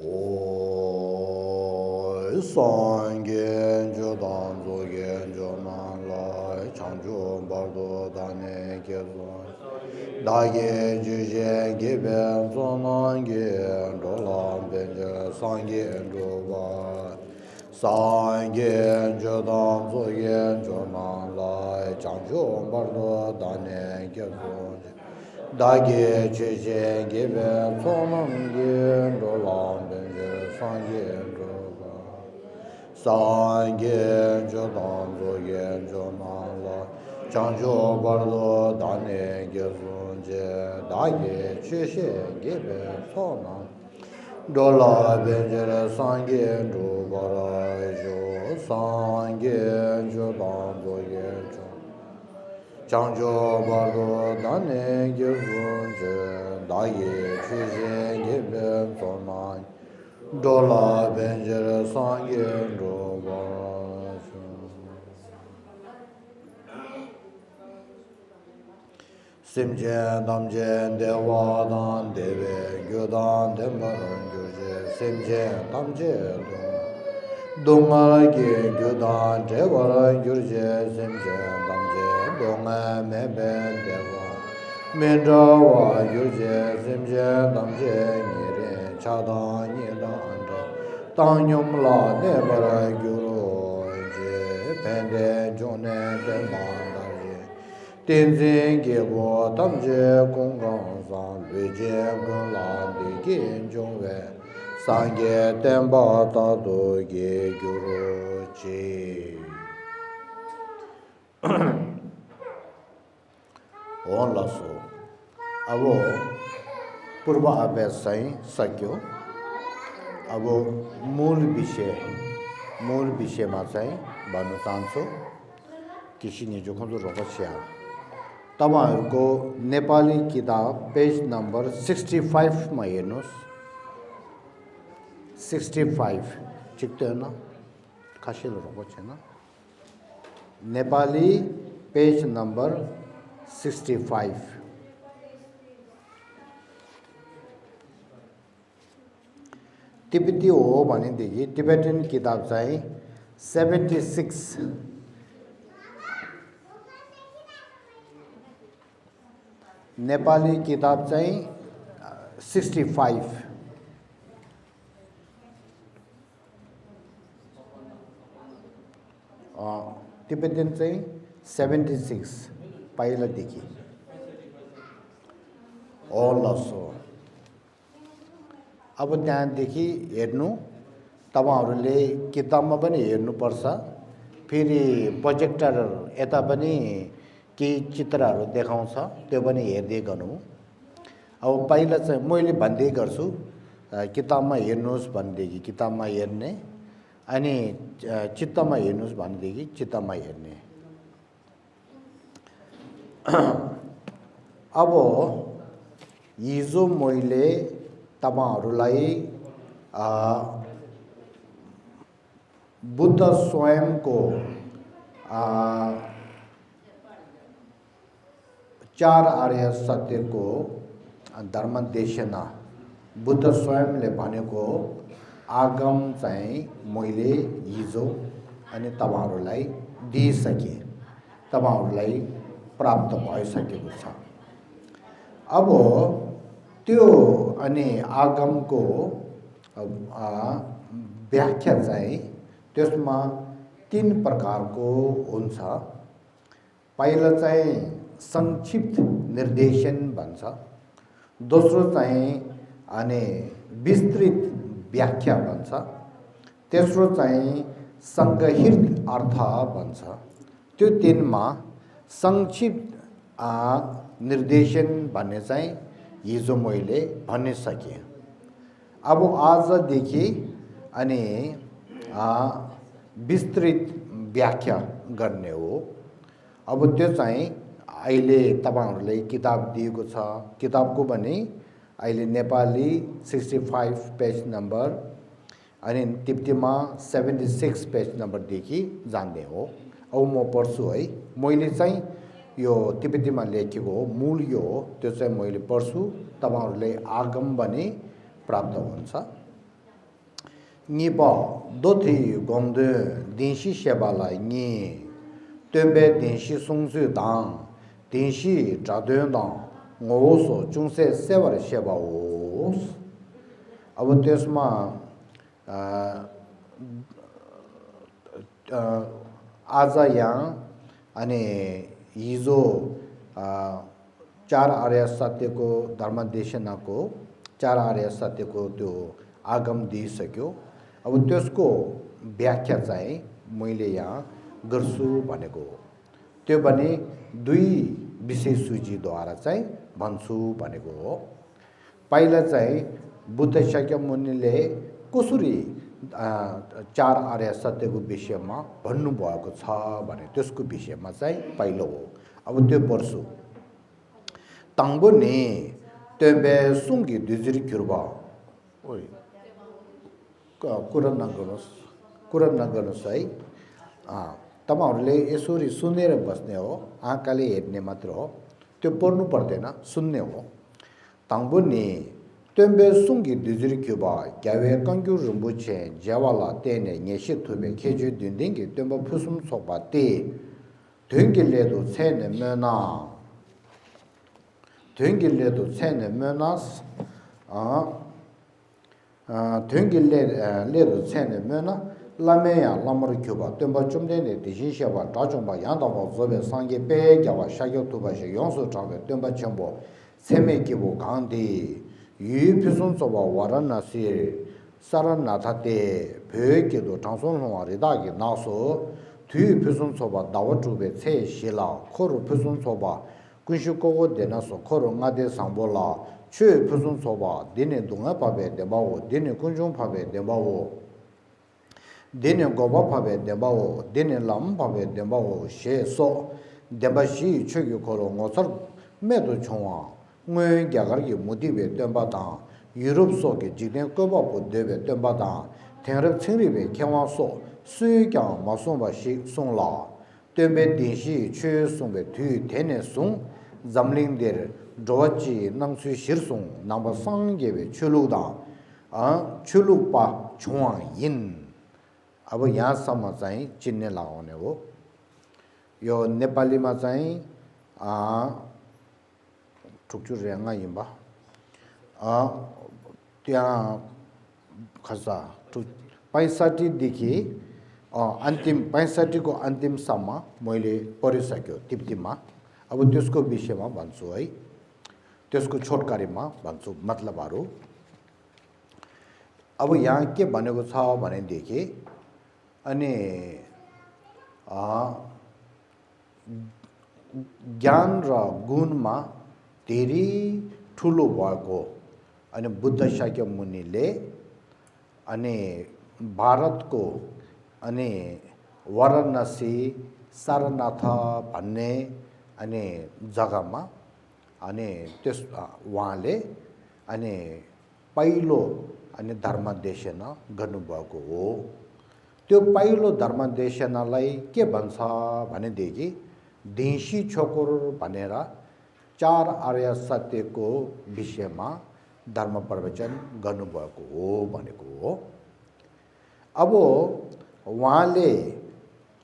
오 상겐 조단 조겐 조만라 창조 바도 다네 계속 다게 주제 기변 조만게 돌람 벤저 상겐 조바 상겐 조단 조겐 조만라 창조 바도 다네 계속 다게 주제 기변 조만게 돌람 벤저 상겐 조바 상겐 조단 조겐 조만라 창조 바도 다네 계속제 다게 주제 기변 소나 돌람 벤저 상겐 조바라 상겐 조단 조겐 창조 바도 다네 계속제 다게 주제 기변 소나 돌람 벤저 상겐 조바라 심제 담제 대화단 대외 교단 대마른 교제 심제 담제 동아게 교단 대화란 교제 심제 담제 동아 매배 대화 민다와 교제 심제 담제 니레 차단 니다 안데 땅뇽라 대바라 교로 이제 밴데 존에 대만天津给我当街公岗上，绿街跟蓝的金中外，三街担把大都给丢了去。on la so abo purva abhyas sai sakyo abo मूल विषय मा चाहिँ भन्न चाहन्छु किसिने जो खम्दो रगछ्या तपाईहरुको नेपाली किताब पेज नम्बर 65 मा हेर्नुस् 65 ठिक त हैन खासिलो रहेको छैन नेपाली पेज नम्बर 65 तिब्बती हो भनेदेखि टिबेटन किताब चाहिँ 76 नेपाली किताब चाहिँ 65 टिबेटन चाहिँ 76 पहिलादेखि लसो अब त्यहाँदेखि हेर्नु तपाईहरुले किताबमा पनि हेर्नुपर्छ फेरि प्रोजेक्टर यता पनि केही चित्रहरू देखाउँछ त्यो पनि हेर्दै गर्नु अब पहिला चाहिँ मैले भन्दै गर्छु किताबमा हेर्नुस् भनेदेखि किताबमा हेर्ने अनि चित्तमा हेर्नुस् भनेदेखि चित्तमा हेर्ने अब हिजो मैले तपाईहरुलाई बुद्ध स्वयंको 4 आर्य सत्यको धर्मदेशना बुद्ध स्वयंले भनेको आगम चाहिँ मैले हिजो अनि तपाईहरुलाई दिइसके तपाईहरुलाई प्राप्त भइसकेको छ अब त्यो अनि आगमको व्याख्या चाहिँ त्यसमा 3 प्रकारको हुन्छ पहिलो चाहिँ संक्षिप्त निर्देशन भन्छ दोस्रो चाहिँ अनि विस्तृत व्याख्या भन्छ तेस्रो चाहिँ संगहित अर्थ भन्छ त्यो 3 मा संक्षिप्त निर्देशन भन्ने चाहिँ हिजो मैले भन्न सके अब आजदेखि अनि विस्तृत व्याख्या गर्ने हो अब त्यो चाहिँ अहिले तपाईहरुले किताब दिएको छ किताबको पनि अहिले नेपाली 65 पेज नम्बर अनि तिब्बतीमा 76 पेज नम्बर देखि जान्ने हो अब म पढ्छु है मैले चाहिँ यो तिब्बतीमा लेखेको हो मूल यो हो त्यो चाहिँ मैले पढ्छु तपाईहरुले आगम भने प्राप्त हुन्छ Nipa doti gomde dinshi shebala ni tembe dinshi sungsu dang dinshi jadön dang ngoso jungse sevar sheba os abutesma azayang ane izo चार आर्य सत्य को धर्म देशना को चार आर्य सत्य को त्यो आगम दि सक्यो अब त्यसको व्याख्या चाहिँ मैले यहाँ गर्छु भनेको त्यो भने दुई विशेष सूचीद्वारा चाहिँ भन्छु भनेको हो पहिला चाहिँ बुद्ध शाक्यमुनिले कसरी चार आर्य सत्यको विषयमा भन्नुभएको छ भने त्यसको विषयमा चाहिँ पहिलो हो अब त्यो पढ्छु Tangbo ni tembe sungi diziri kyurba. Oi. Kuran naganos है तपाईहरुले यसरी सुनेर बस्ने हो आँखाले हेर्ने मात्र हो त्यो पढ्नु पर्दैन सुन्ने हो तंगबो नि tembe sungi diziri kyuba gyawe kangyu rumbuche jawala tene nyeshi thube keju dindingi tembe phusum soba te dengile do sene mena Tengilledo sene menas tengilledo sene mena lameya lamar kyuba temba chumdene dijin sheba dachumba yandaba zobe sange pe gyawa shagyo tuba she yonsu chabe temba chembo seme kibo gandhi yu pisun soba varanasi saranathate pyoekido chanson honwa ridagi naso tu pisun soba dawa chube tse shila koru pisun soba kunshi kogo dena so koro nga de sambola chue pusun soba dine dunga pabe debawo dine kunjung pabe debawo dine goba pabe debawo dine lam pabe debawo she so deba shi chugyu koro ngosar medo chungwa nguen gyagar ki mudibe tenpa tang Europe so ke jikden koba po debe tenpa tang tenrib tsingribe kenwa so suyu kyang ma songba shi song la tenpe dinshi chue songbe tu tene song zamling der dochi nangsu shirsung namba sanggebe chulugda chulugpa chungwa yin abo यहाँ सम्म चाहिँ चिन्ने लगाउने हो यो नेपालीमा चाहिँ ठुकठुक रेंगा यिम्बा त्यहाँ खसा 65 देखि अन्तिम 65 को अन्तिम सम्म मैले पढिसक्यो टिप्तीमा अब त्यसको विषयमा भन्छु है त्यसको छोटकरीमा भन्छु मतलबहरु अब यहाँ के भनेको छ भने देखि अनि ज्ञान र गुणमा धेरै ठुलो भएको अनि बुद्ध शाक्य मुनिले अनि भारतको अनि वाराणसी सारनाथ भन्ने अनि जग्गामा अनि त्यस उहाँले अनि पहिलो अनि धर्मदेशना गर्नुभएको हो त्यो पहिलो धर्मदेशनालाई के भन्छ भने देखि देशी छोकर भनेर चार आर्य सत्यको विषयमा धर्म प्रवचन गर्नुभएको हो भनेको हो अब उहाँले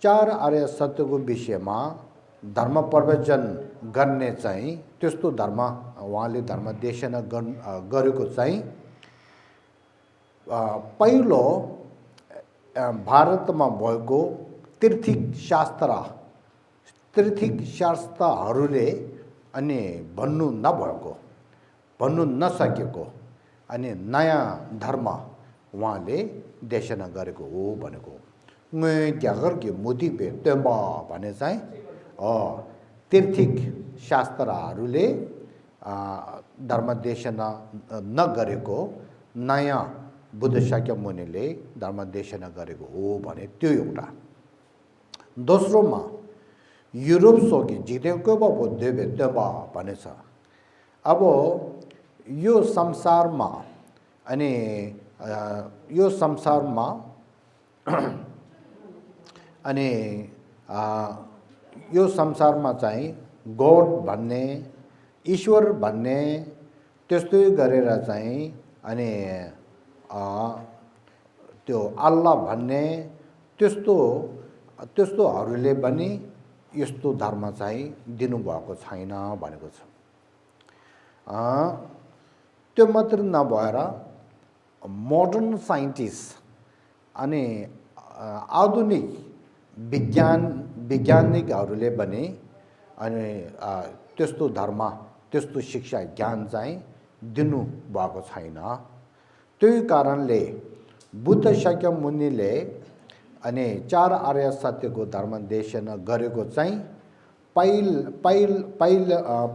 चार आर्य सत्यको विषयमा धर्म प्रवचन गर्ने चाहिँ त्यस्तो धर्म उहाँले धर्म देशना गरेको चाहिँ पहिलो भारतमा भएको तीर्थिक शास्त्रहरूले अनि भन्नु नसकेको अनि नयाँ धर्म उहाँले देशना गरेको हो भनेको ग्यागर के मोती पे तेम्बा भने चाहिँ तीर्थिक शास्त्रहरूले धर्म देशना नगरेको नयाँ बुद्ध शाक्य मुनिले धर्म देशना गरेको हो भने त्यो एउटा दोस्रोमा युरोप सोकी जितेको बो देबे देबा भनेछ अब यो संसारमा अनि यो संसारमा अनि यो संसारमा चाहिँ गॉड भन्ने ईश्वर भन्ने त्यस्तै गरेर चाहिँ अनि त्यो अल्लाह भन्ने त्यस्तोहरूले पनि यस्तो धर्म चाहिँ दिनुभएको छैन भनेको छ। त्यो मात्र नभएर मोडर्न साइन्टिस्ट अनि आधुनिक वैज्ञानिकहरूले पनि अनि त्यस्तो धर्म त्यस्तो शिक्षा ज्ञान चाहिँ दिनुभएको छैन। त्यही कारणले बुद्ध शाक्य मुनिले अनि 4 आर्य सत्यको धर्म देशना गरेको चाहिँ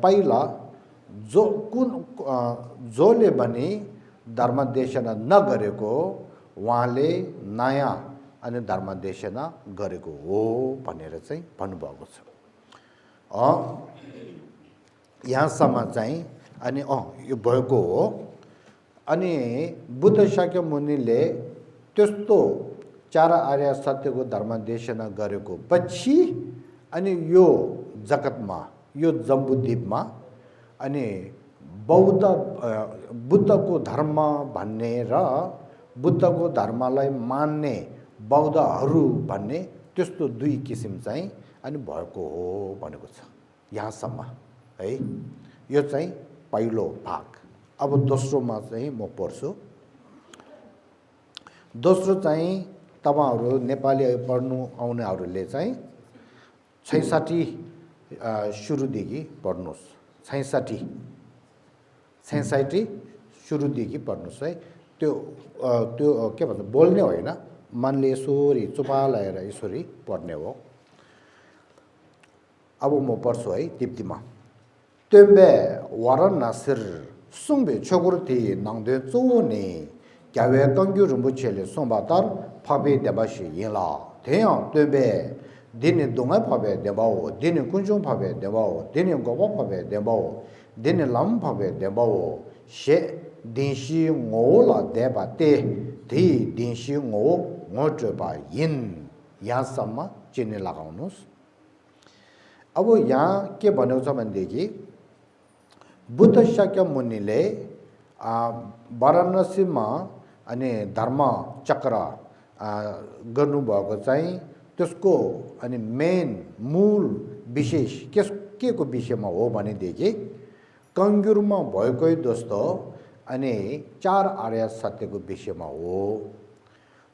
पहिला जसले पनि धर्म देशना नगरेको उहाँले नयाँ अनि धर्म देशना गरेको हो भनेर चाहिँ भन्नुभएको छ। यहाँसम्म चाहिँ अनि यो भएको हो। अनि बुद्ध शाक्य मुनिले त्यस्तो 4 आर्य सत्यको धर्म देशना गरेको पछि अनि यो जगतमा यो जम्बुद्वीपमा अनि बुद्धको धर्म भन्ने र बुद्धको धर्मलाई मान्ने बौद्धहरू भन्ने त्यस्तो 2 किसिम चाहिँ अनि भएको हो भनेको छ यहाँसम्म है। यो चाहिँ पहिलो भाग। अब दोस्रोमा चाहिँ म पढ्छु। दोस्रो चाहिँ तपाईहरु नेपाली पढ्नु आउनेहरूले चाहिँ 66 सुरुदेखि पढ्नुस्। 66 सुरुदेखि पढ्नुस् है। त्यो के भन्छ बोल्ने होइन, मनले यसरी चुपा लगाएर यसरी पढ्ने हो। अब म पढ्छु है तिब्तीमा। त्योबे वरन नासिर सुंबे छोगुरती नांगदे चोने क्यावे कंग्यु रुम्बुचेले सोंबातार फाबे देबाशी यला थेया त्योबे दिने दोंगा फाबे देबाओ दिने कुंजों फाबे देबाओ दिने गोबा फाबे देबाओ दिने लम फाबे देबाओ शे दिनशी ngोला देबाते धी दिनशी ngोजबा यिन यहाँसम्म चिन्ने लगाउनुस्। अब यहाँ के भनेको छ भनेदेखि बुद्ध शाक्य मुनिले वाराणसीमा अनि धर्म चक्र गर्नुभएको चाहिँ त्यसको अनि मेन मूल विशेष के को विषयमा हो भनेदेखि कंग्युरमा भएकै जस्तो अनि 4 आर्य सत्यको विषयमा हो।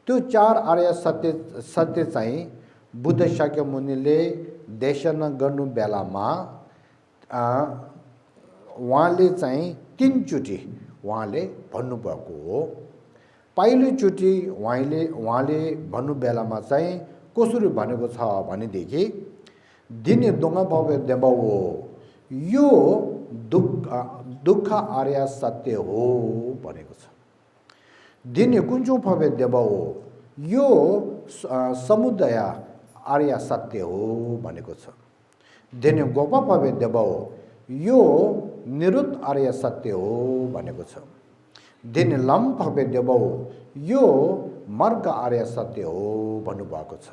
त्यो 4 आर्य सत्य चाहिँ बुद्ध शाक्य मुनिले देशना गर्नु बेलामा उहाँले चाहिँ 3 चोटी उहाँले भन्नुभएको हो। पहिलो चोटी उहाँले भन्नु बेलामा चाहिँ कसरी भनेको छ भनेदेखि दिने दोंगा भवे देबाओ यो दुःख आर्य सत्य हो भनेको छ। दिने कुंजो भवे देबाओ यो समुदाय आर्य सत्य हो भनेको छ। दिने गोपा भवे देबाओ यो निरुद्ध आर्य सत्य हो भनेको छ। दिने लम भवे देबाओ यो मार्ग आर्य सत्य हो भन्नुभएको छ।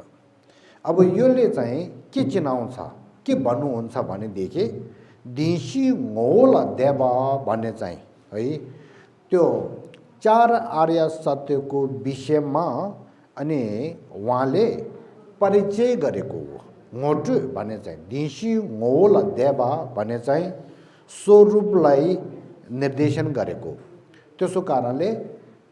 अब योले चाहिँ के चिनाउँछ के भन्नुहुन्छ भनेदेखि दिशी ngोल देवा भन्ने चाहिँ है त्यो 4 आर्य सत्यको विषयमा अनि उहाँले परिचय गरेको हो। ngोटु भन्ने चाहिँ दिशी ngोल देवा भन्ने चाहिँ स्वरूपलाई निर्देशन गरेको। त्यसो कारणले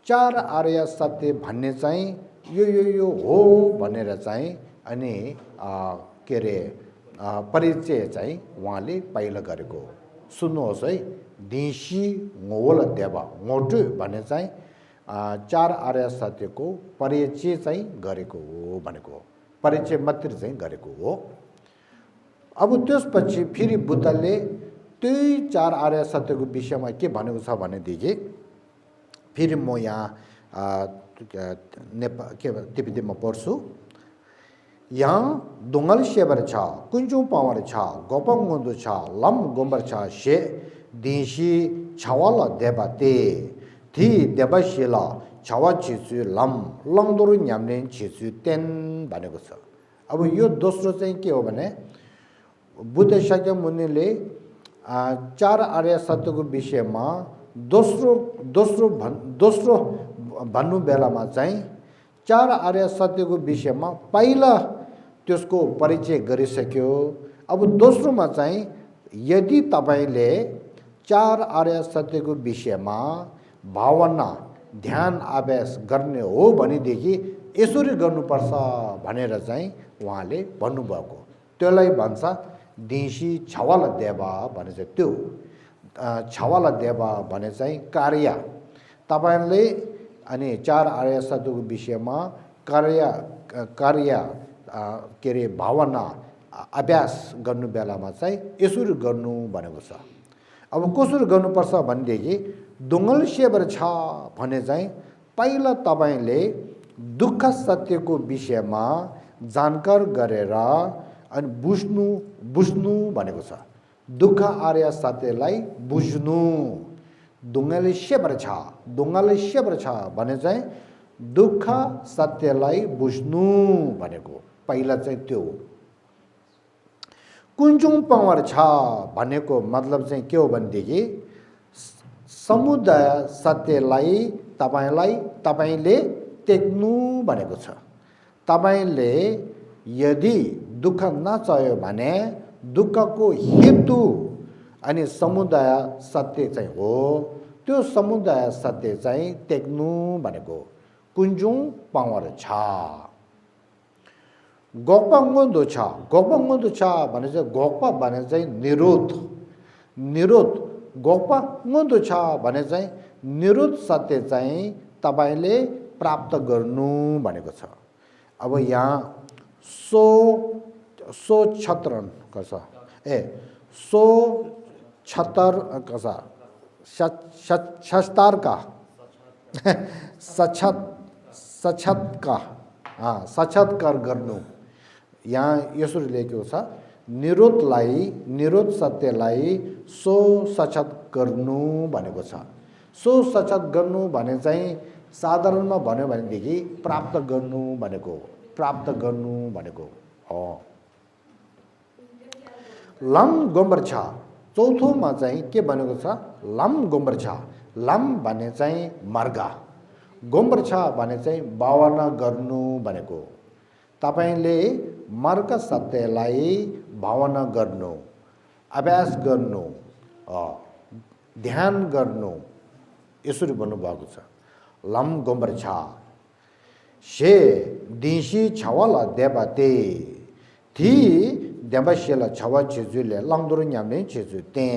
4 आर्य सत्य भन्ने चाहिँ यो हो भनेर चाहिँ अनि के रे परिचय चाहिँ उहाँले पहिला गरेको। सुन्नुहोस् है दिशी ngोल देवा ngोटु भन्ने चाहिँ 4 आर्य सत्यको परिचय चाहिँ गरेको हो भनेको हो। परिचय मात्र चाहिँ गरेको हो। अब त्यसपछि फेरि बुद्धले त्यही 4 आर्य सत्यको विषयमा के भनेको छ भनेदेखि फेरि म यहाँ तिब्बतीमा पढ्छु। यहाँ दोंगल शेबर छ कुंजों पावर छ गोपंग गोंदु छ लम गोंबर छ शे दिशी छवाला देबाते थी देबाशिला छवा छिसु लम लङदोरु न्याम्ने छिसु तेन भनेको छ। अब यो दोस्रो चाहिँ के हो भने बुद्ध शाक्य मुनिले 4 आर्य सत्यको विषयमा दोस्रो भन्नु बेलामा चाहिँ चार आर्य सत्यको विषयमा पहिला त्यसको परिचय गरिसक्यो। अब दोस्रोमा चाहिँ यदि तपाईले चार आर्य सत्यको विषयमा भावना ध्यान अभ्यास गर्ने हो भनेदेखि यसरी गर्नुपर्छ भनेर चाहिँ उहाँले भन्नुभएको। त्यसलाई भन्छ दिशी छवाला देवा भने चाहिँ त्यो छवाला देवा भने चाहिँ कार्य। तपाईले अनि चार आर्य सत्यको विषयमा कार्य के अरे भावना अभ्यास गर्नु बेलामा चाहिँ यसरी गर्नु भनेको छ। अब कसरी गर्नुपर्छ भनेदेखि दुङ्गल सेवर छ भने चाहिँ पहिला तपाईले दुःख सत्यको विषयमा जानकार गरेर अनि बुझ्नु भनेको छ। दुःख आर्य सत्यलाई बुझ्नु दुङ्गल सेवर छ भने चाहिँ दुःख सत्यलाई बुझ्नु भनेको पहिला चाहिँ त्यो। कुञ्जुङ पावर छ भनेको मतलब चाहिँ के हो भनेदेखि समुदाय सत्यलाई तपाईले टेक्नु भनेको छ। तपाईले यदि दुःख नचाह्यो भने दुःखको हेतु अनि समुदाय सत्य चाहिँ हो, त्यो समुदाय सत्य चाहिँ टेक्नु भनेको कुञ्जुङ पावर छ। गोक्पा गोन्दो छ भने चाहिँ गोक्पा भने चाहिँ निरोध गोक्पा गोन्दो छ भने चाहिँ निरोध सत्य चाहिँ तपाईले प्राप्त गर्नु भनेको छ। अब यहाँ सो छत्रन कसा सो छतर कसा सचतार का सचत्कार गर्नु यहाँ यसरी लेखेको छ। निरोध सत्यलाई सो सचत गर्नु भनेको छ। सो सचत गर्नु भने चाहिँ साधारणमा भन्यो भनेदेखि प्राप्त गर्नु भनेको हो। लम गोम्बर छ चौथोमा चाहिँ के भनेको छ लम गोम्बर छ। लम भने चाहिँ मार्ग, गोम्बर छ भने चाहिँ भावना गर्नु भनेको। तपाईले मार्ग सत्यलाई भावना गर्नु, अभ्यास गर्नु, ध्यान गर्नु यसरी भन्नुभएको छ। लम गोम्बर छ शे दिशी छवाला देवते थी देवशेला छवा छेजुले लङदुर न्याम्ने छेजु ते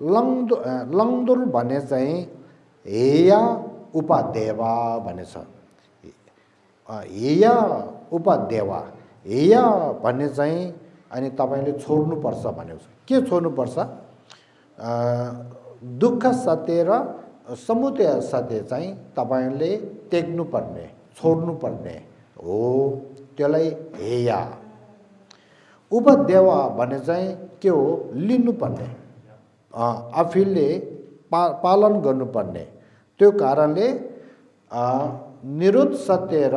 लङदुर भने चाहिँ हेया उपादेवा भने छ। हेया उपादेवा हेया भन्ने चाहिँ अनि तपाईले छोड्नु पर्छ भनेको छ। के छोड्नु पर्छ? दुःख सत्य र समुदाय सत्य चाहिँ तपाईले त्याग्नु पर्ने, छोड्नु पर्ने हो, त्यसलाई हेया। उपदेवा भने चाहिँ के हो? लिनु पर्ने, आफूले पालन गर्नुपर्ने। त्यो कारणले निरोध सत्य र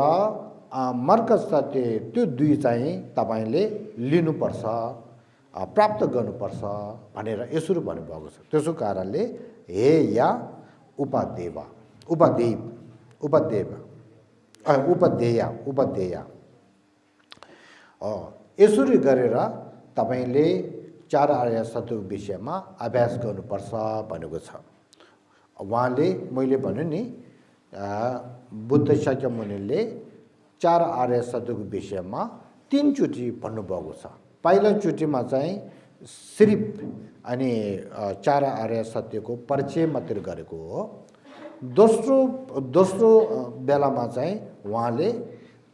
मार्ग सत्य त्यो दुई चाहिँ तपाईले लिनुपर्छ, प्राप्त गर्नुपर्छ भनेर यसरी भन्नुभएको छ। त्यसो कारणले हे या उपदेया यसरी गरेर तपाईले चार आर्य सत्यको विषयमा अभ्यास गर्नुपर्छ भनेको छ। उहाँले मैले भने नि बुद्ध शाक्यमुनिले चार आर्य सत्यको विषयमा 3 चोटि भन्नुभएको छ। पहिलो चोटिमा चाहिँ सिर्फ अनि चार आर्य सत्यको परिचय मात्र गरेको हो। दोस्रो बेलामा चाहिँ उहाँले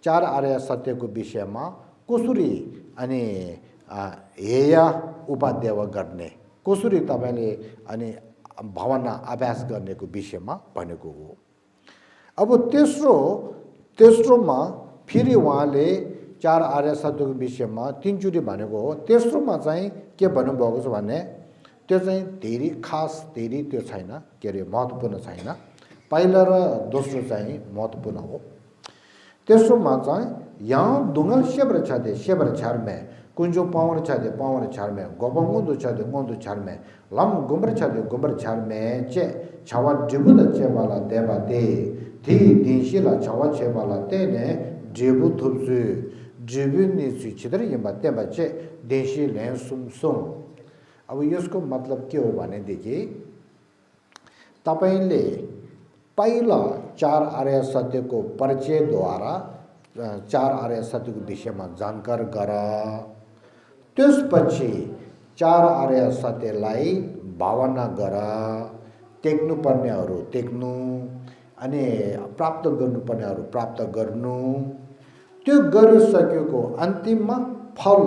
चार आर्य सत्यको विषयमा कसरी अनि हेया उपादेव गर्ने, कसरी तपाईले अनि भावना अभ्यास गर्नेको विषयमा भनेको हो। अब तेस्रोमा फेरि उहाँले चार आर्य सत्यको विषयमा 3 चोटि भनेको हो। तेस्रोमा चाहिँ के भन्नुभएको छ भने त्यो चाहिँ धेरै खास त्यो छैन, के अरे महत्त्वपूर्ण छैन। पहिलो र दोस्रो चाहिँ महत्त्वपूर्ण हो। तेस्रोमा चाहिँ यहाँ दुङ्गल सेवर छार्मे कुञ्जो पावर छार्मे गोपङ्गुन्दु छार्मे लम गुम्बर छार्मे चे छावा डिबुद चेवाला देवा दे धी दिनशीला चावा छेबाला तेने जेबु थुप्सु जेबु निसु छिदर यम्बा तेबा चे देशी लें सुम अब यसको मतलब के हो भनेदेखि तपाईले पहिला चार आर्य सत्यको परिचयद्वारा चार आर्य सत्यको विषयमा जानकार गरा त्यसपछि चार आर्य सत्यलाई भावना गरा टेक्नुपर्नेहरू टेक्नु अनि प्राप्त गर्नुपर्नेहरू प्राप्त गर्नु त्यो गरिसकेको अन्तिममा फल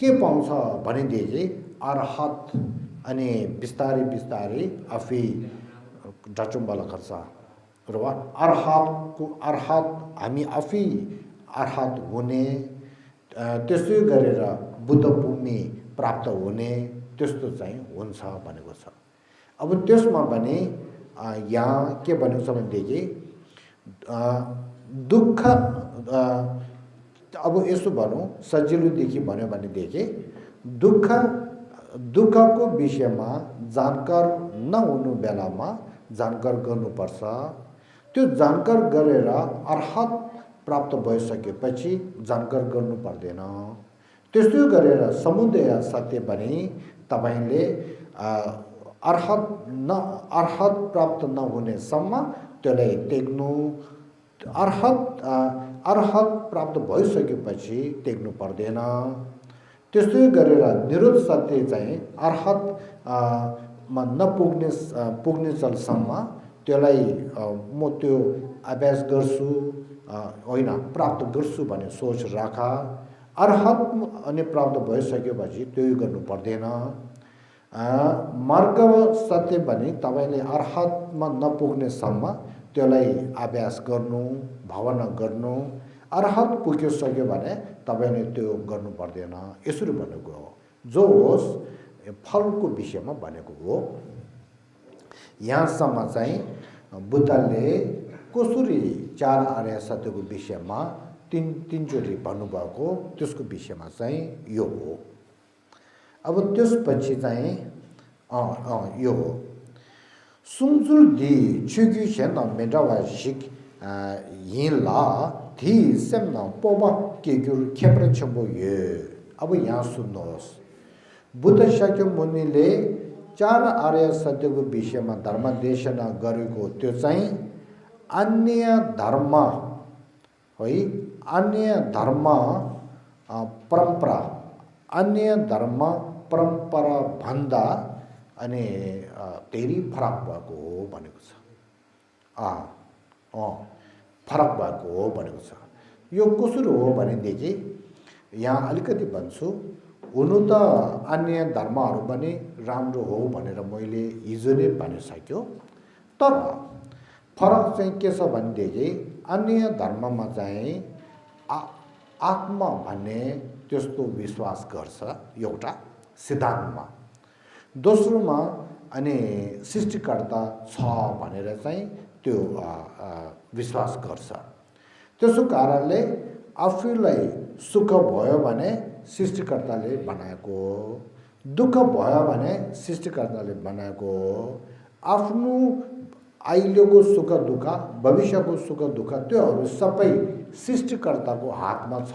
के पाउँछ भनेदेखि अर्हत अनि बिस्तारै बिस्तारै आफै डचुम्बला गर्छ र अर्हत हामी आफै अर्हत हुने त्यसै गरेर बुद्ध भूमि प्राप्त हुने त्यस्तो चाहिँ हुन्छ भनेको छ। अब त्यसमा भने यहाँ के भनेको छ भनेदेखि दुःख अब यसो भनौँ सजिलोदेखि भन्यो भनेदेखि दुःखको विषयमा जानकार नहुनु बेलामा जानकार गर्नुपर्छ। त्यो जानकार गरेर अर्हत प्राप्त भइसकेपछि जानकार गर्नु पर्दैन। त्यसो गरेर समुदय सत्य भने तपाईले अर्हत प्राप्त नहुनेसम्म त्यसलाई त्याग्नु अर्हत प्राप्त भइसकेपछि त्याग्नु पर्दैन। त्यसै गरेर निरुद्ध सत्य चाहिँ अर्हत मा पुग्ने चलसम्म त्यसलाई म त्यो अभ्यास गर्छु होइन प्राप्त गर्छु भन्ने सोच राख। अर्हत अनि प्राप्त भइसकेपछि त्यो गर्नु पर्दैन। मार्ग सत्य भने तपाईले अर्हतमा नपुग्नेसम्म त्यसलाई अभ्यास गर्नु भावना गर्नु। अर्हत पुगिसक्यो भने तपाईले त्यो गर्नु पर्दैन यसरी भनेको हो। जो होस् फलको विषयमा भनेको हो। यहाँसम्म चाहिँ बुद्धले कसरी चार आर्य सत्यको विषयमा तीनचोटि भन्नुभएको त्यसको विषयमा चाहिँ यो हो। अब त्यसपछि चाहिँ यो हो सुङजुल दि छुग्यु छेन मेडावा सिक हिला थी सेमना पोबा केगुर खेप्रे छम्बो ये। अब यहाँ सुन्नुहोस् बुद्ध शाक्य मुनिले चार आर्य सत्यको विषयमा धर्म देशना गरेको त्यो चाहिँ अन्य धर्म है अन्य धर्म परम्परा भन्दा अनि धेरै फरक भएको हो भनेको छ। फरक भएको हो भनेको छ। यो कसरी हो भनेदेखि यहाँ अलिकति भन्छु। हुनु त अन्य धर्महरू पनि राम्रो हो भनेर मैले हिजो नै भनिसक्यो। तर फरक चाहिँ के छ भनेदेखि अन्य धर्ममा चाहिँ आत्मा भन्ने त्यस्तो विश्वास गर्छ एउटा सिद्धान्तमा। दोस्रोमा अनि सृष्टिकर्ता छ भनेर चाहिँ त्यो विश्वास गर्छ। त्यसो कारणले आफूलाई सुख भयो भने सृष्टिकर्ताले बनाएको हो, दुःख भयो भने सृष्टिकर्ताले बनाएको हो। आफ्नो अहिलेको सुख दुःख भविष्यको सुख दुःख त्योहरू सबै सृष्टिकर्ताको हातमा छ,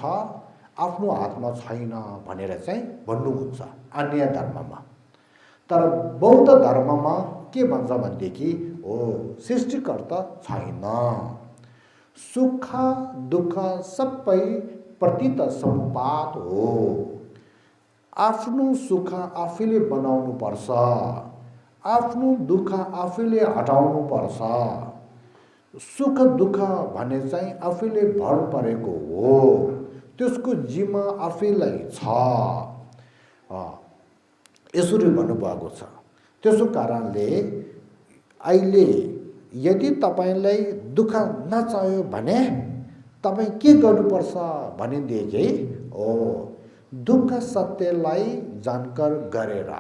आफ्नो हातमा छैन भनेर चाहिँ भन्नुहुन्छ अन्य धर्ममा। तर बौद्ध धर्ममा के भन्छ भनेदेखि हो सृष्टिकर्ता छैन, सुख दुःख सबै प्रतीत समुपात हो। आफ्नो सुख आफैले बनाउनु पर्छ, आफ्नो दुःख आफैले हटाउनु पर्छ। सुख दुःख भने चाहिँ आफैले भर परेको हो, त्यसको जिम्मा आफैलाई छ यसरी भन्नुभएको छ। त्यसो कारणले अहिले यदि तपाईलाई दुःख नचाह्यो भने तपाईँ के गर्नुपर्छ भनेदेखि दुःख सत्यलाई जानकार गरेर,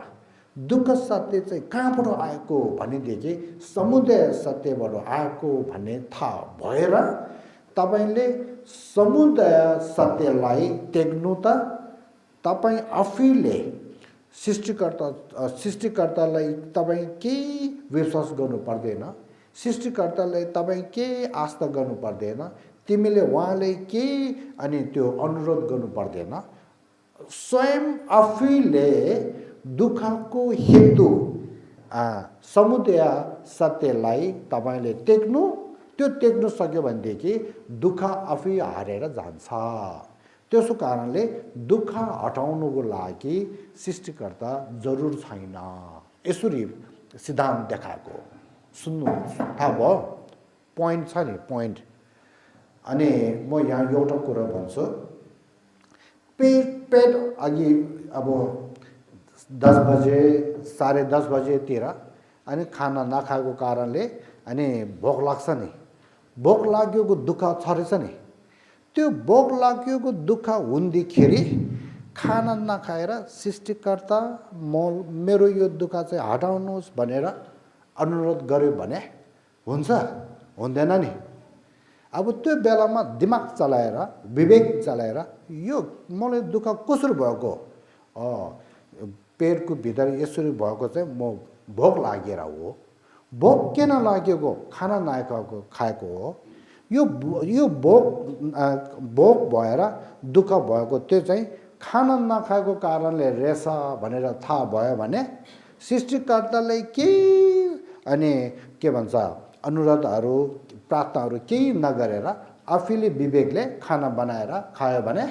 दुःख सत्य चाहिँ कहाँबाट आएको भनेदेखि समुदय सत्यबाट आएको भन्ने थाहा भएर तपाईले समुदय सत्यलाई त्याग्नु त तपाईँ आफैले सृष्टिकर्तालाई तपाईँ केही विश्वास गर्नु पर्दैन। सृष्टिकर्तालाई तपाईँ केही आस्था गर्नु पर्दैन, तिमीले उहाँले केही अनि त्यो अनुरोध गर्नु पर्दैन। स्वयं आफैले दुःखको हेतु समुदय सत्यलाई तपाईँले टेक्नु, त्यो टेक्नु सक्यो भनेदेखि दुःख आफै हारेर जान्छ। त्यसो कारणले दुःख हटाउनुको लागि सृष्टिकर्ता जरुर छैन, यसरी सिद्धान्त देखाएको। सुन्नु थाहा भयो? पोइन्ट छ नि, पोइन्ट। अनि म यहाँ एउटा कुरा भन्छु, पेट अघि अब 10 बजे 10:30 बजेतिर अनि खाना नखाएको कारणले अनि भोक लाग्छ नि, भोक लागेको दुःख छ रहेछ नि। त्यो भोक लागेको दुःख हुँदाखेरि खाना नखाएर सृष्टिकर्ता मेरो यो दुःख चाहिँ हटाउनुहोस् भनेर अनुरोध गर्यो भने हुन्छ? हुँदैन नि। अब त्यो बेलामा दिमाग चलाएर, विवेक चलाएर यो मलाई दुःख कसरी भएको, पेटको भित्र यसरी भएको चाहिँ म भोक लागेर हो। भोक किन लागेको? खाना खाएको हो। यो भोक भएर दुःख भएको त्यो चाहिँ खाना नखाएको कारणले रहेछ भनेर थाहा भयो भने सृष्टिकर्ताले केही अनि के भन्छ अनुरोधहरू प्रार्थनाहरू केही नगरेर आफैले विवेकले खाना बनाएर खायो भने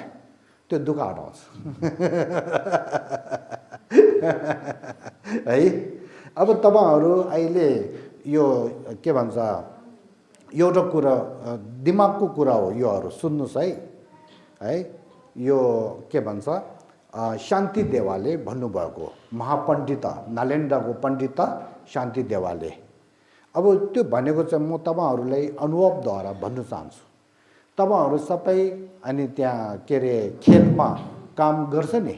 त्यो दुःख हटाउँछ है। अब तपाईहरु अहिले यो के भन्छ एउटा कुरा दिमागको कुरा हो, योहरु सुन्नुस् है। यो के भन्छ शान्ति देवालले भन्नुभएको, महापण्डित नालन्दाको पण्डित शान्ति देवालले। अब त्यो भनेको चाहिँ म तपाईहरुलाई अनुभवद्वारा भन्न चाहन्छु। तपाईहरु सबै अनि त्यहाँ के रे खेतमा काम गर्छ नि।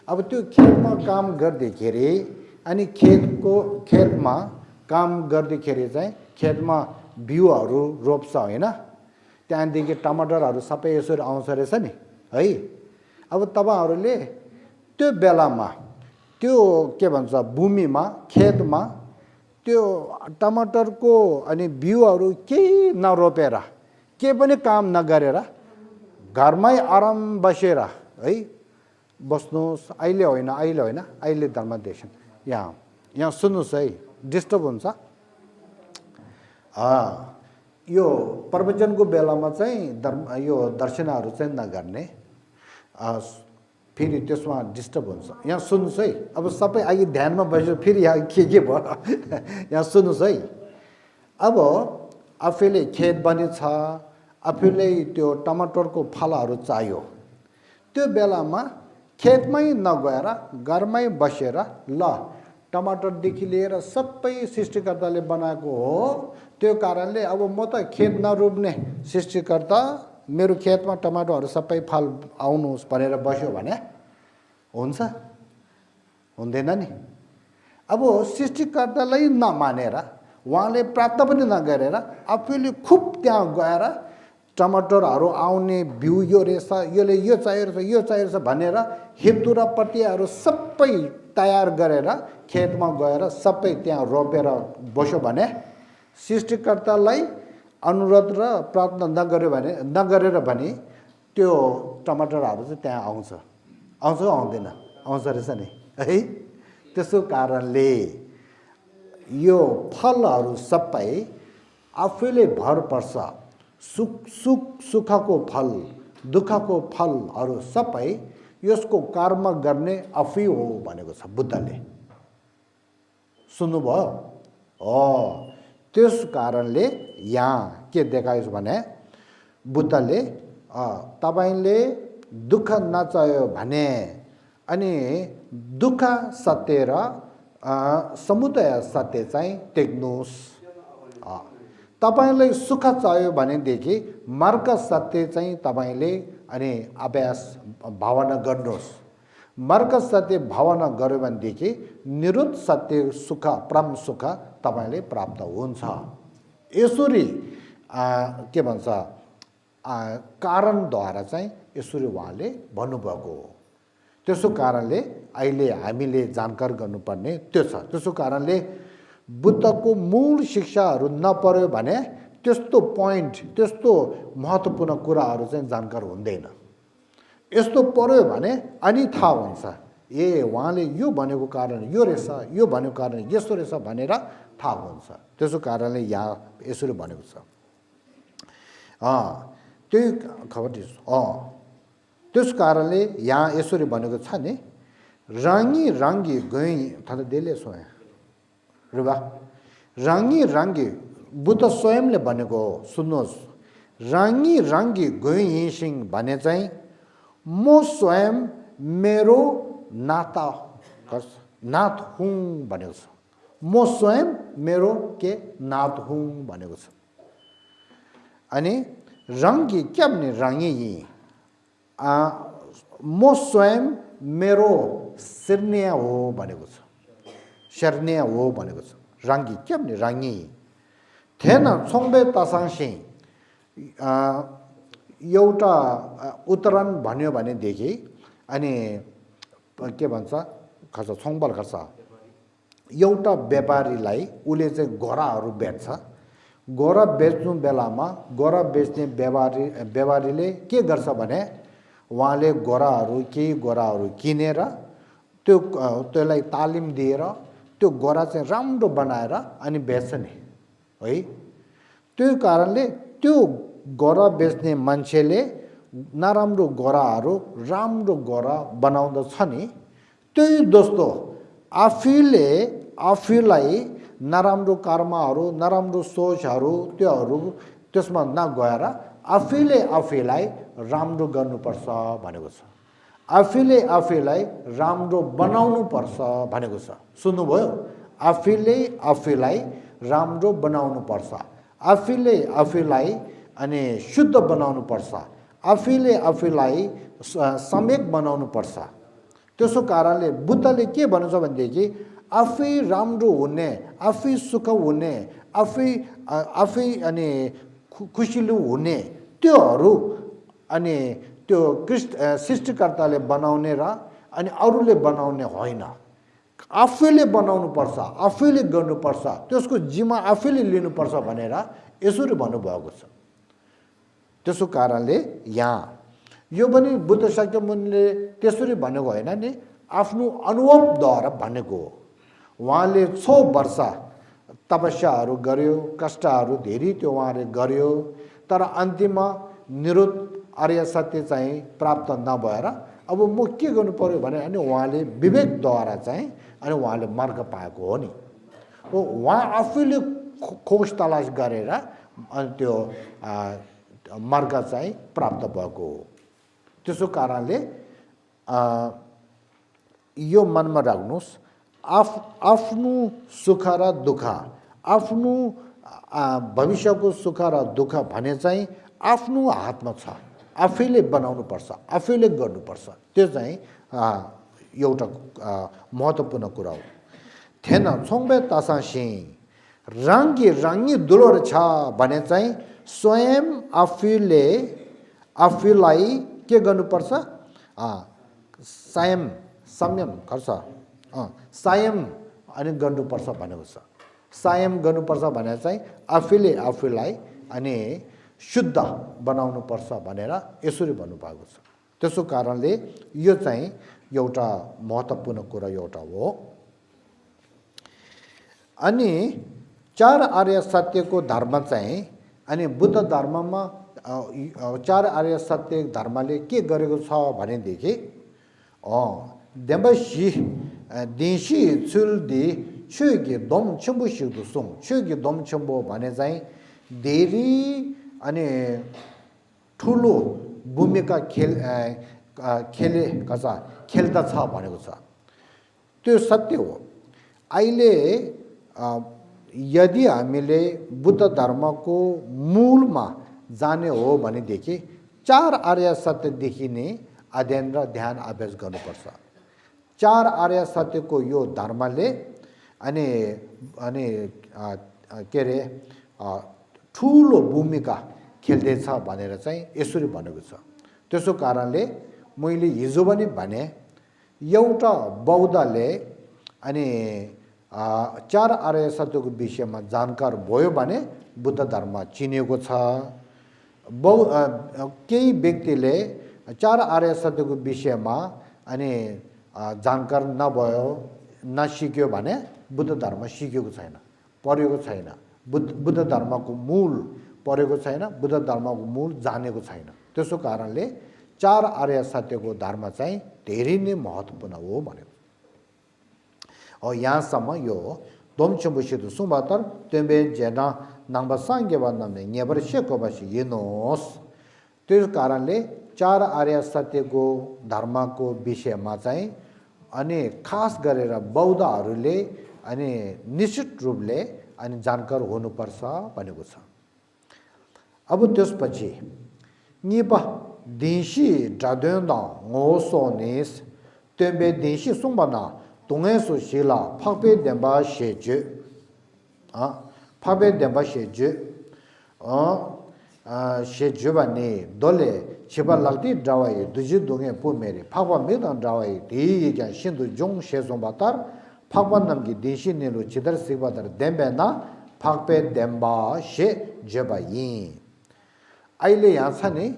अब त्यो खेतमा काम गर्दाखेरि अनि खेतमा काम गर्दाखेरि चाहिँ खेतमा बिउहरू रोप्छ हैन, त्यहाँदेखि टमाटरहरू सबै यसरी आउँछ रहेछ नि है। अब तपाईहरुले त्यो बेलामा त्यो के भन्छ भूमिमा खेतमा त्यो टमाटरको अनि बिउहरू केही नरोपेर के पनि काम नगरेर घरमै आराम बसेर है बस्नुस्। अहिले होइन अहिले धर्मदेशन यहाँ सुन्नुस् है, डिस्टर्ब हुन्छ। यो प्रवचनको बेलामा चाहिँ यो दर्शनहरू चाहिँ नगर्ने, फेरि त्यसमा डिस्टर्ब हुन्छ। यहाँ सुन्नुस् है, अब सबै अहिले ध्यानमा बस्यो, फेरि यहाँ के भयो यहाँ सुन्नुस् है। अब आफैले खेत बनी छ, आफैले त्यो टमाटरको फलहरू चाहियो, त्यो बेलामा खेतमै नगएर घरमै बसेर ल टमाटरदेखि लिएर सबै सृष्टिकर्ताले बनाएको हो, त्यो कारणले अब म त खेत नरोप्ने, सृष्टिकर्ता मेरो खेतमा टमाटरहरू सबै फल आउनुहोस् भनेर बस्यो भने हुन्छ? हुँदैन नि। अब सृष्टिकर्तालाई नमानेर उहाँले प्राप्त पनि नगरेर आफैले खुब त्यहाँ गएर टमाटरहरू आउने बिउ यो रहेछ, यसले यो चाहिएको छ भनेर हेतु र प्रतिहरू सबै तयार गरेर खेतमा गएर सबै त्यहाँ रोपेर बस्यो भने सृष्टिकर्तालाई अनुरोध र प्रार्थना नगरेर भने त्यो टमाटरहरू चाहिँ त्यहाँ आउँछ आउँदैन? आउँछ रहेछ नि है। त्यसो कारणले यो फलहरू सबै आफैले भर पर्छ। सुखको फल दुःखको फलहरू सबै यसको कर्म गर्ने आफै हो भनेको छ बुद्धले। सुन्नुभयो? त्यस कारणले यहाँ के देखाइछ भने बुद्धले तपाईले दुःख नचाह्यो भने अनि दुःख सत्य र समुदय सत्य चाहिँ टेक्नुस्। तपाईलाई सुख चाहियो भनेदेखि मार्ग सत्य चाहिँ तपाईले अनि अभ्यास भावना गर्नुहोस्। मार्ग सत्य भावना गर्यो भनेदेखि निरुद्ध सत्य सुख परम सुख तपाईले प्राप्त हुन्छ। यसरी के भन्छ कारणद्वारा चाहिँ यसरी उहाँले भन्नुभएको हो। त्यसो कारणले अहिले हामीले जानकार गर्नुपर्ने त्यो छ। त्यसो कारणले बुद्धको मूल शिक्षाहरू नपर्यो भने त्यस्तो पोइन्ट त्यस्तो महत्त्वपूर्ण कुराहरू चाहिँ जानकार हुँदैन। यस्तो पर्यो भने अनि थाहा हुन्छ ए उहाँले यो भनेको कारण यो रहेछ, यो भनेको कारण यस्तो रहेछ भनेर थाहा हुन्छ। त्यसो कारणले यहाँ यसरी भनेको छ। त्यही खबर त्यस कारणले यहाँ यसरी भनेको छ नि, राङ्गी राङ्गी गई थाहा देले सोया रुबा राङ्गी राङ्गी बुद्ध स्वयंले भनेको हो। सुन्नुहोस्, राङ्गी राङ्गी गई सिंह भने चाहिँ म स्वयं मेरो नाता नाथ हुँ भनेको छ। म स्वयं मेरो के नाथ हुँ भनेको छ। अनि रङ्गी क्या भने राङ्गी म स्वयं मेरो शरणीय हो भनेको छ। शरणीय हो भनेको छ। राङ्गी क्या भने राङ्गी थिएन छोङ्बे तासाङसिंह एउटा उत्तरण भन्यो भनेदेखि अनि के भन्छ खर्च छोङ्बल खर्च एउटा व्यापारीलाई उसले चाहिँ गोराहरू बेच्छ। गोरा बेच्नु बेलामा गोरा बेच्ने व्यापारीले के गर्छ भने उहाँले केही गोराहरू किनेर त्यसलाई तालिम दिएर त्यो गोरा चाहिँ राम्रो बनाएर अनि बेच्छ नि है। त्यो कारणले त्यो गोरा बेच्ने मान्छेले नराम्रो गोराहरू राम्रो गोरा बनाउँदछ नि, त्यही जस्तो आफूलाई नराम्रो कर्महरू नराम्रो सोचहरू त्योहरू त्यसमा नगएर आफैलाई राम्रो गर्नुपर्छ भनेको छ। आफैलाई राम्रो बनाउनु पर्छ भनेको छ। सुन्नुभयो? आफैलाई राम्रो बनाउनु पर्छ, आफैलाई अनि शुद्ध बनाउनु पर्छ, आफैलाई सम्यक बनाउनु पर्छ। त्यसो कारणले बुद्धले के भन्नुहुन्छ भनेदेखि आफै राम्रो हुने, आफै सुख हुने, आफै अनि खुसिलो हुने त्योहरू अनि त्यो सृष्टिकर्ताले बनाउने र अनि अरूले बनाउने होइन। आफैले बनाउनु पर्छ, आफैले गर्नुपर्छ, त्यसको जिम्मा आफैले लिनुपर्छ भनेर यसरी भन्नुभएको छ। त्यसो कारणले यहाँ यो पनि बुद्ध शाक्यमुनिले त्यसरी भनेको होइन नि, आफ्नो अनुभवद्वारा भनेको हो। उहाँले 6 वर्ष तपस्याहरू गर्यो, कष्टहरू धेरै त्यो उहाँले गर्यो, तर अन्तिममा निरुद्ध आर्य सत्य चाहिँ प्राप्त नभएर अब म के गर्नु पर्यो भने अनि उहाँले विवेकद्वारा चाहिँ अनि उहाँले मार्ग पाएको हो नि। उहाँ आफैले खोज तलास गरेर अनि त्यो मार्ग चाहिँ प्राप्त भएको हो। त्यसो कारणले यो मनमा राख्नुहोस्, आफ्नो सुख र दुःख, आफ्नो भविष्यको सुख र दुःख भने चाहिँ आफ्नो हातमा छ। आफैले बनाउनु पर्छ, आफैले गर्नुपर्छ। त्यो चाहिँ एउटा महत्त्वपूर्ण कुरा हो। थिएन छोङ्बे तासासिंह राङ्गी दुलोर छ भने चाहिँ स्वयं आफैलाई के गर्नुपर्छ? संयम गर्छ, संयम अनि गर्नुपर्छ भनेको छ। संयम गर्नुपर्छ भने चाहिँ आफैलाई अनि शुद्ध बनाउनु पर्छ भनेर यसरी भन्नुभएको छ। त्यसो कारणले यो चाहिँ एउटा महत्त्वपूर्ण कुरा एउटा हो। अनि 4 आर्य सत्यको धर्म चाहिँ अनि बुद्ध धर्ममा 4 आर्य सत्य धर्मले के गरेको छ भनेदेखि देवशी देशी चुल्दी छुगी दम छम्बु सिक्दु सुङ छुगी दम छम्बु भने चाहिँ धेरै अनि ठुलो भूमिका खेल्दछ भनेको छ। त्यो सत्य हो। अहिले यदि हामीले बुद्ध धर्मको मूलमा जाने हो भनेदेखि 4 आर्य सत्यदेखि नै अध्ययन र ध्यान अभ्यास गर्नुपर्छ। 4 आर्य सत्यको यो धर्मले अनि के अरे ठुलो भूमिका खेल्दैछ भनेर चाहिँ यसरी भनेको छ। त्यसो कारणले मैले हिजो पनि भने एउटा बौद्धले अनि चार आर्य सत्यको विषयमा जानकार भयो भने बुद्ध धर्म चिनेको छ। केही व्यक्तिले चार आर्य सत्यको विषयमा अनि जानकार नभयो नसिक्यो भने बुद्ध धर्म सिकेको छैन, पढेको छैन, बुद्ध धर्मको मूल पढेको छैन, बुद्ध धर्मको मूल जानेको छैन। त्यसो कारणले चार आर्य सत्यको धर्म चाहिँ धेरै नै महत्त्वपूर्ण हो भनेको। यहाँसम्म यो दोमचुम्बुसित सुमतर तेम्बे जेना नंबर सांगे भन्ने नेबर शेको बसी यनोस। त्यस कारणले चार आर्य सत्यको धर्मको विषयमा चाहिँ अनि खास गरेर बौद्धहरूले अनि निश्चित रूपले अनि जानकार हुनुपर्छ भनेको छ। अब त्यसपछि निपा दिशी जादुन्दा ngosोनेस तेम्बे दिशी सुंबना 동에서 실라 파베 덴바 셰제 파베 덴바 셰제 셰제바니 돌레 치발락티 드라와이 두지 동에 포메리 파바 메단 드라와이 디게 신도 종 셰송바타 파바 남기 디신네로 지더 시바다 덴베나 파베 덴바 셰제바이 अहिले यहाँ छ नि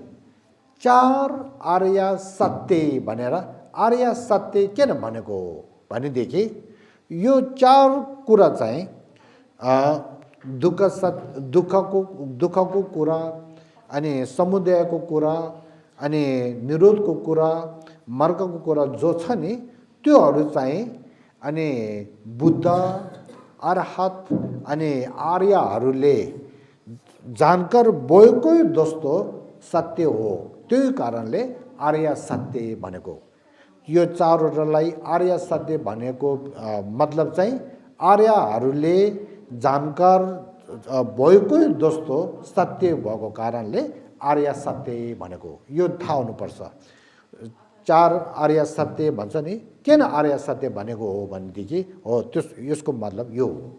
चार आर्य सत्य भनेर आर्य सत्य किन भनेको भनेदेखि यो चार कुरा चाहिँ दुःखको कुरा अनि समुदायको कुरा अनि निरोधको कुरा मार्गको कुरा जो छ नि त्योहरू चाहिँ अनि बुद्ध अरहत अनि आर्यहरूले जानकार भएकै जस्तो सत्य हो। त्यही कारणले आर्य सत्य भनेको। यो चारवटालाई आर्य सत्य भनेको मतलब चाहिँ आर्यहरूले जानकार भएकै जस्तो सत्य भएको कारणले आर्य सत्य भनेको। यो थाहा हुनुपर्छ। चार आर्य सत्य भन्छ नि, किन आर्य सत्य भनेको हो भनेदेखि हो यसको मतलब यो हो।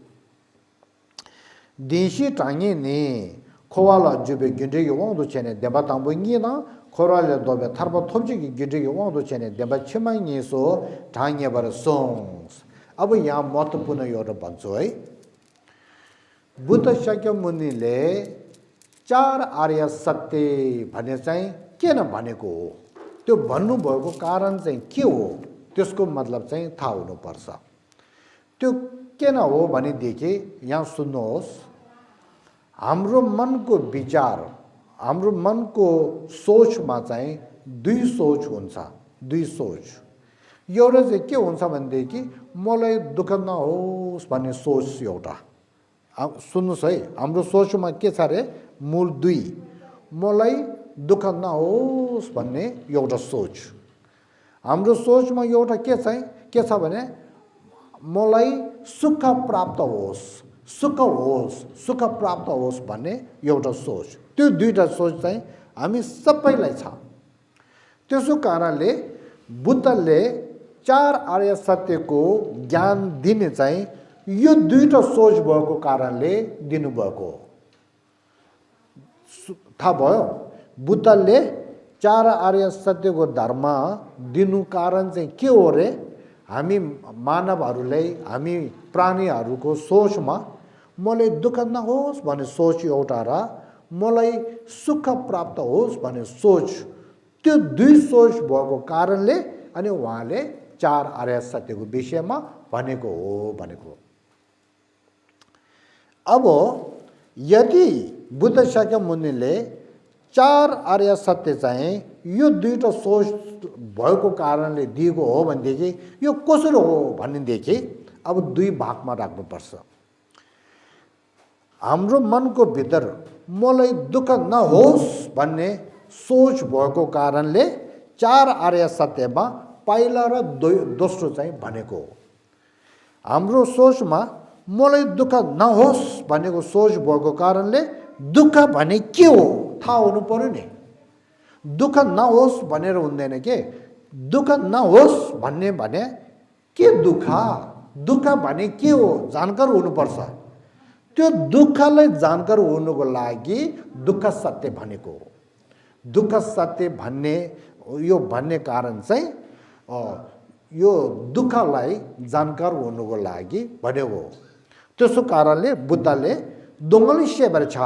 दिशी टाङ्गे नि खोवाला जुबे गिन्ड्रेगी वाङदो चेने देबा तांबुङ्गी ना खोराले दोबे थर्पा थोप्चेगी गिन्ड्रेगी वाङदो चेने देबा छिमाङ्गी सो टाङ्गे बर सोंग्स। अब यहाँ महत्त्वपूर्ण एउटा भन्छु है। बुद्ध शाक्यमुनिले चार आर्य सत्य भने चाहिँ किन भनेको हो, त्यो भन्नुभएको कारण चाहिँ के हो, त्यसको मतलब चाहिँ थाहा हुनुपर्छ। त्यो किन हो भनेदेखि यहाँ सुन्नुहोस्, हाम्रो मनको विचार, हाम्रो मनको सोचमा चाहिँ दुई सोच हुन्छ। दुई सोच, एउटा चाहिँ के हुन्छ भनेदेखि मलाई दुःख नहोस् भन्ने सोच एउटा। सुन्नुहोस् है, हाम्रो सोचमा के छ अरे मूल दुई, मलाई दुःख नहोस् भन्ने एउटा सोच। हाम्रो सोचमा एउटा के छ भने मलाई सुख प्राप्त होस्, सुख प्राप्त होस् भन्ने एउटा सोच। त्यो दुईटा सोच चाहिँ हामी सबैलाई छ। त्यसो कारणले बुद्धले चार आर्य सत्यको ज्ञान दिने चाहिँ यो दुईटा सोच भएको कारणले दिनुभएको। थाहा भयो, बुद्धले चार आर्य सत्यको धर्म दिनु कारण चाहिँ के हो रे, हामी मानवहरूलाई, हामी प्राणीहरूको सोचमा मलाई दुःख नहोस् भन्ने सोच एउटा र मलाई सुख प्राप्त होस् भन्ने सोच, त्यो दुई सोच भएको कारणले अनि उहाँले चार आर्य सत्यको विषयमा भनेको हो भनेको। अब यदि बुद्ध शाक्यमुनिले चार आर्य सत्य चाहिँ यो दुईटा सोच भएको कारणले दिएको हो भनेदेखि यो कसरी हो भनेदेखि अब दुई भागमा राख्नुपर्छ। हाम्रो मनको भित्र मलाई दुःख नहोस् भन्ने सोच भएको कारणले चार आर्य सत्यमा पहिला र दोस्रो चाहिँ भनेको हो। हाम्रो सोचमा मलाई दुःख नहोस् भनेको सोच भएको कारणले दुःख भने के हो थाहा हुनु पर्यो नि। दुःख नहोस् भनेर हुँदैन के, दुःख नहोस् भन्ने भने के दुःख भने के हो जानकार हुनुपर्छ। त्यो दुःखलाई जानकार हुनुको लागि दुःख सत्य भनेको हो। दुःख सत्य भन्ने यो भन्ने कारण चाहिँ यो दुःखलाई जानकार हुनुको लागि भनेको त्यसो कारणले बुद्धले दोङ्गली सेबर छ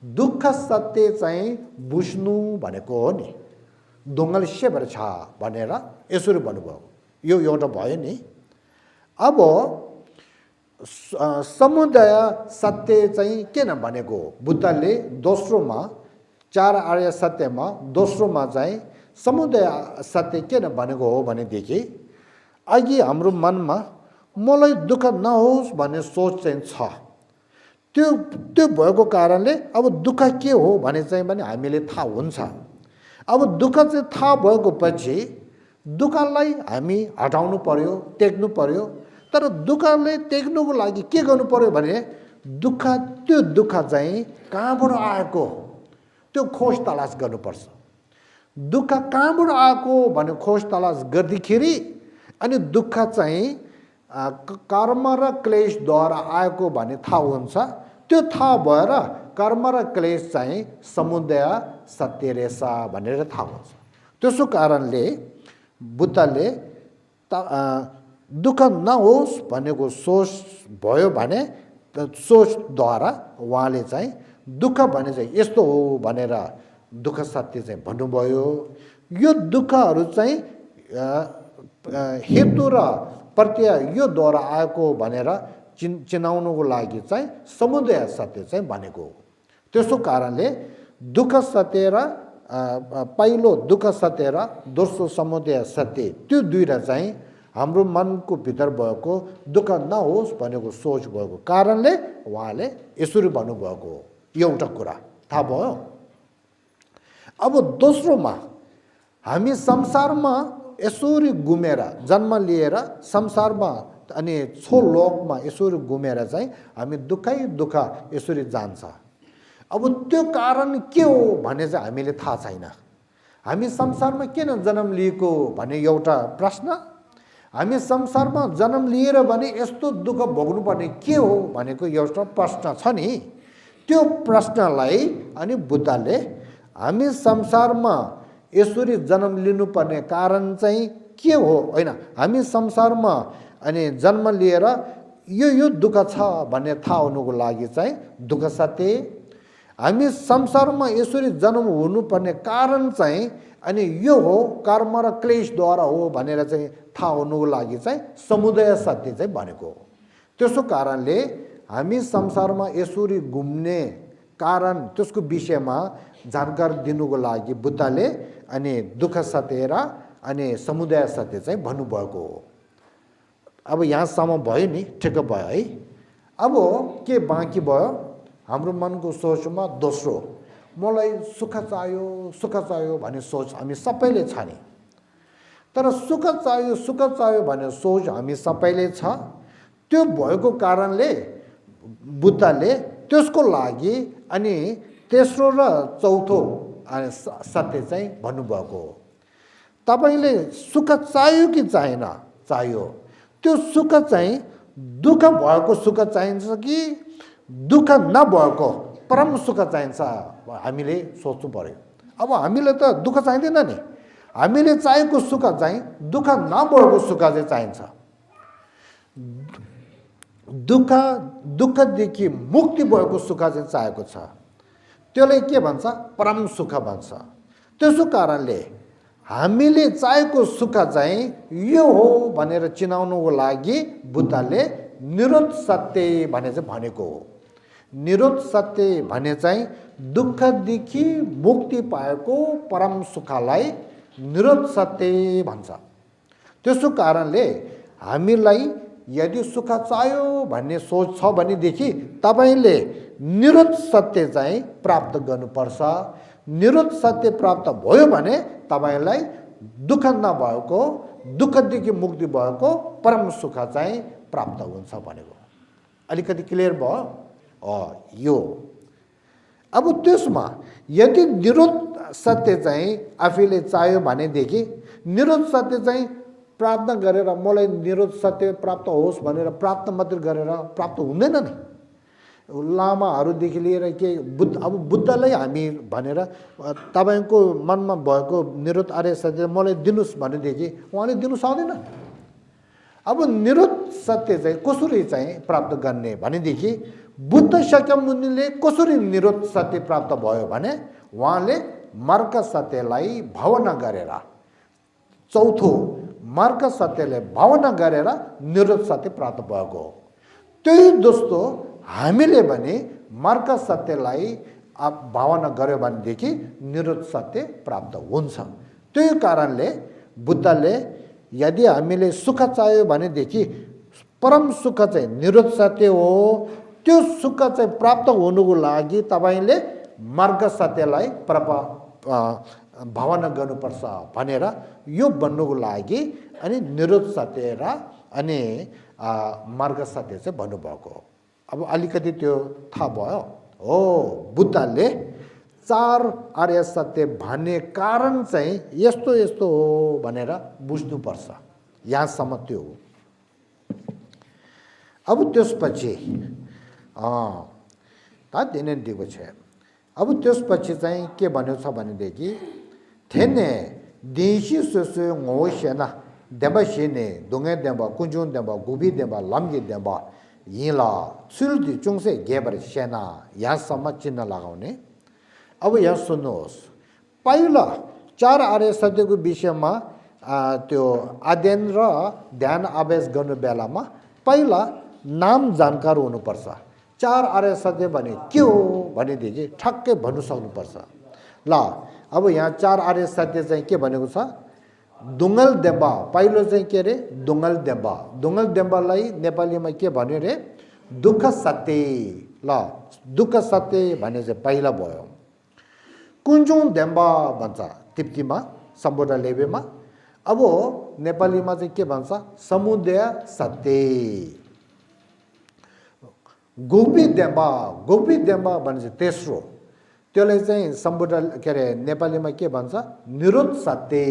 दुःख सत्य चाहिँ बुझ्नु भनेको हो नि दोङ्गली सेबर छ भनेर यसरी भन्नुभयो यो एउटा भयो नि अब समुदाय सत्य चाहिँ किन भनेको बुद्धले दोस्रोमा 4 आर्य सत्यमा दोस्रोमा चाहिँ समुदाय सत्य किन भनेको हो भनेदेखि अघि हाम्रो मनमा मलाई दुःख नहोस् भन्ने सोच चाहिँ छ त्यो भएको कारणले अब दुःख के हो भने चाहिँ पनि हामीले थाहा हुन्छ अब दुःख चाहिँ थाहा भएको पछि दुःखलाई हामी हटाउनु पर्यो त्याग्नु पर्यो तर दुःखले त्याग्नुको लागि के गर्नु पर्यो भने त्यो दुःख चाहिँ कहाँबाट आएको त्यो खोज तलास गर्नुपर्छ दुःख कहाँबाट आएको भने खोज तलास गर्दाखेरि अनि दुःख चाहिँ कर्म र क्लेशद्वारा आएको भन्ने थाहा हुन्छ त्यो थाहा भएर कर्म र क्लेश चाहिँ समुदाय सत्य रहेछ भनेर थाहा हुन्छ त्यसो कारणले बुद्धले दुःख नहोस् भनेको सोच भयो भने सोचद्वारा उहाँले चाहिँ दुःख भने चाहिँ यस्तो हो भनेर दुःख सत्य चाहिँ भन्नुभयो यो दुःखहरू चाहिँ हेतु र प्रत्यय योद्वारा आएको भनेर चिनाउनुको लागि चाहिँ समुदाय सत्य चाहिँ भनेको हो त्यसो कारणले दुःख सत्य र पहिलो दुःख सत्य र दोस्रो समुदाय सत्य त्यो दुईटा चाहिँ हाम्रो मनको भित्र भएको दुःख नहोस् भनेको सोच भएको कारणले उहाँले यसरी भन्नुभएको हो एउटा कुरा थाहा भयो अब दोस्रोमा हामी संसारमा यसरी घुमेर जन्म लिएर संसारमा अनि लोकमा यसरी घुमेर चाहिँ हामी दुःखै दुःख यसरी जान्छ अब त्यो कारण के हो भने चाहिँ हामीले थाहा छैन हामी संसारमा किन जन्म लिएको भन्ने एउटा प्रश्न हामी संसारमा जन्म लिएर भने यस्तो दुःख भोग्नुपर्ने के हो भनेको एउटा प्रश्न छ नि त्यो प्रश्नलाई अनि बुद्धले हामी संसारमा यसरी जन्म लिनुपर्ने कारण चाहिँ के हो हैन हामी संसारमा अनि जन्म लिएर यो दुःख छ भन्ने थाहा हुनुको लागि चाहिँ दुःख सत्य हामी संसारमा यसरी जन्म हुनुपर्ने कारण चाहिँ अनि यो हो कर्म र क्लेशद्वारा हो भनेर चाहिँ थाहा हुनुको लागि चाहिँ समुदाय सत्य चाहिँ भनेको हो त्यसो कारणले हामी संसारमा यसरी घुम्ने कारण त्यसको विषयमा जानकारी दिनुको लागि बुद्धले अनि दुःख सत्य र अनि समुदाय सत्य चाहिँ भन्नुभएको हो अब यहाँसम्म भयो नि ठिक भयो है अब के बाँकी भयो हाम्रो मनको सोचमा दोस्रो मलाई सुख चाहियो भन्ने सोच हामी सबैले छ नि तर सुख चाहियो भन्ने सोच हामी सबैले छ त्यो भएको कारणले बुद्धले त्यसको लागि अनि तेस्रो र चौथो सत्य चाहिँ भन्नुभएको हो तपाईले सुख चाहियो कि चाहिएन चाहियो त्यो सुख चाहिँ दुःख भएको सुख चाहिन्छ कि दुःख नभएको परम सुख चाहिन्छ हामीले सोच्नु पर्यो अब हामीले त दुःख चाहिँदैन नि हामीले चाहेको सुख चाहिँ दुःख नभएको सुख चाहिँ चाहिन्छ दुःखदेखि मुक्ति भएको सुख चाहिँ चाहेको छ त्यसले के भन्छ परम सुख भन्छ त्यसो कारणले हामीले चाहेको सुख चाहिँ यो हो भनेर चिनाउनुको लागि बुद्धले निरोध सत्य भने चाहिँ भनेको हो निरोध सत्य भने चाहिँ दुःखदेखि मुक्ति पाएको परम सुखलाई निरोध सत्य भन्छ त्यसो कारणले हामीलाई यदि सुख चाहियो भन्ने सोच छ भनेदेखि तपाईले निरोध सत्य चाहिँ प्राप्त गर्नुपर्छ निरोध सत्य प्राप्त भयो भने तपाईलाई दुःख नभएको दुःखदेखि मुक्ति भएको परम सुख चाहिँ प्राप्त हुन्छ भनेको अलिकति क्लियर भयो यो अब त्यसमा यदि निरोध सत्य चाहिँ आफैले चाह्यो भनेदेखि निरोध सत्य चाहिँ प्रार्थना गरेर मलाई निरोध सत्य प्राप्त होस् भनेर प्राप्त मात्र गरेर प्राप्त हुँदैन नि लामाहरूदेखि लिएर के अब बुद्धलाई हामी भनेर तपाईको मनमा भएको निरोध आर्य सत्य मलाई दिनुस् भनेदेखि उहाँले दिनु सक्दैन अब निरुक्त सत्य चाहिँ कसरी चाहिँ प्राप्त गर्ने भनेदेखि बुद्ध शाक्यमुनिले कसरी निरुक्त सत्य प्राप्त भयो भने उहाँले मार्ग सत्यलाई भावना गरेर चौथो मार्ग सत्यले भावना गरेर निरुक्त सत्य प्राप्त भएको हो। त्यही दोस्तो हामीले भने मार्ग सत्यलाई भावना गर्यो भनेदेखि निरुक्त सत्य प्राप्त हुन्छ। त्यही कारणले बुद्धले यदि हामीले सुख चाहियो भनेदेखि परम सुख चाहिँ निरुक्त सत्य हो। त्यो सुख चाहिँ प्राप्त हुनुको लागि तपाईले मार्ग सत्यलाई भावना गर्नुपर्छ भनेर यो भन्नुको लागि अनि निरुक्त सत्य र अनि मार्ग सत्य चाहिँ भन्नुभएको हो। अब अलिकति त्यो थाहा भयो हो। बुद्धले चार आर्य सत्य भन्ने कारण चाहिँ यस्तो यस्तो हो भनेर बुझ्नुपर्छ। यहाँसम्म त्यो हो। अब त्यसपछि दिने दिएको छ। अब त्यसपछि चाहिँ के भन्यो छ भनेदेखि थेने देशी सोसो ngोसेना देबा शेने दोंगे देबा कुंजुन देबा गुबी देबा लम्गी देबा यिला सुल्दी चुङसे गेबर सेना यहाँसम्म चिन्ह लगाउने। अब यहाँ सुन्नुहोस्, पहिला चार आर्य सत्यको विषयमा त्यो अध्ययन र ध्यान अभ्यास गर्नु बेलामा पहिला नाम जानकार हुनुपर्छ। चार आर्य सत्य भने के हो भनेदेखि ठक्कै भन्नु सक्नुपर्छ। ल अब यहाँ चार आर्य सत्य चाहिँ के भनेको छ? दुङ्गल देम्बा पहिलो चाहिँ के अरे दुङ्गल देम्बा। दुङ्गल देम्बालाई नेपालीमा के भन्यो अरे दुःख सत्य। ल दुःख सत्य भने चाहिँ पहिला भयो। कुञ्जुङ देम्बा भन्छ तिप्तीमा सम्बोधन लेबेमा। अब नेपालीमा चाहिँ के भन्छ समुदय सत्य। गोपी देम्बा भने चाहिँ तेस्रो। त्यसलाई चाहिँ सम्बोधन के अरे नेपालीमा के भन्छ निरुक्त सत्य।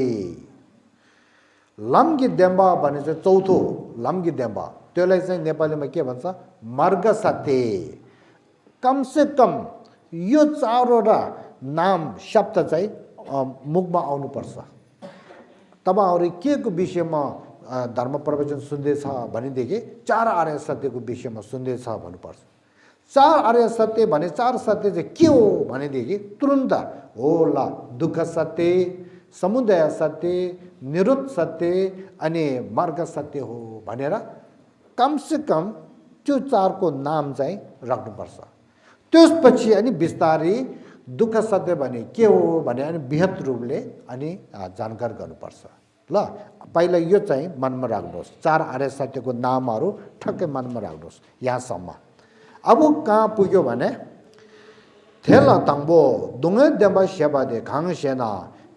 लम्गी देम्बा भने चाहिँ चौथो लम्गी देम्बा। त्यसलाई चाहिँ नेपालीमा के भन्छ मार्ग सत्य। कमसे कम यो चारवटा नाम शब्द चाहिँ मुखमा आउनुपर्छ। तपाईहरु के को विषयमा धर्म प्रवचन सुन्दैछ भनेदेखि चार आर्य सत्यको विषयमा सुन्दैछ भन्नुपर्छ। चार आर्य सत्य भने चार सत्य चाहिँ के हो भनेदेखि तुरुन्त हो ल दुःख सत्य, समुदय सत्य, निरुक्त सत्य अनि मार्ग सत्य हो भनेर कमसे कम त्यो चारको नाम चाहिँ राख्नुपर्छ। त्यसपछि अनि बिस्तारै दुःख सत्य भने के हो भने अनि बृहत रूपले अनि जानकार गर्नुपर्छ। ल पहिला यो चाहिँ मनमा राख्नुहोस्। चार आर्य सत्यको नामहरू ठक्कै मनमा राख्नुहोस् यहाँसम्म। अब कहाँ पुग्यो भने थेला तङ्बो दुङ्गे देम्बा सेबादे खाङ सेना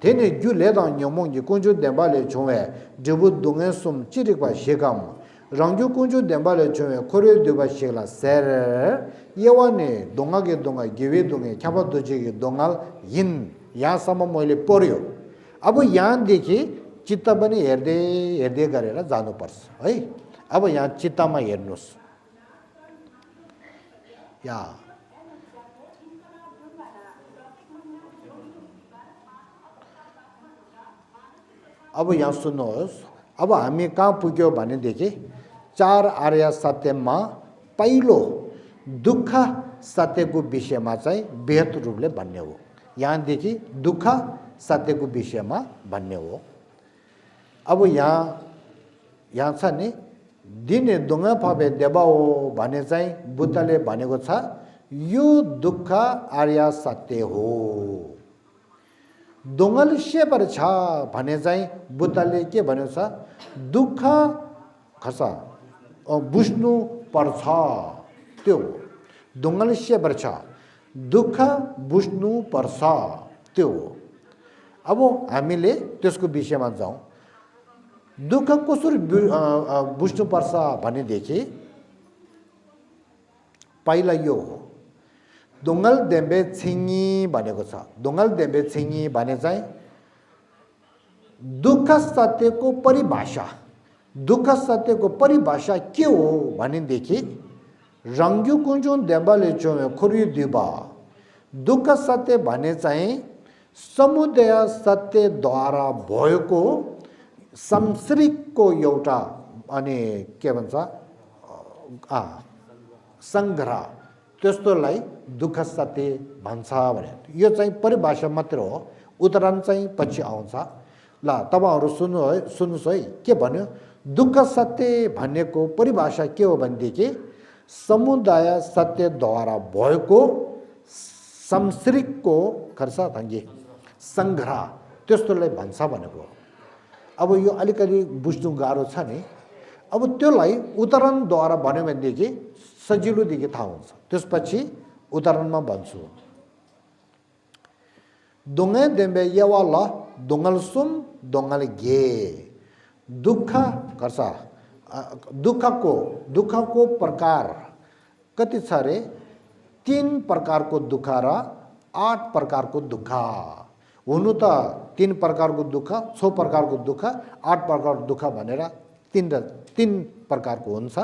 थेने जु लेदाङ न्योमोङजी कुञ्जु देम्बाले छुवे जबु दुङ्गे सुम चिरिकवा सेगम रङ्जु कुञ्जु देम्बाले छुवे खोरे दुबा सेगला सेर येवाने दोङ्गागे दोङ्गा गिवे दोङ्गे ख्यापा दुजेगे दोङ्गाल हिन। यहाँसम्म मैले पढ्यो। अब यहाँदेखि चित्त पनि हेर्दै हेर्दै गरेर जानुपर्छ है। अब यहाँ चित्तमा हेर्नुहोस्। या अब यहाँ सुन्नुहोस्। अब हामी कहाँ पुग्यो भनेदेखि चार आर्य सत्यमा पहिलो दुःख सत्यको विषयमा चाहिँ बृहत रूपले भन्ने हो। यहाँदेखि दुःख सत्यको विषयमा भन्ने हो। अब यहाँ छ नि दिने दुङ्गा फबे देवा हो भने चाहिँ बुद्धले भनेको छ यो दुःख आर्य सत्य हो। दोङ्गल सेपर छ भने चाहिँ बुद्धले के भनेको छ दुःख खस बुझ्नु पर्छ। त्यो दोङ्गल सेपर छ दुःख बुझ्नु पर्छ त्यो। अब हामीले त्यसको विषयमा जाउँ। दुःख कसरी बुझ्नुपर्छ भनेदेखि पहिला यो हो दोङ्गल देम्बे छिङी भनेको छ। दोङ्गल देम्बे छिङी भने चाहिँ दुःख सत्यको परिभाषा। दुःख सत्यको परिभाषा के हो भनेदेखि रङ्ग्यु कुञ्जुन देम्बाले चोमे खोरी दिबा दुःख सत्य भने चाहिँ समुदय सत्यद्वारा भएको संश्रिकको एउटा अनि के भन्छ सङ्ग्रह त्यस्तोलाई दुःख सत्य भन्छ भने यो चाहिँ परिभाषा मात्र हो उदाहरण चाहिँ पछि आउँछ ल तपाईहरु सुन्नुस् है के भन्यो दुःख सत्य भन्नेको परिभाषा के हो भनेदेखि समुदाय सत्यद्वारा भएको संश्रिकको खर्च धङ्गे सङ्ग्रह त्यस्तोलाई भन्छ भनेको अब यो अलिकति बुझ्नु गाह्रो छ नि अब त्योलाई उदाहरणद्वारा भन्यो भनेदेखि सजिलोदेखि थाहा हुन्छ त्यसपछि उदाहरणमा भन्छु दोंगे देम्बे यवाला दोंगल सुम दोंगल गे दुःख गर्छ दुःखको प्रकार कति छ रे 3 प्रकारको दुःख र 8 प्रकारको दुःख हुनु त 3 प्रकारको दुःख 6 प्रकारको दुःख 8 प्रकारको दुःख भनेर 3 प्रकारको हुन्छ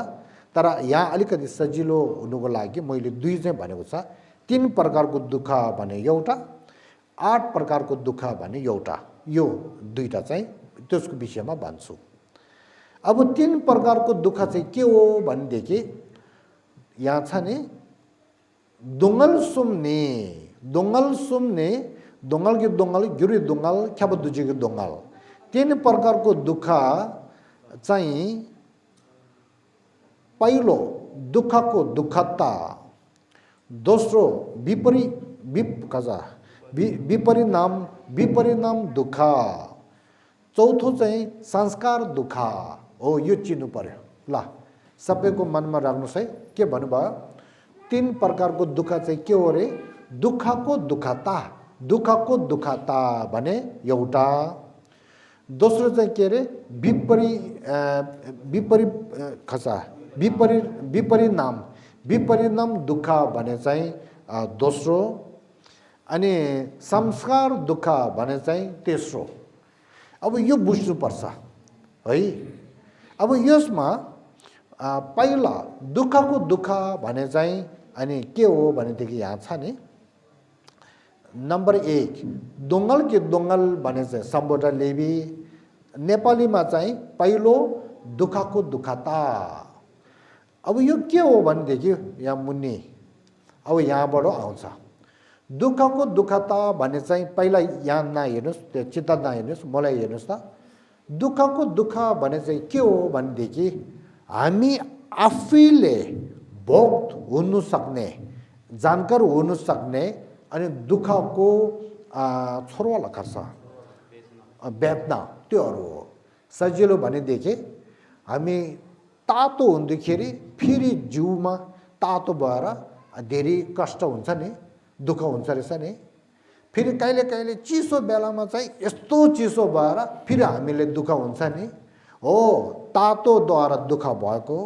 तर यहाँ अलिकति सजिलो हुनुको लागि मैले 2 चाहिँ भनेको छ 3 प्रकारको दुःख भने एउटा 8 प्रकारको दुःख भने एउटा यो दुईटा चाहिँ त्यसको विषयमा भन्छु अब 3 प्रकारको दुःख चाहिँ के हो भनेदेखि यहाँ छ नि दोंगल सुम्ने दोंगल के दोंगल गिरी दोंगल ख्याब दुजी के दोंगल 3 प्रकारको दुःख चाहिँ पहिलो दुःखको दुःखता दोस्रो विपरिणाम दुःख चौथो चाहिँ संस्कार दुःख हो यो चिन्नु पर्यो ल सबैको मनमा राख्नुस् है के भन्नुभयो 3 प्रकारको दुःख चाहिँ के हो रे दुःखको दुःखता भने एउटा दोस्रो चाहिँ के रे विपरिणाम दुःख भने चाहिँ दोस्रो अनि संस्कार दुःख भने चाहिँ तेस्रो अब यो बुझ्नु पर्छ है अब यसमा पहिला दुःखको दुःख भने चाहिँ अनि के हो भनेदेखि यहाँ छ नि नम्बर 1 दोंगल के दोंगल भने चाहिँ सम्बोधन लेबी नेपालीमा चाहिँ पहिलो दुःखको दुःखता अब यो के हो भनेदेखि यहाँ मुन्नी अब यहाँबाट आउँछ दुःखको दुःखता भने चाहिँ पहिला यहाँ नहेर्नुस् त्यो चित्त नहेर्नुस् मलाई हेर्नुस् त दुःखको दुःख भने चाहिँ के हो भनेदेखि हामी आफैले भोग हुनु सक्ने जानकार हुनु सक्ने अनि दुःखको छोरवाला खर्च बेच्न त्योहरू हो सजिलो भनेदेखि हामी तातो हुँदाखेरि फेरि जिउमा तातो भएर धेरै कष्ट हुन्छ नि दुःख हुन्छ रहेछ नि फेरि कहिले कहिले चिसो बेलामा चाहिँ यस्तो चिसो भएर फेरि हामीले दुःख हुन्छ नि हो तातोद्वारा दुःख भएको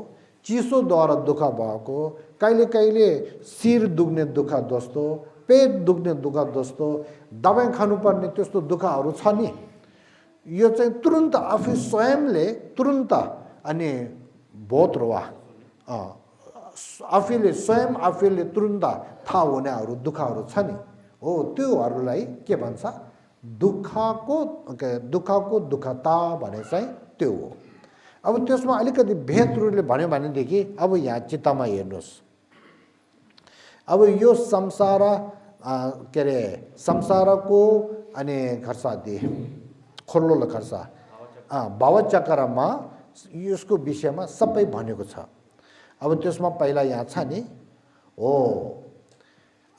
चिसोद्वारा दुःख भएको कहिले कहिले शिर दुख्ने दुःख जस्तो पेट दुख्ने दुःख जस्तो दबाई खानुपर्ने त्यस्तो दुःखहरू छ नि यो चाहिँ तुरुन्त आफै स्वयंले तुरुन्त अनि बहुत रुवा आफैले तुरुन्त थाहा हुनेहरू दुःखहरू छ नि हो त्योहरूलाई के भन्छ दुःखको दुःखता भने चाहिँ त्यो हो अब त्यसमा अलिकति भेद रूपले भन्यो भनेदेखि अब यहाँ चित्तमा हेर्नुहोस् अब यो संसार के अरे संसारको अनि खर्सादी खोल्लो खर्च भावचक्रमा यसको विषयमा सबै भनेको छ अब त्यसमा पहिला यहाँ छ नि हो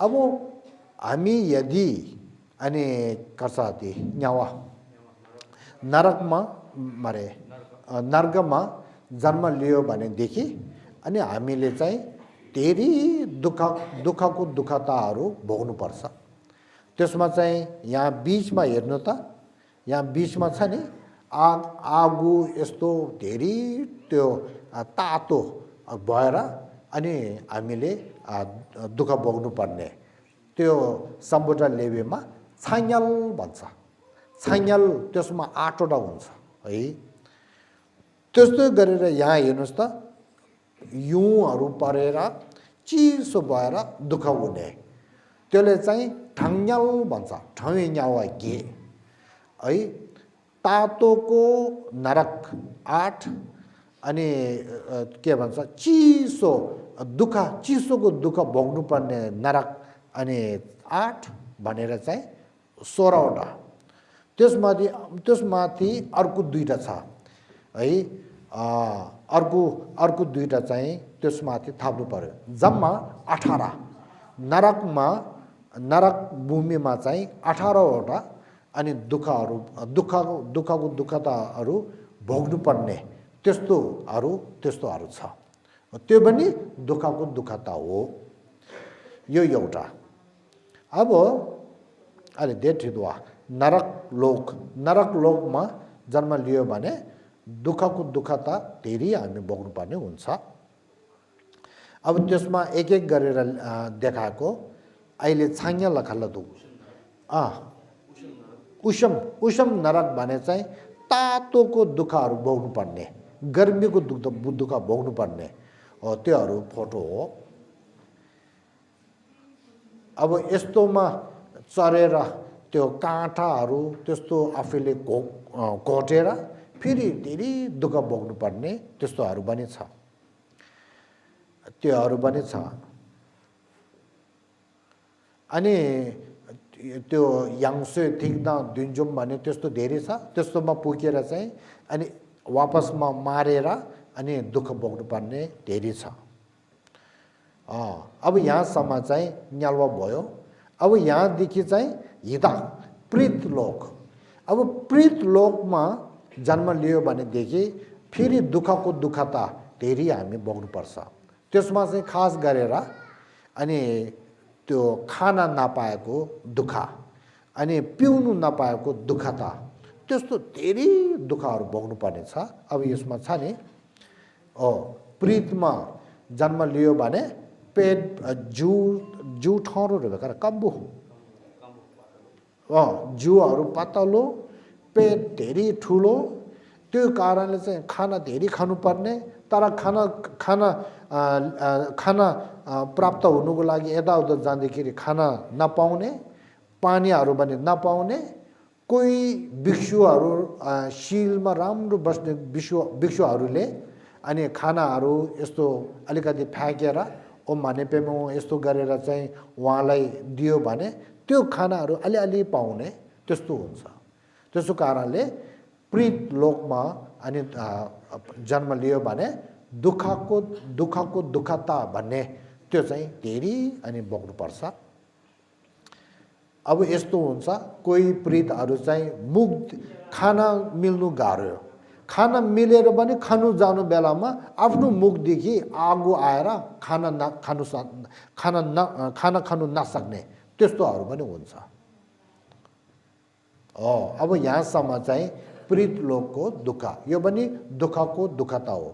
अब हामी यदि अनि खर्सादी न्यावा नर्कमा जन्म लियो भनेदेखि अनि हामीले चाहिँ धेरै दुःखको दुःखताहरू भोग्नुपर्छ त्यसमा चाहिँ यहाँ बीचमा हेर्नु त यहाँ बीचमा छ नि आगो यस्तो धेरै त्यो तातो भएर अनि हामीले दुःख भोग्नु पर्ने त्यो सम्बोधन लेबेमा छाङ्याल भन्छ छाङ्याल त्यसमा 8 वटा हुन्छ है त्यस्तो गरेर यहाँ हेर्नुहोस् त युहरू परेर चिसो भएर दुःख हुने त्यसले चाहिँ ठाङ्याल भन्छ ठङ्यावा गे है तातोको नरक 8 अनि के भन्छ चिसो चिसोको दुःख भोग्नुपर्ने नरक अनि 8 भनेर चाहिँ 16वटा त्यसमाथि अर्को 2टा छ है अर्को 2टा चाहिँ त्यसमाथि थप्नु पर्यो जम्मा 18 नरक भूमिमा चाहिँ 18वटा अनि दुःखको दुःखताहरू भोग्नुपर्ने त्यस्तोहरू छ त्यो पनि दुःखको दुःखता हो यो एउटा अब अहिले देठिदुवा नरक लोकमा जन्म लियो भने दुःखको दुःखता धेरै हामी भोग्नुपर्ने हुन्छ अब त्यसमा एक गरेर देखाएको अहिले छाङ्या लखलदु उषम नरक भने चाहिँ तातोको दुःखहरू भोग्नुपर्ने गर्मीको दुःख भोग्नुपर्ने हो त्योहरू फोटो हो अब यस्तोमा चरेर त्यो काँटाहरू त्यस्तो आफैले घोटेर फेरि धेरै दुःख भोग्नुपर्ने त्यस्तोहरू पनि छ त्योहरू पनि छ अनि त्यो याङसे थिक्न दिन्जुम भने त्यस्तो धेरै छ त्यस्तोमा पुगेर चाहिँ अनि वापसमा मारेर अनि दुःख भोग्नुपर्ने धेरै छ अब यहाँसम्म चाहिँ न्यालवा भयो अब यहाँदेखि चाहिँ हिता प्रीत लोक अब प्रीत लोकमा जन्म लियो भनेदेखि फेरि दुःखको दुःखता धेरै हामी भोग्नुपर्छ त्यसमा चाहिँ खास गरेर अनि त्यो खाना नपाएको दुःख अनि पिउनु नपाएको दुःखता त्यस्तो धेरै दुःखहरू भोग्नुपर्ने छ अब यसमा छ नि प्रीतमा जन्म लियो भने पेट जिउ ठहरो भएर कम्बु जिउहरू पातलो पेट धेरै ठुलो त्यो कारणले चाहिँ खाना धेरै खानुपर्ने तर खाना प्राप्त हुनुको लागि यताउता जाँदाखेरि खाना नपाउने पानीहरू पनि नपाउने कोही भिक्षुहरू शिलमा राम्रो बस्ने भिक्षुहरूले अनि खानाहरू यस्तो अलिकति फ्याँकेर माने पेमो यस्तो गरेर चाहिँ उहाँलाई दियो भने त्यो खानाहरू अलिअलि पाउने त्यस्तो हुन्छ त्यसो कारणले प्रीत लोकमा अनि जन्म लियो भने दुःखको दुःखता भन्ने त्यो चाहिँ धेरै अनि भोग्नुपर्छ अब यस्तो हुन्छ कोही प्रीतहरू चाहिँ मुख खाना मिल्नु गाह्रो खाना मिलेर पनि खानु जानु बेलामा आफ्नो मुखदेखि आगो आएर खाना खानु नसक्ने त्यस्तोहरू पनि हुन्छ अब यहाँसम्म चाहिँ प्रीत लोकको दुःख यो पनि दुःखको दुःखता हो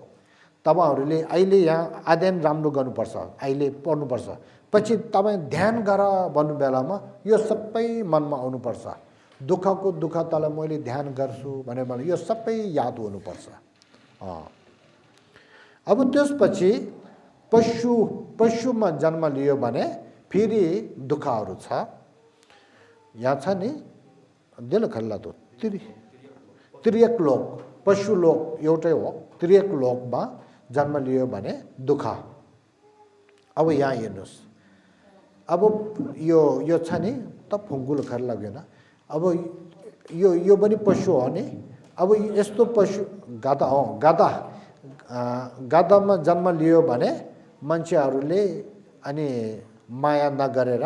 तपाईहरुले अहिले यहाँ अध्ययन राम्रो गर्नुपर्छ अहिले पढ्नुपर्छ पछि तपाई ध्यान गर भन्नु बेलामा यो सबै मनमा आउनुपर्छ दुःखको दुःखतालाई मैले ध्यान गर्छु भने यो सबै याद हुनुपर्छ अब त्यसपछि पशुमा जन्म लियो भने फेरि दुःखहरू छ यहाँ छ नि दिल खल्ला त त्रियक लोक पशु लोक एउटै हो त्रियक लोकमा जन्म लियो भने दुःख अब यहाँ हेर्नुस् अब यो छ नि त फुङ्गुल खर लागेन अब यो पनि पशु हो नि अब यस्तो पशु गधामा जन्म लियो भने मान्छेहरूले अनि माया नगरेर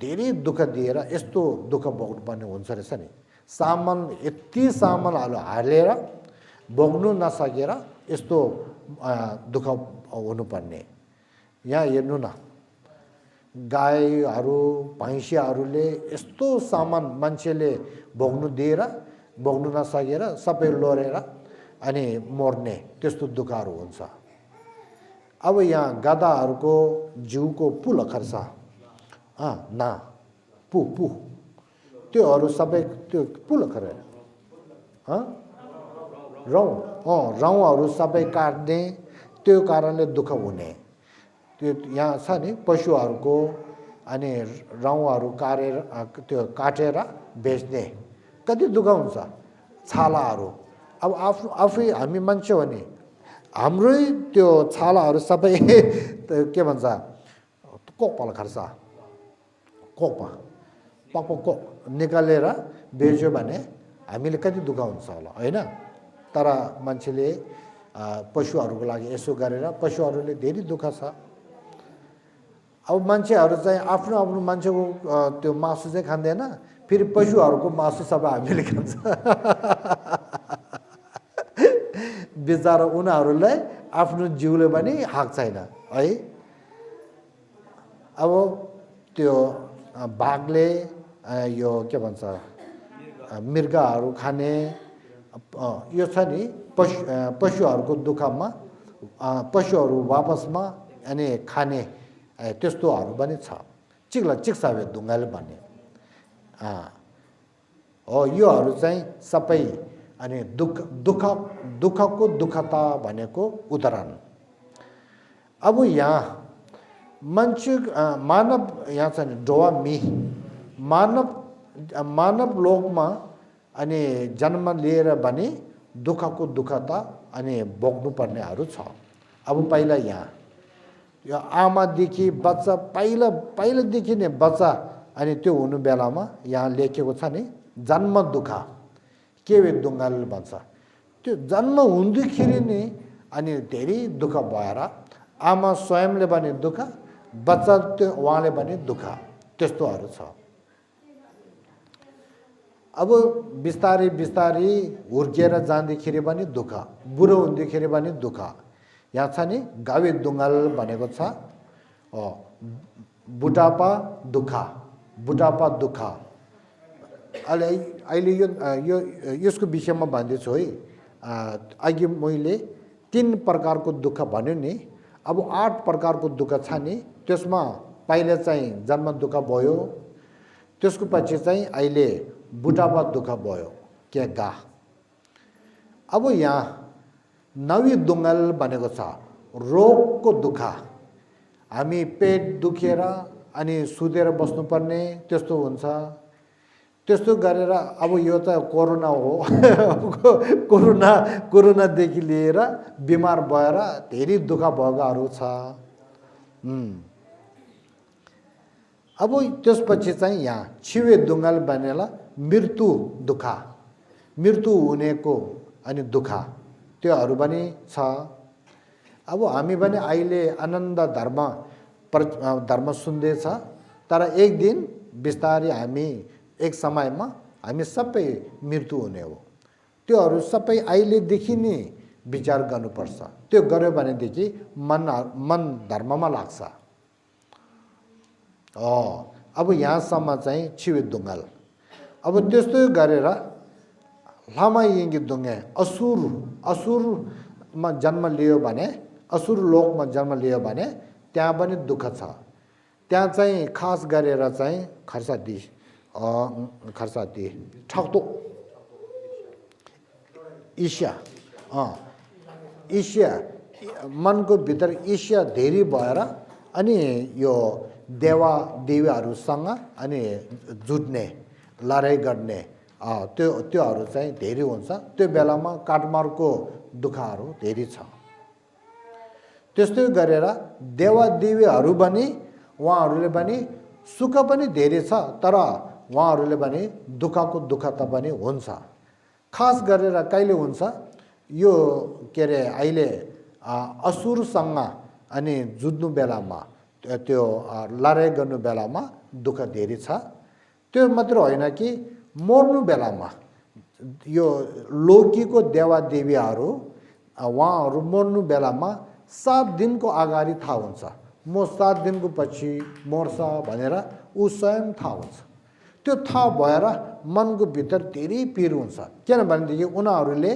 धेरै दुःख दिएर यस्तो दुःख भोग्नुपर्ने हुन्छ रहेछ नि सामान यति सामानहरू हालेर भोग्नु नसकेर यस्तो दुःख हुनुपर्ने यहाँ हेर्नु न गाईहरू भैँसीहरूले यस्तो सामान मान्छेले भोग्नु दिएर भोग्नु नसकेर सबै लोरेर अनि मर्ने त्यस्तो दुःखहरू हुन्छ अब यहाँ गधाहरूको जिउको पुल खर्छ ना पु त्योहरू सबै त्यो पुल खरे रौँहरू सबै काट्ने त्यो कारणले दुःख हुने त्यो यहाँ छ नि पशुहरूको अनि रौँहरू काटेर बेच्ने कति दुःख हुन्छ छालाहरू अब आफै हामी मान्छे हो नि हाम्रै त्यो छालाहरू सबै के भन्छ कोकपाल खर्छ कोकमा पक्क कोक निकालेर बेच्यो भने हामीले कति दुःख हुन्छ होला होइन तर मान्छेले पशुहरूको लागि यसो गरेर पशुहरूले धेरै दुःख छ अब मान्छेहरू चाहिँ आफ्नो आफ्नो मान्छेको त्यो मासु चाहिँ खाँदैन फेरि पशुहरूको मासु सबै हामीले खान्छ बिचरा उनीहरूलाई आफ्नो जिउले पनि हक छैन है अब त्यो बाघले यो के भन्छ मृगहरू खाने यो छ नि पशुहरूको दुःखमा पशुहरू वापसमा अनि खाने त्यस्तोहरू पनि छ चिक्सावे ढुङ्गाले भन्ने हो योहरू चाहिँ सबै अनि दुःखको दुःखता भनेको उदाहरण अब यहाँ मान्छे मानव यहाँ छ नि डोवा मी मानव लोकमा अनि जन्म लिएर भने दुःखको दुःखता अनि भोग्नुपर्नेहरू छ अब पहिला यहाँ यो आमादेखि बच्चा पहिलादेखि नै बच्चा अनि त्यो हुनु बेलामा यहाँ लेखेको छ नि जन्म दुःख के ढुङ्गाल भन्छ त्यो जन्म हुँदाखेरि नै अनि धेरै दुःख भएर आमा स्वयंले पनि दुःख बच्चा त्यो उहाँले पनि दुःख त्यस्तोहरू छ अब बिस्तारै बिस्तारै हुर्किएर जाँदाखेरि पनि दुःख बुढो हुँदाखेरि पनि दुःख यहाँ छ नि गावे ढुङ्गाल भनेको छ बुढापा दुःख अहिले यो यसको विषयमा भन्दैछु है अघि मैले 3 प्रकारको दुःख भन्यो नि अब 8 प्रकारको दुःख छ नि त्यसमा पहिले चाहिँ जन्म दुःख भयो त्यसको पछि चाहिँ अहिले बुढापा दुःख भयो के गा अब यहाँ नवी ढुङ्गाल भनेको छ रोगको दुःख हामी पेट दुखेर अनि सुतेर बस्नुपर्ने त्यस्तो हुन्छ त्यस्तो गरेर अब यो त कोरोना हो कोरोनादेखि लिएर बिमार भएर धेरै दुःख भएकाहरू छ अब त्यसपछि चाहिँ यहाँ छिवे ढुङ्गाल बनेला मृत्यु दुःख मृत्यु हुनेको अनि दुःख त्योहरू पनि छ अब हामी पनि अहिले आनन्द धर्म सुन्दैछ तर एक दिन बिस्तारै हामी एक समयमा हामी सबै मृत्यु हुने हो त्योहरू सबै अहिलेदेखि नै विचार गर्नुपर्छ त्यो गर्यो भनेदेखि मन धर्ममा लाग्छ अब यहाँसम्म चाहिँ छिवे ढुङ्गाल अब त्यस्तै गरेर लामा यिङ्गी ढुङ्गे असुरमा जन्म लियो भने असुर लोकमा जन्म लियो भने त्यहाँ पनि दुःख छ त्यहाँ चाहिँ खास गरेर चाहिँ खर्सादी ठक्तो ईर्ष्या मनको भित्र ईर्ष्या धेरै भएर अनि यो देवीहरूसँग अनि जुट्ने लडाइँ गर्ने त्योहरू चाहिँ धेरै हुन्छ त्यो बेलामा काटमारको दुःखहरू धेरै छ त्यस्तै गरेर देवीहरू पनि उहाँहरूले पनि सुख पनि धेरै छ तर उहाँहरूले पनि दुःखको दुःखता पनि हुन्छ खास गरेर कहिले हुन्छ यो के अरे अहिले असुरसँग अनि जुझ्नु बेलामा त्यो लडाइँ गर्नु बेलामा दुःख धेरै छ त्यो मात्र होइन कि मर्नु बेलामा यो लोकीको देवीहरू उहाँहरू मर्नु बेलामा 7 दिनको अगाडि थाहा हुन्छ म 7 दिनको पछि मर्छ भनेर ऊ स्वयं थाहा हुन्छ त्यो थाहा भएर मनको भित्र धेरै पीर हुन्छ किनभनेदेखि उनीहरूले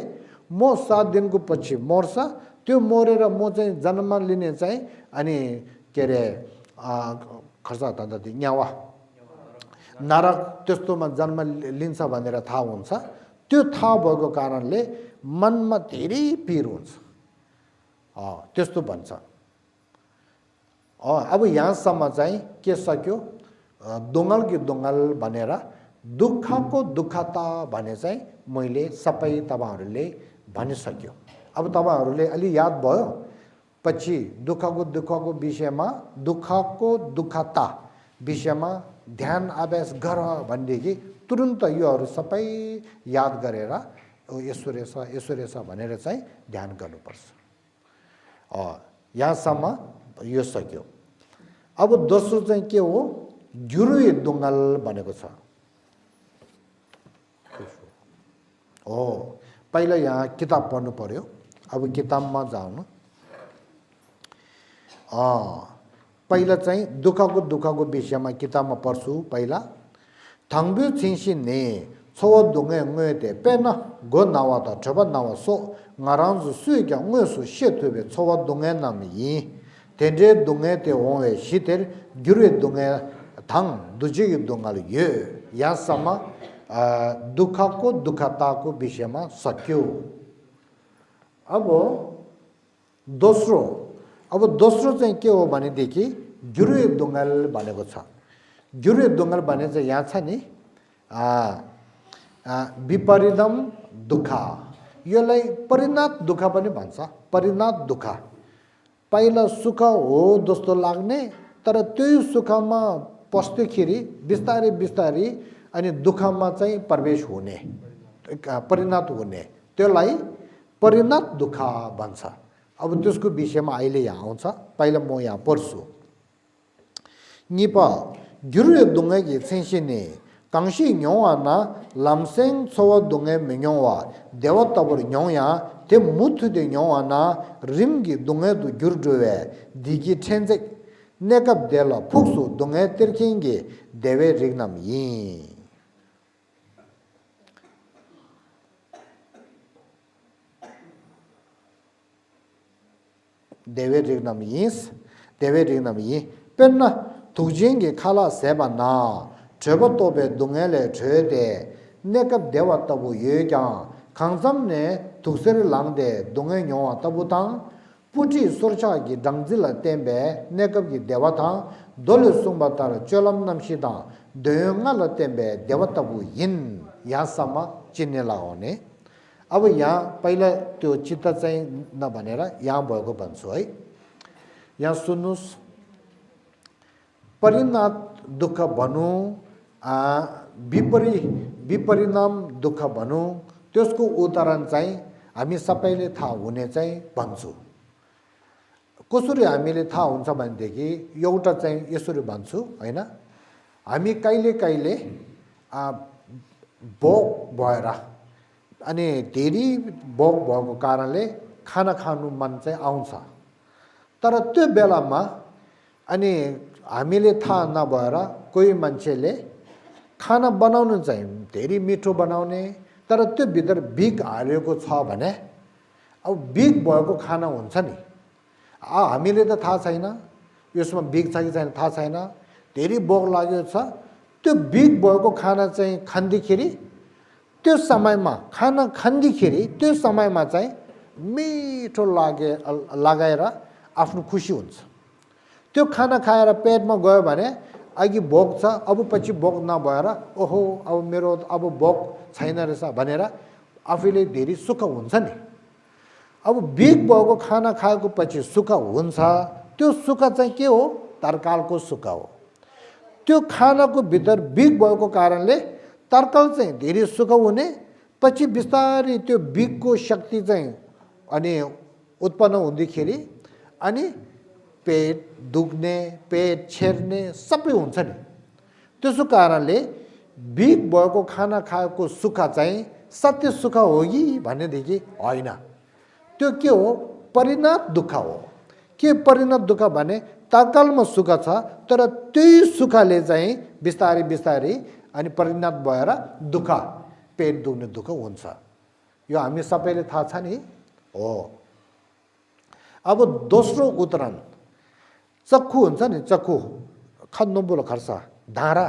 म 7 दिनको पछि मर्छ त्यो मरेर म चाहिँ जन्म लिने चाहिँ अनि के अरे खर्च न्यावा नरक त्यस्तोमा जन्म लिन्छ भनेर थाहा हुन्छ त्यो थाहा भएको कारणले मनमा धेरै पीर हुन्छ त्यस्तो भन्छ अब यहाँसम्म चाहिँ के सक्यो ढुङ्गाल कि ढुङ्गाल भनेर दुःखको दुःखता भने चाहिँ मैले सबै तपाईहरुले भनिसक्यो अब तपाईहरुले अलि याद भयो पछि दुःखको विषयमा दुःखको दुःखता विषयमा ध्यान अभ्यास गर भन्देखि तुरुन्त योहरु सबै याद गरेर ईश्वरेश भनेर चाहिँ ध्यान गर्नुपर्छ। यहाँसम्म यो सक्यो। अब दोस्रो चाहिँ के हो गुरुए दुङ्गल भनेको छ। पहिला यहाँ किताब पढ्नु पर्यो। अब किताबमा जाउँ। पहिला चाहिँ दुःखको विषयमा किताबमा पढ्छु। पहिला थङ्बु छिन्सी ने छो दुङ्गे ngöte पेना गो नावा त छब नावा so ngaranzu suiga ngösu shetube छो दुङ्गे नामि तेजे दुङ्गे ते होवे शितेर गुरु दुङ्गे थङ दुजी दुङ्गल ये यासम्म दुःखको दुःखताको विषयमा सक्यो। अब दोस्रो चाहिँ के हो भनेदेखि गुरु दुङ्गल भनेको छ। गुरु दुङ्गल भने चाहिँ यहाँ छ नि विपरीतम दुःख, यसलाई परिणत दुःख पनि भन्छ। परिणत दुःख पहिला सुख हो जस्तो लाग्ने तर त्यही सुखमा पस्दाखेरि बिस्तारै बिस्तारै अनि दुःखमा चाहिँ प्रवेश हुने परिणत हुने त्यसलाई परिणत दुःख भन्छ। अब त्यसको विषयमा अहिले यहाँ आउँछ। पहिला म यहाँ पढ्छु। निपा गुरु दुङ्गे छिन्सिने कांशी न्योवाना लमसेङ छो दुङ्गे मेन्योवा देवताबर न्योया ते मुथु दे न्योवाना रिमगी दुङ्गे दु गुरुवे दिगी छेन्जे नेकप देला फुक्सु दुङ्गे तिर्खिङगे देवे रिग्नम यी देवे रिग्नम यी पेन्ना तुजिङगे खाला सेबा ना छब तोबे दुङ्गेले छेदे नेकप देवताबु येगा खांसम ने तुसेर लांगदे दुङ्गे न्योवा तबुतां पुटी सुरचागी दंगजिल तेंबे नेकप की देवता दोले सुंबतार चोलम नमशिदा देयंगल तेंबे देवताबु यिन यासम्म चिन्ने लगाउने। अब यहाँ पहिला त्यो चित्त चाहिँ नभनेर यहाँ भएको भन्छु है। यहाँ सुन्नुस् परिणत दुःख भनौँ विपरिणाम दुःख भनौँ त्यसको उदाहरण चाहिँ हामी सबैले थाहा हुने चाहिँ भन्छु। कसरी हामीले थाहा हुन्छ भनेदेखि एउटा चाहिँ यसरी भन्छु हैन। हामी कहिले कहिले भोक भएर अनि धेरै भोक भएको कारणले खाना खानु मन चाहिँ आउँछ। तर त्यो बेलामा अनि हामीले थाहा नभएर कोही मान्छेले खाना बनाउनु चाहिँ धेरै मिठो बनाउने तर त्यो भित्र बिग हालेको छ भने अब बिग भएको खाना हुन्छ नि। हामीले त थाहा छैन यसमा बिग छ कि छैन थाहा छैन। धेरै भोक लागेको छ त्यो बिग भएको खाना चाहिँ खाँदाखेरि त्यो समयमा खाना खाँदाखेरि त्यो समयमा चाहिँ मिठो लगाएर आफ्नो खुसी हुन्छ। त्यो खाना खाएर पेटमा गयो भने अघि भोक छ अब पछि भोक नभएर ओहो अब मेरो अब भोक छैन रहेछ भनेर आफैले धेरै सुख हुन्छ नि। अब बिग भएको खाना खाएको पछि सुख हुन्छ। त्यो सुख चाहिँ के हो तरकालको सुख हो। त्यो खानाको भित्र बिग भएको कारणले तरकाल चाहिँ धेरै सुख हुने पछि बिस्तारै त्यो बिगको शक्ति चाहिँ अनि उत्पन्न हुँदाखेरि अनि पेट दुख्ने पेट छेर्ने सबै हुन्छ नि। त्यसो कारणले बिग भएको खाना खाएको सुख चाहिँ सत्य सुख हो कि भनेदेखि होइन। त्यो के हो परिणत दुःख हो। के परिणत दुःख भने तत्कालमा सुख छ तर त्यही सुखले चाहिँ बिस्तारै बिस्तारै अनि परिणत भएर दुःख पेट दुख्ने दुःख हुन्छ। यो हामी सबैले थाहा छ नि हो। अब दोस्रो उदाहरण चक्खु हुन्छ नि। चक्खु खन्नुबुलो खर्छ धारा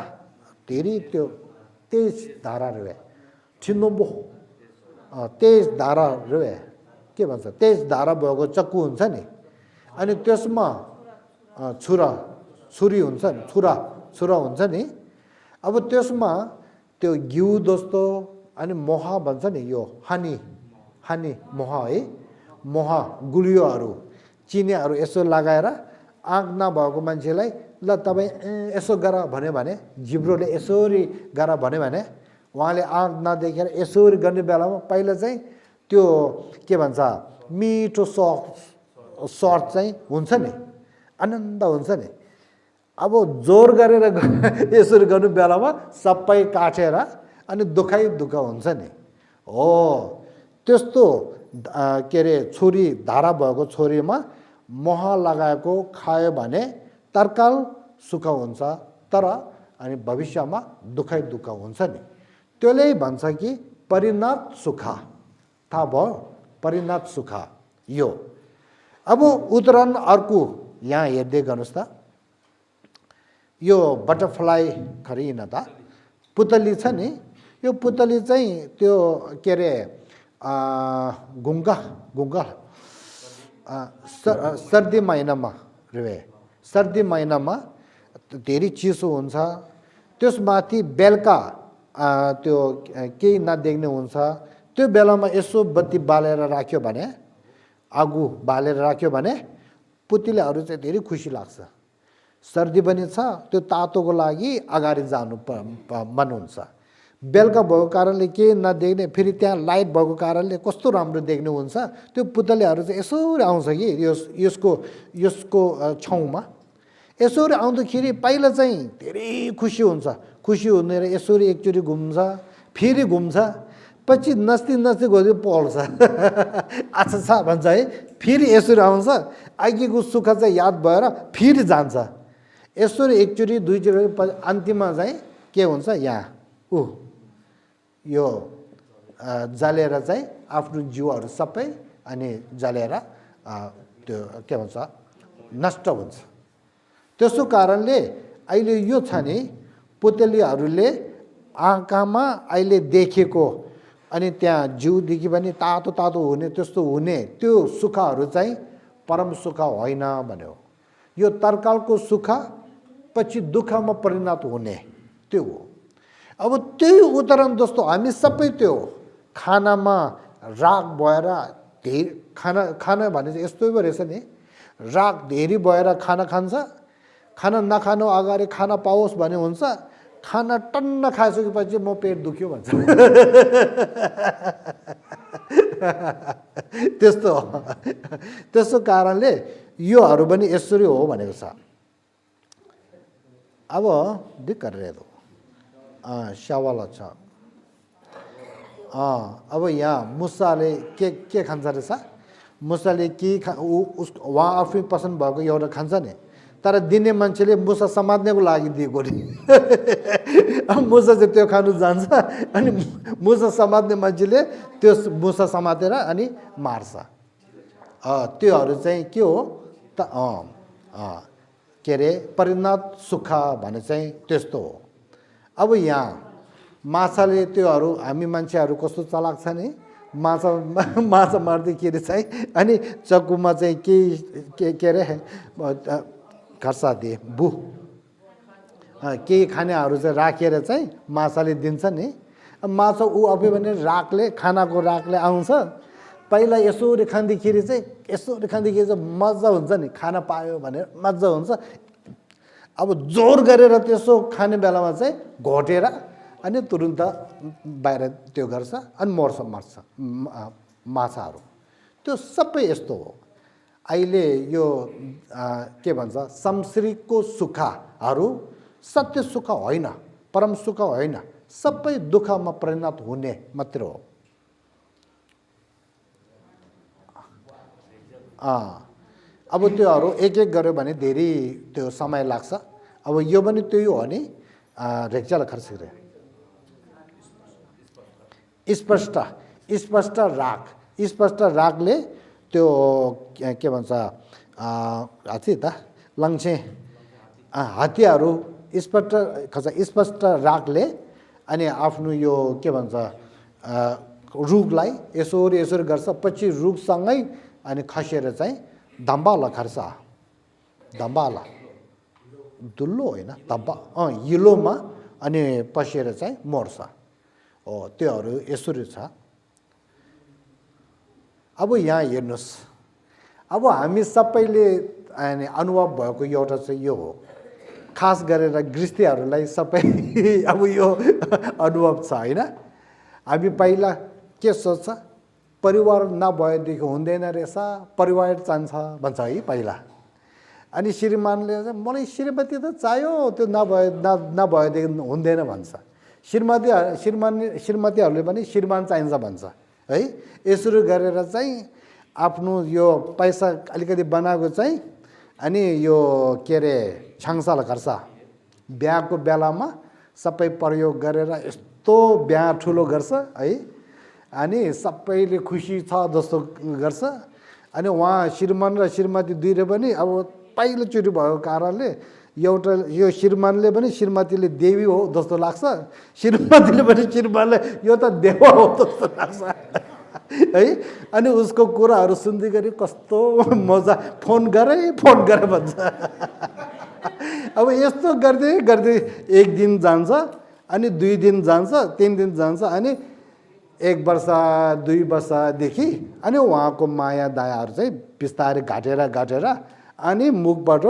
धेरै त्यो तेज धारा रहे छिन्नुबो तेज धारा रहे के भन्छ तेज धारा भएको चक्कु हुन्छ नि। अनि त्यसमा छुरी हुन्छ नि छुरा हुन्छ नि। अब त्यसमा त्यो घिउ जस्तो अनि मोह भन्छ नि यो हनी मोह है मोह गुलियोहरू चिनीहरू यसो लगाएर आँख नभएको मान्छेलाई ल तपाईँ यसो गर भन्यो भने जिब्रोले यसरी गर भन्यो भने उहाँले आँख नदेखेर यसरी गर्ने बेलामा पहिला चाहिँ त्यो के भन्छ मिठो सर्ट चाहिँ हुन्छ नि आनन्द हुन्छ नि अब जोर गरेर यसरी गर्नु बेलामा सबै काटेर अनि दुखाइ दुःख हुन्छ नि हो त्यस्तो के अरे छुरी धारा भएको छुरीमा मह लगाएको खायो भने तत्काल सुख हुन्छ तर अनि भविष्यमा दुखाइ दुःख हुन्छ नि त्यसले भन्छ कि परिणत सुख थाहा भयो परिणत सुख यो अब उदाहरण अर्को यहाँ हेर्दै गर्नुहोस् त यो बटरफ्लाई खरिन त पुतली छ नि यो पुतली चाहिँ त्यो के अरे गुङ्गा सर्दी महिनामा रे सर्दी महिनामा धेरै चिसो हुन्छ त्यसमाथि बेलुका त्यो केही नदेख्ने हुन्छ त्यो बेलामा यसो बत्ती बालेर राख्यो भने आगो बालेर राख्यो भने पुतलीहरू चाहिँ धेरै खुसी लाग्छ सर्दी पनि छ त्यो तातोको लागि अगाडि जानु मन हुन्छ बेलुका भएको कारणले केही नदेख्ने फेरि त्यहाँ लाइट भएको कारणले कस्तो राम्रो देख्ने हुन्छ त्यो पुतलीहरू चाहिँ यसरी आउँछ कि यसको छाउमा यसरी आउँदाखेरि पहिला चाहिँ धेरै खुसी हुन्छ खुसी हुनेर यसरी एकचोटि घुम्छ फेरि घुम्छ पछि नस्ती गयो पल्छ अच्छा छ भन्छ है फेरि यसरी आउँछ अघिको सुख चाहिँ याद भएर फेरि जान्छ यसरी एकचोटि दुईचोटि अन्तिममा चाहिँ के हुन्छ यहाँ यो जलेर चाहिँ आफ्नो जिउहरू सबै अनि जलेर त्यो के भन्छ नष्ट हुन्छ त्यसो कारणले अहिले यो छ नि पुतलीहरूले आँखामा अहिले देखेको अनि त्यहाँ जिउदेखि पनि तातो तातो हुने त्यस्तो हुने त्यो सुखहरू चाहिँ परम सुख होइन भन्यो यो तत्कालको सुख पछि दुःखमा परिणत हुने त्यो हो अब त्यही उदाहरण जस्तो हामी सबै त्यो खानामा राग भएर धेरै खाना भने चाहिँ यस्तो पो रहेछ नि राग धेरै भएर खाना खान्छ खाना नखानु अगाडि खाना पाओस् भने हुन्छ खाना टन्न खाइसकेपछि म पेट दुख्यो भन्छ त्यस्तो कारणले योहरू पनि यसरी हो भनेको छ अब दिक्क रहेको स्यावाला छ अब यहाँ मुसाले के खान्छ रहेछ मुसाले के उहाँ आफै पसन्द भएको एउटा खान्छ नि तर दिने मान्छेले मुसा समात्नेको लागि दिएको नि मुसा चाहिँ त्यो खानु जान्छ अनि मुसा समात्ने मान्छेले त्यो मुसा समातेर अनि मार्छ त्योहरू चाहिँ के हो त के अरे परिणत सुख भने चाहिँ त्यस्तो हो अब यहाँ माछाले त्योहरू हामी मान्छेहरू कस्तो चलाक छ नि माछा मार्दाखेरि चाहिँ अनि चक्कुमा चाहिँ के अरे खर्सा दिए केही खानेहरू चाहिँ राखेर चाहिँ माछाले दिन्छ नि माछा आफै भने रागले खानाको रागले आउँछ पहिला यसरी खाँदाखेरि चाहिँ मजा हुन्छ नि खाना पायो भने मजा हुन्छ अब जोर गरेर त्यसो खाने बेलामा चाहिँ घोटेर अनि तुरुन्त बाहिर त्यो गर्छ अनि मर्छ माछाहरू त्यो सबै यस्तो हो अहिले यो के भन्छ सांसारिकको सुखहरू सत्य सुख होइन परम सुख होइन सबै दुःखमा परिणत हुने मात्र हो अब त्योहरू एक गऱ्यो भने धेरै त्यो समय लाग्छ अब यो पनि त्यही हो नि रेक्चल खर्च गरे स्पष्ट रागले त्यो के भन्छ हात्ती त लङ्छे हात्तीहरू स्पष्ट रागले अनि आफ्नो यो के भन्छ रुखलाई यसरी गर्छ पछि रुखसँगै अनि खसेर चाहिँ धम्बाला खर्छ धम्बाला दुल्लो होइन धम्बा हिलोमा अनि पसेर चाहिँ मर्छ हो त्योहरू यसरी छ अब यहाँ हेर्नुहोस्, अब हामी सबैले अनुभव भएको एउटा चाहिँ यो हो, खास गरेर गृहस्थीहरूलाई सबै अब यो अनुभव छ होइन। हामी पहिला के सोच्छ, परिवार नभएदेखि हुँदैन रहेछ, परिवार चाहिन्छ भन्छ है पहिला। अनि श्रीमानले चाहिँ मलाई श्रीमती त चाहियो, त्यो नभएदेखि हुँदैन भन्छ। श्रीमतीहरूले पनि श्रीमान चाहिन्छ भन्छ है। यसरी गरेर चाहिँ आफ्नो यो पैसा अलिकति बनाएको चाहिँ अनि यो के अरे छाङसाल गर्छ, बिहाको बेलामा सबै प्रयोग गरेर यस्तो बिहा ठुलो गर्छ है। अनि सबैले खुसी छ जस्तो गर्छ। अनि उहाँ श्रीमान र श्रीमती दुईले पनि अब पहिलोचोटि भएको कारणले एउटा यो श्रीमानले पनि श्रीमतीले देवी हो जस्तो लाग्छ, श्रीमतीले पनि श्रीमानले यो त देवा हो जस्तो लाग्छ है। अनि उसको कुराहरू सुन्दै गरी कस्तो मजा, फोन गरे भन्छ। अब यस्तो गर्दै गर्दै एक दिन जान्छ, अनि 2 दिन जान्छ, 3 दिन जान्छ, अनि 1 वर्ष 2 वर्षदेखि अनि उहाँको माया दयाहरू चाहिँ बिस्तारै घटेर अनि मुखबाट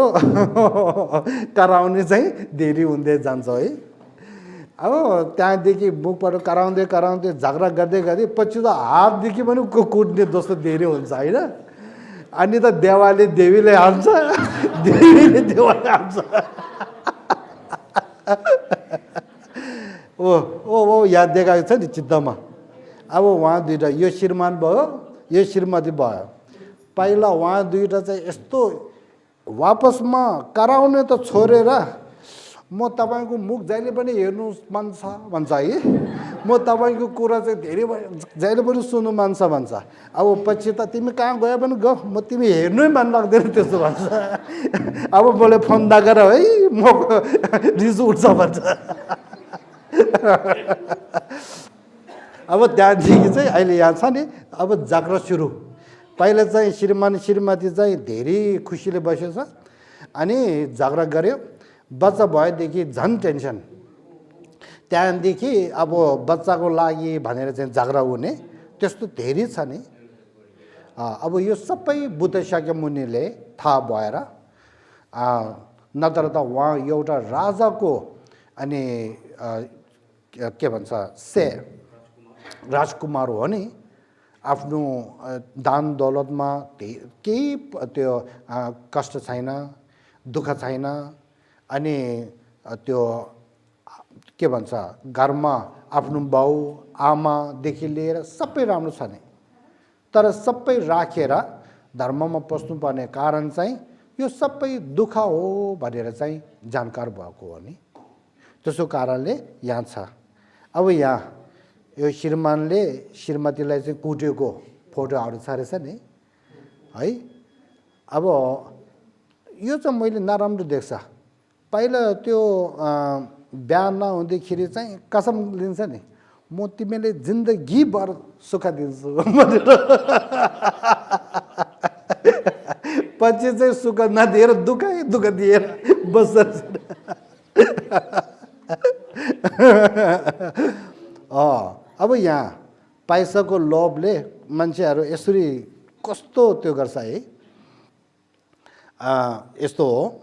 कराउने चाहिँ धेरै हुँदै जान्छ है। अब त्यहाँदेखि मुखबाट कराउँदै झगडा गर्दै पछि त हातदेखि पनि कुट्ने जस्तो धेरै हुन्छ होइन। अनि त देवाले देवीले हाल्छ, देवीले देवाले हाल्छ। ओ याद देखाएको छ नि चित्तमा। अब उहाँ दुईवटा, यो श्रीमान भयो, यो श्रीमती भयो। पहिला उहाँ दुईवटा चाहिँ यस्तो वापसमा कराउने त छोडेर म तपाईँको मुख जहिले पनि हेर्नु मन छ भन्छ है, म तपाईँको कुरा चाहिँ धेरै जहिले पनि सुन्नु मन छ भन्छ। अब पछि त तिमी कहाँ गयो भने ग, म तिमी हेर्नै मन लाग्दैन त्यस्तो भन्छ। अब मैले फोन नगर है, म रिस उठ्छ भन्छ। अब त्यहाँदेखि चाहिँ अहिले यहाँ छ नि, अब जाग्रत सुरु। पहिला चाहिँ श्रीमान श्रीमती चाहिँ धेरै खुसीले बसेछ, अनि झगडा गऱ्यो। बच्चा भएदेखि झन् टेन्सन। त्यहाँदेखि अब बच्चाको लागि भनेर चाहिँ झगडा हुने त्यस्तो धेरै छ नि। अब यो सबै बुद्ध शाक्यमुनिले थाहा भएर, नत्र त उहाँ एउटा राजाको अनि के भन्छ राजकुमार हो नि। आफ्नो दान दौलतमा केही त्यो कष्ट छैन, दुःख छैन। अनि त्यो के भन्छ घरमा आफ्नो बाउ आमादेखि लिएर सबै राम्रो छ नि। तर सबै राखेर धर्ममा पस्नुपर्ने कारण चाहिँ यो सबै दुःख हो भनेर चाहिँ जानकार भएको हो नि। त्यसो कारणले यहाँ छ। अब यहाँ यो श्रीमानले श्रीमतीलाई चाहिँ कुटेको फोटोहरू छाडेछ नि है। अब यो चाहिँ मैले नराम्रो देख्छ। पहिला त्यो बिहा नहुँदाखेरि चाहिँ कसम लिन्छ नि, म तिमीले जिन्दगीभर सुख दिन्छु भनेर। पछि चाहिँ सुख नदिएर दुःख दिएर बस्छ। अब यहाँ पैसाको लोभले मान्छेहरू यसरी कस्तो त्यो गर्छ है। यस्तो हो।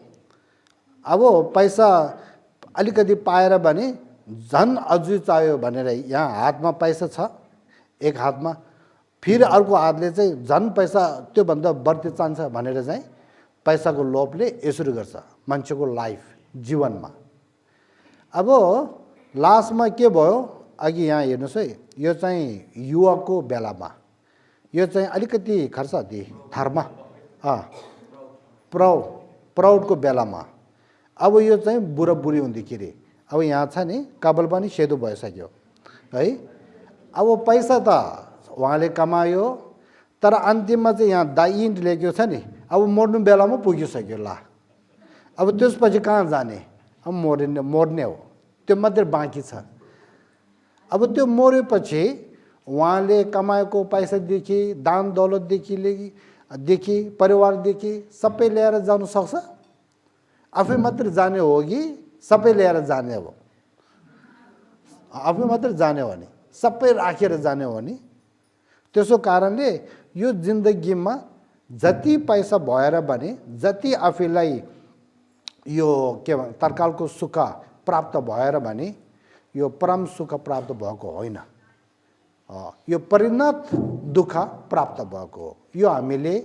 अब पैसा अलिकति पाएर भने झन् अझै चाहियो भनेर यहाँ हातमा पैसा छ, एक हातमा, फेरि अर्को हातले चाहिँ झन् पैसा त्योभन्दा बढ्ती चाहन्छ भनेर चाहिँ पैसाको लोभले यसरी गर्छ मान्छेको लाइफ जीवनमा। अब लास्टमा के भयो, अघि यहाँ हेर्नुहोस् है, यो चाहिँ युवाको बेलामा, यो चाहिँ अलिकति खर्च दिए धर्म प्राउडको बेलामा। अब यो चाहिँ बुढाबुढी हुँदाखेरि अब यहाँ छ नि कपाल पनि सेतो भइसक्यो है। अब पैसा त उहाँले कमायो, तर अन्तिममा चाहिँ यहाँ दाइन्ट लेख्यो छ नि, अब मर्नु बेलामा पुगिसक्यो। ला अब त्यसपछि कहाँ जाने, अब मर्ने हो, त्यो मात्रै बाँकी छ। अब त्यो मरेपछि उहाँले कमाएको पैसादेखि दान दौलतदेखि परिवारदेखि सबै ल्याएर जानु सक्छ? आफै मात्र जाने हो कि सबै ल्याएर जाने हो? आफै मात्र जाने हो नि, सबै राखेर जाने हो नि? त्यसो कारणले यो जिन्दगीमा जति पैसा भएर भने जति आफूलाई यो के भन्छ तत्कालको सुख प्राप्त भएर भने यो परम सुख प्राप्त भएको होइन, यो परिणत दुःख प्राप्त भएको हो। यो हामीले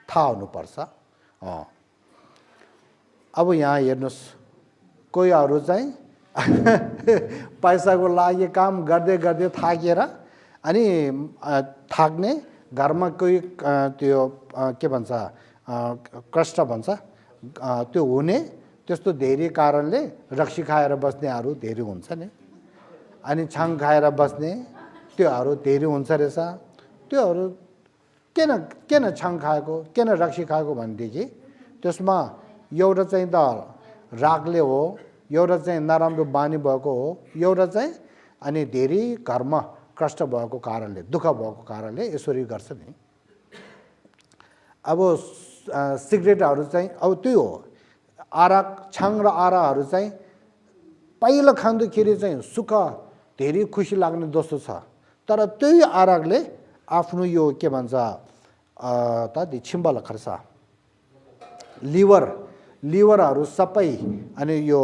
थाहा हुनुपर्छ। अब यहाँ हेर्नुहोस्, कोहीहरू चाहिँ पैसाको लागि काम गर्दै गर्दै थाकेर अनि थाक्ने, घरमा कोही त्यो के भन्छ कष्ट भन्छ त्यो हुने, त्यस्तो धेरै कारणले रक्सी खाएर बस्नेहरू धेरै हुन्छ नि, अनि छाङ खाएर बस्ने त्योहरू धेरै हुन्छ रहेछ। त्योहरू किन छाङ खाएको, किन रक्सी खाएको भनेदेखि त्यसमा एउटा चाहिँ त रागले हो, एउटा चाहिँ नराम्रो बानी भएको हो, एउटा चाहिँ अनि धेरै घरमा कष्ट भएको कारणले, दुःख भएको कारणले यसरी गर्छ नि। अब सिगरेटहरू चाहिँ अब त्यही हो, आराक छाङ र आराहरू चाहिँ पहिला खाँदाखेरि चाहिँ सुख धेरै खुसी लाग्ने जस्तो छ, तर त्यही आराकले आफ्नो यो के भन्छ त छिम्बल खर्छ, लिभरहरू सबै अनि यो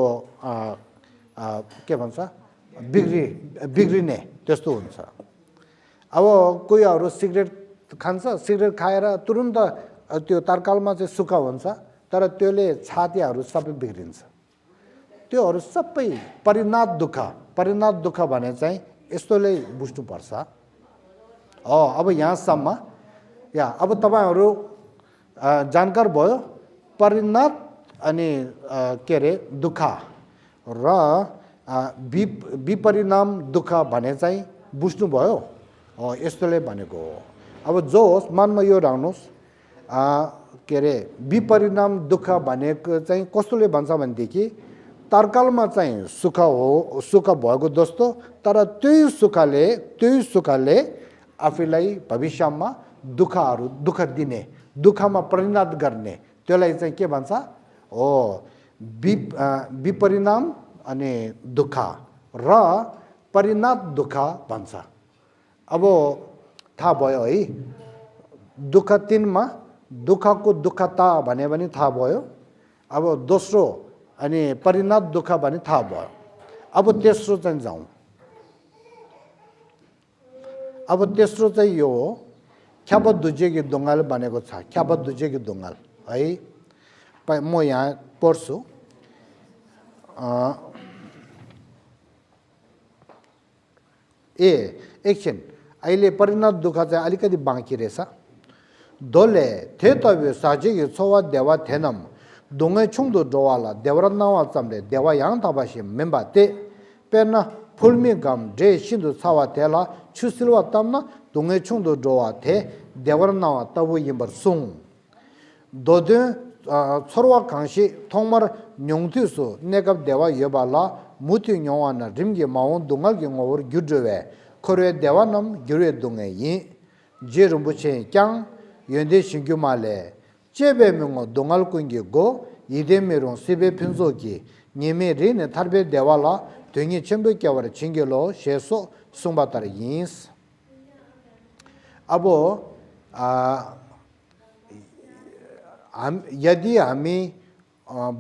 के भन्छ बिग्रिने त्यस्तो हुन्छ। अब कोहीहरू सिगरेट खान्छ, सिगरेट खाएर तुरुन्त त्यो तत्कालमा चाहिँ सुख हुन्छ, तर त्यसले छातीहरू सबै बिग्रिन्छ। त्योहरू सबै परिणत दुःख भने चाहिँ यस्तोले बुझ्नुपर्छ। अब यहाँसम्म अब तपाईँहरू जानकार भयो परिणत अनि के अरे दुःख र विपरिणाम दुःख भने चाहिँ बुझ्नुभयो, यस्तोले भनेको हो। अब जो होस् मनमा यो राख्नुहोस्, के अरे विपरिणाम दुःख भनेको चाहिँ कस्तोले भन्छ भनेदेखि तत्कालमा चाहिँ सुख हो, सुख भएको जस्तो, तर त्यही सुखले आफूलाई भविष्यमा दुःख दिने, दुःखमा परिणत गर्ने, त्यसलाई चाहिँ के भन्छ हो विपरिणाम अनि दुःख र परिणत दुःख भन्छ। अब थाहा भयो है, दुःख तिनमा दुःखको दुःखता भने पनि थाहा भयो। अब दोस्रो अनि परिणत दुःख भने थाहा भयो। अब तेस्रो चाहिँ जाउँ। अब तेस्रो चाहिँ यो हो ख्यापदुजेकी दोङ्गाल भनेको छ, ख्यापदुजेकी दोङ्गाल है। म यहाँ पढ्छु। एकछिन, अहिले परिणत दुःख चाहिँ अलिकति बाँकी रहेछ। दोले थे तब्यो साजिकी छोवा देवा थेनम दोङ्गै छुङदो डोवाला देवरा नावा चम्ले देवा याङ तबासी मेम्बा ते पेर्ना फुल्मी गम ड्रे सिन्धु छावा थेला छुसिलवा तम्ना दोङ्गै छुङदो डोवा थे देवरा नावा तबु यिम्बर सुङ दोदे छोरवा कांशी थोमर न्योङथुसु नेकब देवा यबाला मुति न्योवाना रिमगे माउन दोङ्गल गे ngoवर ग्युड्वे खोरे देवानम ग्युरे दोङ्गै यि जे रुम्बुचे क्याङ यन्दे सिंग्यु माले चेबे मेंगो दोंगाल कुंगी गो इदे मेरों सिबे फिंजोगी निमे रिने थारबे देवाला दुंगी चेंबे क्यावर चिंगेलो शेसो सुंबातार यिंस। अब यदि हामी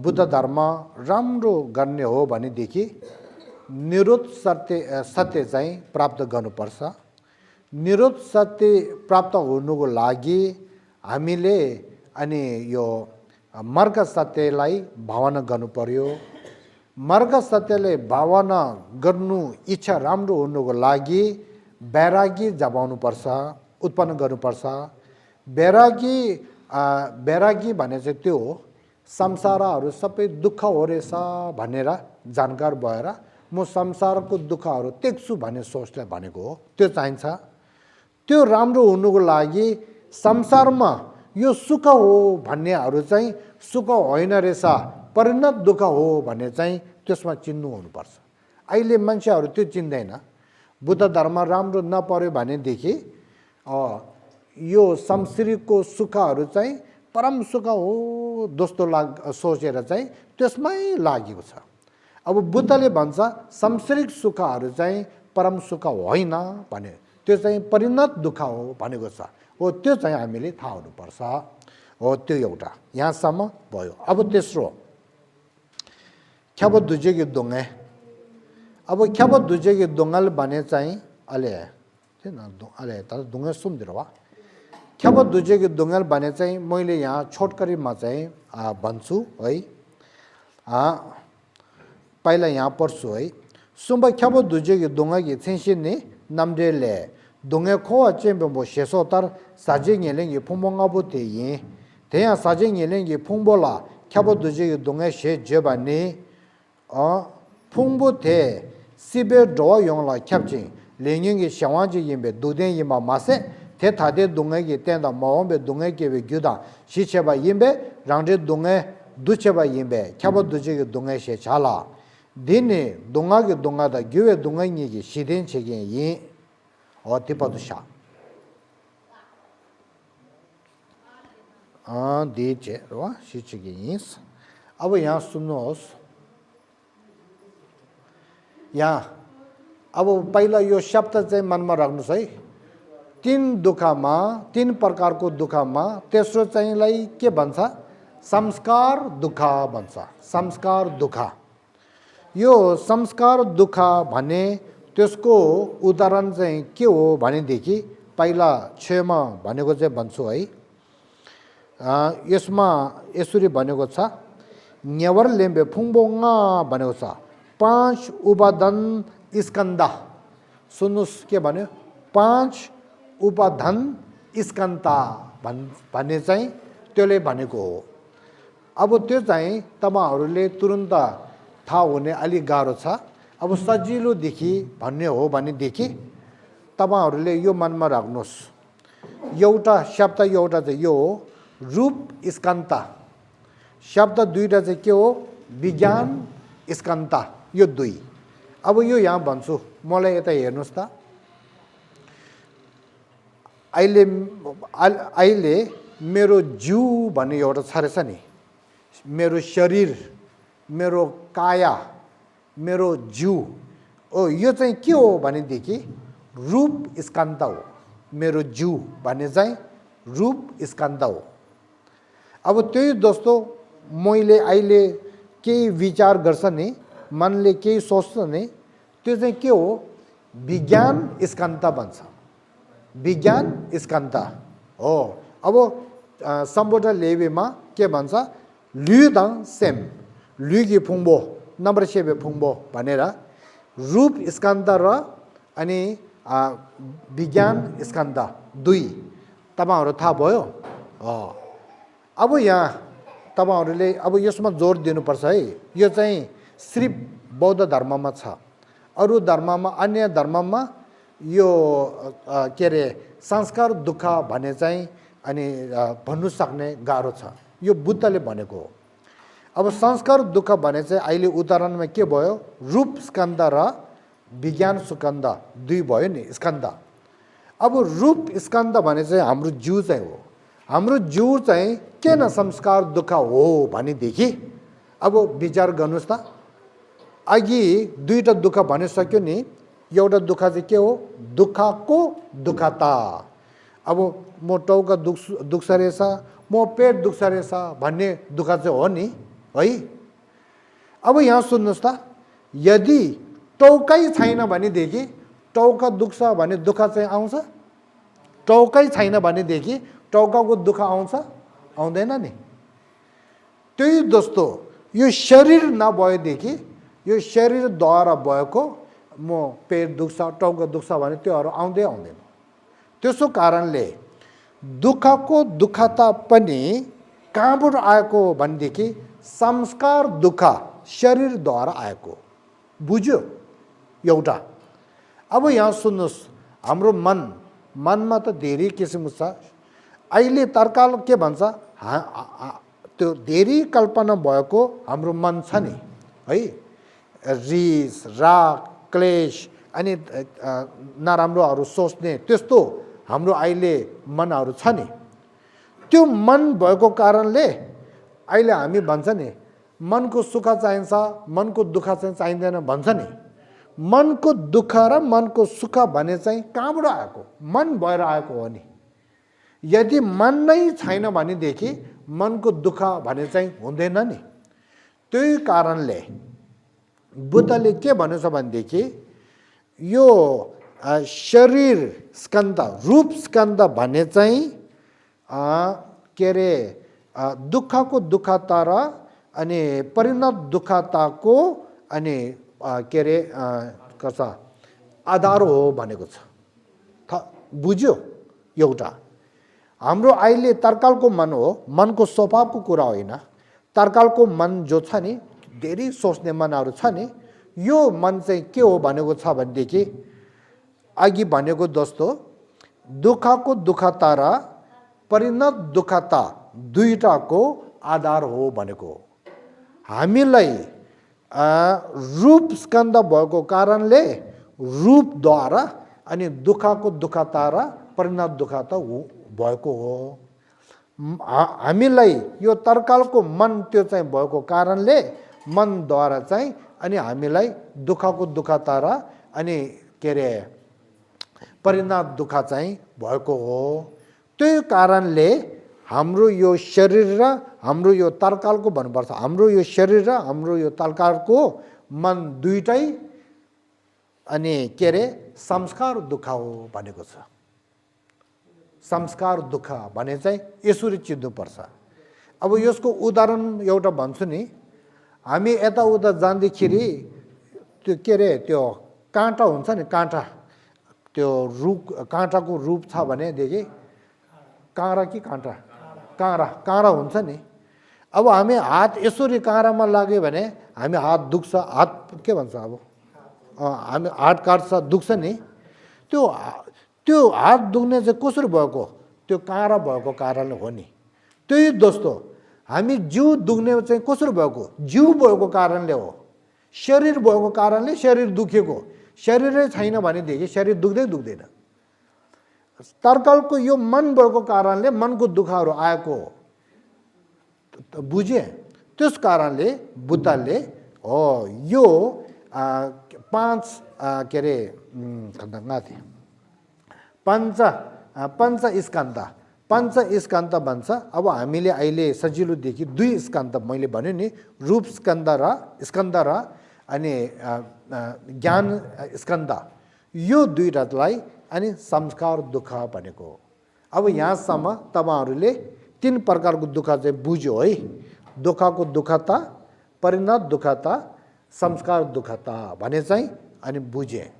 बुद्ध धर्म राम्रो गर्ने हो भनेदेखि निरोध सत्य चाहिँ प्राप्त गर्नुपर्छ। निरोध सत्य प्राप्त हुनुको लागि हामीले अनि यो मार्ग सत्यलाई भावना गर्नु पर्यो। मार्ग सत्यले भावना गर्नु इच्छा राम्रो हुनुको लागि बैरागी जगाउनुपर्छ, उत्पन्न गर्नुपर्छ। बैरागी भने चाहिँ त्यो हो संसारहरू सबै दुःख हो रहेछ भनेर जानकार भएर म संसारको दुःखहरू देख्छु भन्ने सोचले भनेको हो। त्यो चाहिन्छ। त्यो राम्रो हुनुको लागि संसारमा यो सुख हो भन्नेहरू चाहिँ सुख होइन रहेछ, परिणत दुःख हो भन्ने चाहिँ त्यसमा चिन्नु हुनुपर्छ। अहिले मान्छेहरू त्यो चिन्दैन। बुद्ध धर्म राम्रो नपर्यो भनेदेखि यो संसारिकको सुखहरू चाहिँ परम सुख हो जस्तो सोचेर चाहिँ त्यसमै लागेको छ। अब बुद्धले भन्छ संसारिक सुखहरू चाहिँ परम सुख होइन भने त्यो चाहिँ परिणत दुःख हो भनेको छ हो त्यो चाहिँ हामीले थाहा हुनुपर्छ हो त्यो एउटा यहाँसम्म भयो अब तेस्रो ख्याब दुजेकी दोंगे अब ख्याब दुजेकी दोंगल भने चाहिँ अले थिएन अले तर दोंगे सुन्दिरो वा ख्याब दुजेकी दोंगल भने चाहिँ मैले यहाँ छोटकरीमा चाहिँ भन्छु है पहिला यहाँ पढ्छु है zumba ख्याब दुजेकी दोंगकी छिनसिने namdele donge kho chembe bo sheso tar saje ngeleng ye phombo ngabu te yin deya saje ngeleng ye phombo la khabo duje donge she jeba ne a phombo te sibe do yong la khyapjin lengyeng ge shawang ji yimbe duden yima mase te thade donge ge tenda mawombe donge ge be gyuda shi cheba yimbe rangde donge du cheba yimbe khabo duje donge she chala dine donga ge donga da gyue donga ni ge shiden chegen yin tipa sha de che ro shi chegen yin अब यहाँ सुन्नुहोस् यहाँ अब पहिला यो शब्द चाहिँ मनमा राख्नुस् है तीन दुःखमा तीन प्रकारको दुःखमा तेस्रो चाहिँलाई के भन्छ संस्कार दुःख भन्छ संस्कार दुःख यो संस्कार दुःख भने त्यसको उदाहरण चाहिँ के हो भनेदेखि पहिला छेमा भनेको चाहिँ भन्छु है यसमा यसरी भनेको छ न्यावर लेम्बे फुङबोङा भनेको छ 5 उपादान स्कन्द सुन्नुस् के भन्यो 5 उपादान स्कन्द भन्ने चाहिँ त्यसले भनेको हो अब त्यो चाहिँ तपाईहरुले तुरुन्त थाहा हुने अलि गाह्रो छ अब सजिलो देखि भन्ने हो भने देखि तपाईहरुले यो मनमा राख्नुस् एउटा शब्द एउटा चाहिँ यो हो रूप स्कन्द शब्द दुईटा चाहिँ के हो विज्ञान स्कन्द यो दुई अब यो यहाँ भन्छु मलाई यता हेर्नुस् त अहिले मेरो जिउ भन्ने एउटा छ रहेछ नि मेरो शरीर मेरो काया मेरो जिउ ओ यो चाहिँ के हो भनेदेखि रूप स्कन्द हो मेरो जिउ भन्ने चाहिँ रूप स्कन्द हो अब त्यही दोस्तो मैले अहिले केही विचार गर्छ नि मनले केही सोच्छ नि त्यो चाहिँ के हो विज्ञान स्कन्द भन्छ विज्ञान स्कन्द हो अब सम्बोधन लेबेमा के भन्छ ल्युदाङ सेम ल्युगी फुङबो नम्बर सेबे फुङबो भनेर रूप स्कन्द र अनि विज्ञान स्कन्द दुई तपाईहरु थाहा भयो अब यहाँ तपाईहरुले अब यसमा जोड दिनुपर्छ है यो चाहिँ सिर्फ बौद्ध धर्ममा छ अरु धर्ममा अन्य धर्ममा यो के रे संस्कार दुःख भन्ने चाहिँ अनि भन्नु सक्ने गाह्रो छ यो बुद्धले भनेको हो अब संस्कार दुःख भने चाहिँ अहिले उदाहरणमा के भयो रूप स्कन्द र विज्ञान स्कन्द दुई भयो नि स्कन्द अब रूप स्कन्द भने चाहिँ हाम्रो जिउ चाहिँ हो हाम्रो जिउ चाहिँ किन संस्कार दुःख हो भनेदेखि अब विचार गर्नुस् त अघि दुईटा दुःख भनिसक्यो नि एउटा दुःख चाहिँ के हो दुःखको दुःखता अब म टाउका दुख्छ रहेछ म पेट दुख्छ रहेछ भन्ने दुःख चाहिँ हो नि है अब यहाँ सुन्नुस् त यदि टाउकै छैन भनेदेखि टाउका दुख्छ भने दुःख चाहिँ आउँछ टाउकै छैन भनेदेखि टाउकाको दुःख आउँछ आउँदैन नि त्यही दोस्तो यो शरीर नभएदेखि यो शरीरद्वारा भएको म पेट दुख्छ टाउका दुख्छ भने त्योहरू आउँदै आउँदैन त्यसो कारणले दुःखको दुःखता पनि कहाँबाट आएको भनेदेखि संस्कार दुःख शरीरद्वारा आएको बुझ्यो एउटा अब यहाँ सुन्नुस् हाम्रो मनमा त धेरै किसिमको छ अहिले तर्काल के भन्छ त्यो धेरै कल्पना भएको हाम्रो मन छ नि है रिस राग क्लेश अनि नराम्रोहरू सोच्ने त्यस्तो हाम्रो अहिले मनहरू छ नि त्यो मन भएको कारणले अहिले हामी भन्छ नि मनको सुख चाहिन्छ मनको दुःख चाहिँ चाहिँदैन भन्छ नि मनको दुःख र मनको सुख भने चाहिँ कहाँबाट आएको? मन भएर आएको हो नि। यदि मन नै छैन भनेदेखि मनको दुःख भने चाहिँ हुँदैन नि। त्यही कारणले बुद्धले के भनेछ भनेदेखि यो शरीर स्कन्द, रूप स्कन्द भने चाहिँ के अरे दुःखको दुःखता र अनि परिणत दुःखताको अनि के अरे कसा आधार हो भनेको छ। बुझ्यो? एउटा हाम्रो अहिले तर्कालको मन हो, मनको स्वभावको कुरा होइन। तर्कालको मन जो छ नि, धेरै सोच्ने मनहरू छ नि, यो मन चाहिँ के हो भनेको छ भनेदेखि अघि भनेको जस्तो दुःखको दुःखता र परिणत दुःखता दुईटाको आधार हो भनेको। हामीलाई रूप स्कन्द भएको कारणले रूपद्वारा अनि दुःखको दुःखता र परिणत दुःखता भएको हो। हामीलाई यो तर्कालको मन त्यो चाहिँ भएको कारणले मनद्वारा चाहिँ अनि हामीलाई दुःखको दुःखता र अनि के अरे परिणत दुःख चाहिँ भएको हो। त्यही कारणले हाम्रो यो शरीर र हाम्रो यो तर्कालको भन्नुपर्छ, हाम्रो यो शरीर र हाम्रो यो तर्कालको मन दुईटै अनि के अरे संस्कार दुःख हो भनेको छ। संस्कार दुःख भने चाहिँ यसरी चिन्नुपर्छ। अब यसको उदाहरण एउटा भन्छु नि। हामी यताउता जाँदाखेरि त्यो के अरे त्यो काँटा हुन्छ नि, काँटा, त्यो रुख काँटाको रूप छ भनेदेखि काँडा कि काँटा, काँडा हुन्छ नि। अब हामी हात यसरी काँडामा लाग्यो भने हामी हात दुख्छ, हात के भन्छ अब हामी हात काट्छ, दुख्छ नि। त्यो हात दुख्ने चाहिँ कसरी भएको? त्यो काँडा भएको कारणले हो नि। त्यही जस्तो हामी जिउ दुख्ने चाहिँ कसरी भएको? जिउ भएको कारणले हो। शरीर भएको कारणले शरीर दुखेको। शरीरै छैन भनेदेखि शरीर दुख्दैन। तर्कालको यो मन भएको कारणले मनको दुःखहरू आएको हो। बुझे? त्यस कारणले बुद्धले हो यो पाँच के अरे पञ्च स्कन्द भन्छ। अब हामीले अहिले सजिलोदेखि दुई स्कन्द मैले भन्यो नि, रूप स्कन्द र अनि ज्ञान स्कन्द, यो दुईटालाई अनि संस्कार दुःख भनेको। अब यहाँसम्म तपाईहरूले तीन प्रकारको दुःख चाहिँ बुझ्यो है। दुःखको दुःखता, परिणत दुःखता, संस्कार दुःखता भने चाहिँ अनि बुझे।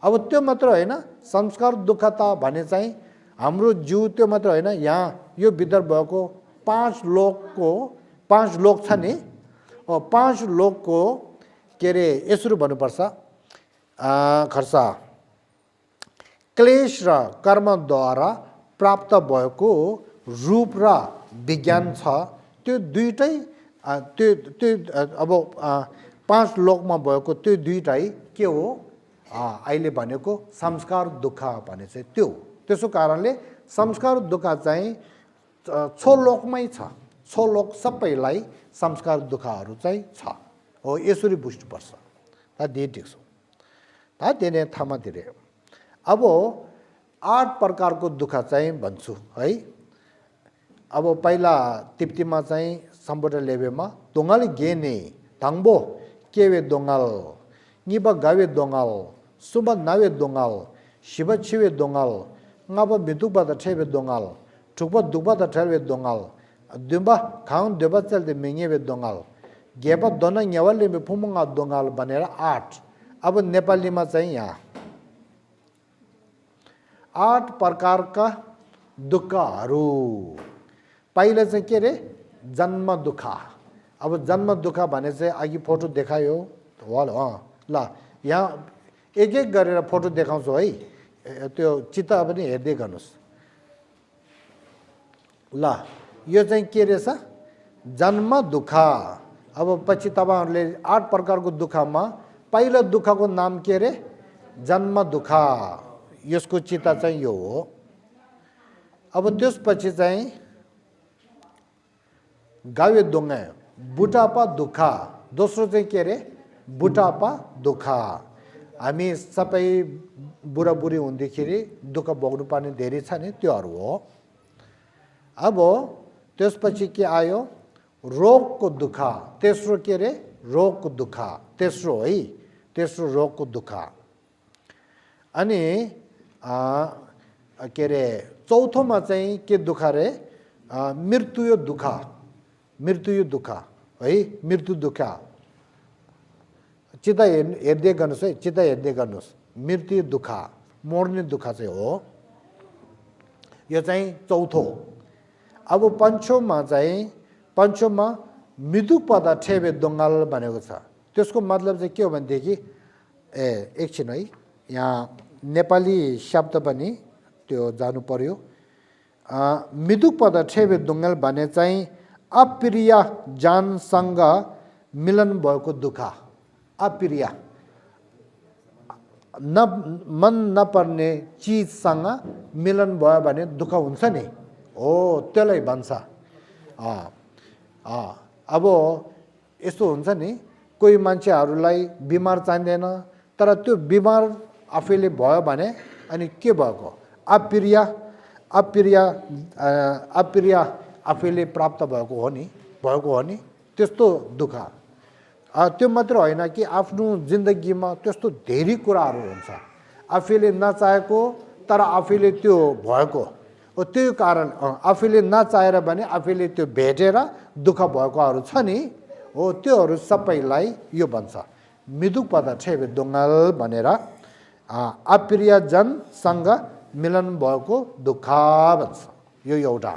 अब त्यो मात्र होइन, संस्कार दुःखता भने चाहिँ हाम्रो जिउ त्यो मात्र होइन, यहाँ यो भित्र भएको पाँच लोक छ नि, पाँच लोकको के अरे यसरी भन्नुपर्छ खर्सा क्लेश र कर्मद्वारा प्राप्त भएको रूप र विज्ञान छ। त्यो दुईटै त्यो अब पाँच लोकमा भएको त्यो दुईटै के हो? अहिले भनेको संस्कार दुःख भने चाहिँ त्यो। त्यसो कारणले संस्कार दुःख चाहिँ छ लोकमै छ। छ लोक सबैलाई संस्कार दुःखहरू चाहिँ छ हो। यसरी बुझ्नुपर्छ। दे ठिक छ दिने थामा दिरे। अब 8 प्रकारको दुःख चाहिँ भन्छु है। अब पहिला तिप्तीमा चाहिँ सम्बोधन लेबेमा दोंगाल गेने थांबो केवे दोंगाल निबा गावे दोंगाल सुबा नावे दोंगाल Shiva छिवे दोंगाल ngaba bitukba da thebe dongal thukba dukba da thebe dongal dumba khaun deba chalde mengebe dongal geba dona nyawale me phumunga dongal banera 8 अब नेपालीमा चाहिँ यहाँ 8 प्रकारका दुःखहरू। पहिला चाहिँ के रे जन्म दुःख। अब जन्म दुःख भने चाहिँ अघि फोटो देखायो ल यहाँ एक एक गरेर फोटो देखाउँछु है। त्यो चित्त पनि हेर्दै गर्नुस् ल। यो चाहिँ के रहेछ? जन्म दुःख। अब पछि तपाईहरुले 8 प्रकारको दुःखमा पहिलो दुःखको नाम के रे? जन्म दुःख। यसको चित्त चाहिँ यो हो। अब त्यसपछि चाहिँ गावे दोंगे बुढापा दुःख। दोस्रो चाहिँ के रे? बुढापा दुःख। हामी सबै बुढाबुढी हुँदाखेरि दुःख भोग्नु पर्ने धेरै छ नि त्योहरू हो। अब त्यसपछि के आयो रोगको दुःख, तेस्रो के रे रोगको दुःख, तेस्रो है, तेस्रो रोगको दुःख। अनि के रे चौथोमा चाहिँ के दुःख रे मृत्यु दुःख, मृत्यु दुःख है, मृत्यु दुःख। चित्त हेर्दै गर्नुहोस् है, चित्त हेर्दै गर्नुहोस्, मृत्यु दुःख मर्ने दुःख चाहिँ हो, यो चाहिँ चौथो। अब पञ्चममा चाहिँ पञ्चममा मृदु पद ठेबे दङ्गाल भनेको छ। त्यसको मतलब चाहिँ के हो भनेदेखि एकछिन है, यहाँ नेपाली शब्द पनि त्यो जानु पर्यो। मृदु पद ठेबे दङ्गाल भने चाहिँ अप्रिय जनसँग मिलन भएको दुःख, अप्रिय मन नपर्ने चिजसँग मिलन भयो भने दुःख हुन्छ नि, हो त्यसलाई भन्छ। अब यस्तो हुन्छ नि, कोही मान्छेहरूलाई बिमार चाहिँदैन, तर त्यो बिमार आफैले भयो भने अनि के भएको अप्रिय, अप्रिय अप्रिय आफैले प्राप्त भएको हो नि, भएको हो नि, त्यस्तो दुःख। त्यो मात्र होइन कि आफ्नो जिन्दगीमा त्यस्तो धेरै कुराहरू हुन्छ आफैले नचाहेको तर आफैले त्यो भएको हो। त्यो कारण आफैले नचाहेर भने आफैले त्यो भेटेर दुःख भएकोहरू छ नि, हो त्योहरू सबैलाई यो भन्छ मृदु पद ठेबे दङ्गाल भनेर। अप्रियजनसँग मिलन भएको दुःख भन्छ, यो एउटा।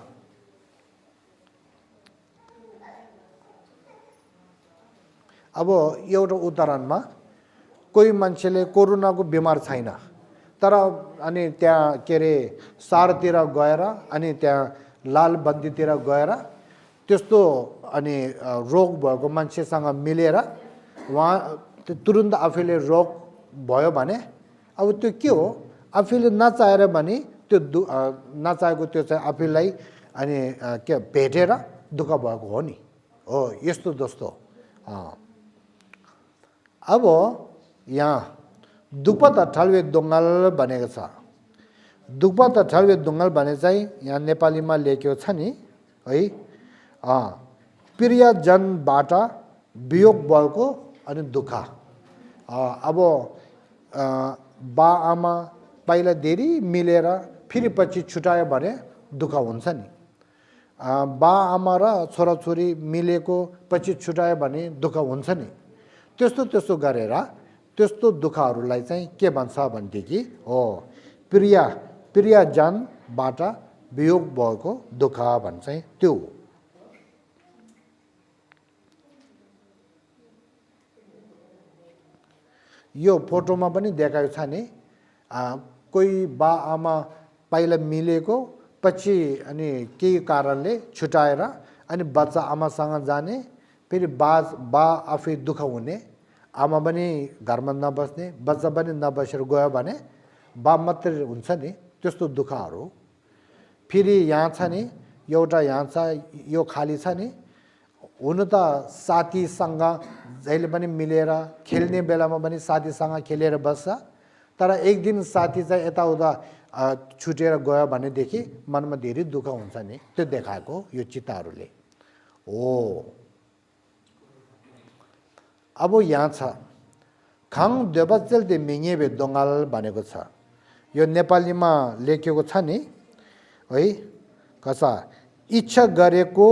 अब एउटा उदाहरणमा कोही मान्छेले कोरोनाको बिमार छैन, तर अनि त्यहाँ के अरे सहरतिर गएर अनि त्यहाँ लालबन्दीतिर गएर त्यस्तो अनि रोग भएको मान्छेसँग मिलेर उहाँ तुरुन्त आफैले रोग भयो भने अब त्यो के हो, आफैले नचाहेर भने त्यो नचाहेको त्यो चाहिँ आफैलाई अनि के भेटेर दुःख भएको हो नि, हो यस्तो जस्तो। अब यहाँ दुपत ठल्वे दङ्गाल भनेको छ। दुपत ठल्वे दङ्गाल भने चाहिँ यहाँ नेपालीमा लेखेको छ नि है, प्रियजनबाट वियोग भएको अनि दुःख। अब बा आमा पहिला धेरै मिलेर फेरि पछि छुटायो भने दुःख हुन्छ नि, बा आमा र छोराछोरी मिलेको पछि छुटायो भने दुःख हुन्छ नि, त्यस्तो त्यस्तो गरेर त्यस्तो दुःखहरूलाई चाहिँ के भन्छ भनेदेखि हो प्रियजनबाट वियोग भएको दुःख भन्छ त्यो। यो फोटोमा पनि देखाएको छ नि, कोही बा आमा पहिला मिलेको पछि अनि केही कारणले छुटाएर अनि बच्चा आमासँग जाने, फेरि बा आफै दुःख हुने, आमा पनि घरमा नबस्ने, बच्चा पनि नबसेर गयो भने बा मात्रै हुन्छ नि, त्यस्तो दुःखहरू। फेरि यहाँ छ नि एउटा, यहाँ छ यो खाली छ नि, हुन त साथीसँग जहिले पनि मिलेर खेल्ने बेलामा पनि साथीसँग खेलेर बस्छ, तर एक दिन साथी चाहिँ यताउता छुटेर गयो भनेदेखि मनमा धेरै दुःख हुन्छ नि, त्यो देखाएको यो चित्रहरूले हो। अब यहाँ छ खाङ देवचल दे मिङेबे दङ्गाल भनेको छ, यो नेपालीमा लेखेको छ नि है, कसा इच्छा गरेको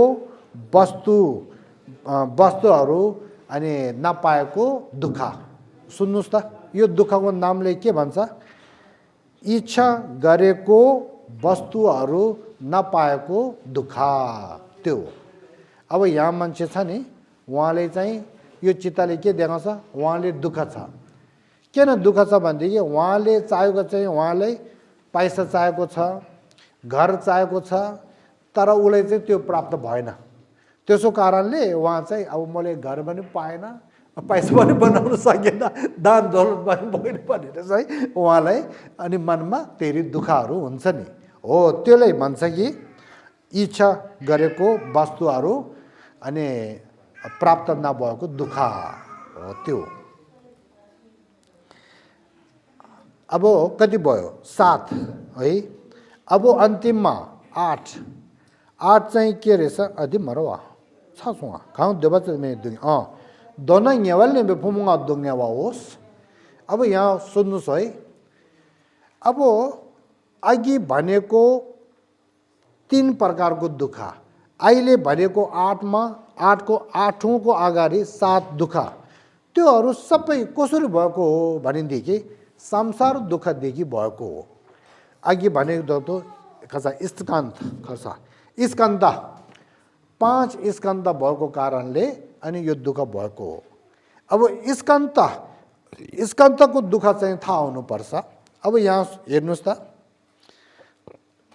वस्तुहरू अनि नपाएको दुःख। सुन्नुहोस् त यो दुःखको नामले के भन्छ, इच्छा गरेको वस्तुहरू नपाएको दुःख त्यो। अब यहाँ मान्छे छ नि, उहाँले चाहिँ यो चित्तले के देखाउँछ, उहाँले दुःख छ। किन दुःख छ भनेदेखि उहाँले चाहेको चाहिँ उहाँलाई पैसा चाहेको छ, घर चाहेको छ, तर उसलाई चाहिँ त्यो प्राप्त भएन। त्यसो कारणले उहाँ चाहिँ अब मैले घर पनि पाएन, पैसा पनि बनाउन सकेन, दान दौलत पनि भएन भनेर चाहिँ उहाँलाई अनि मनमा धेरै दुःखहरू हुन्छ नि, हो त्यसलाई भन्छ कि इच्छा गरेको वस्तुहरू अनि प्राप्त नभएको दुःख हो त्यो। अब कति भयो 7 है। अब अन्तिममा 8 चाहिँ के रहेछ अधि मरवा छासुवा खाउ देबत मे दुङ दोना नेवल ने बेफुमुङा दुङनेवा होस्। अब यहाँ सुन्नुस् है, अब अघि भनेको 3 प्रकारको दुःख, अहिले भनेको 8मा 8को 8औँको अगाडि 7 दुःख, त्योहरू सबै कसरी भएको हो भनेदेखि संसार दुःखदेखि भएको हो। अघि भनेको त कसा स्कन्द कसा स्कन्द 5 स्कन्द भएको कारणले अनि यो दुःख भएको हो। अब स्कन्दको दुःख चाहिँ थाहा हुनुपर्छ। अब यहाँ हेर्नुहोस् त,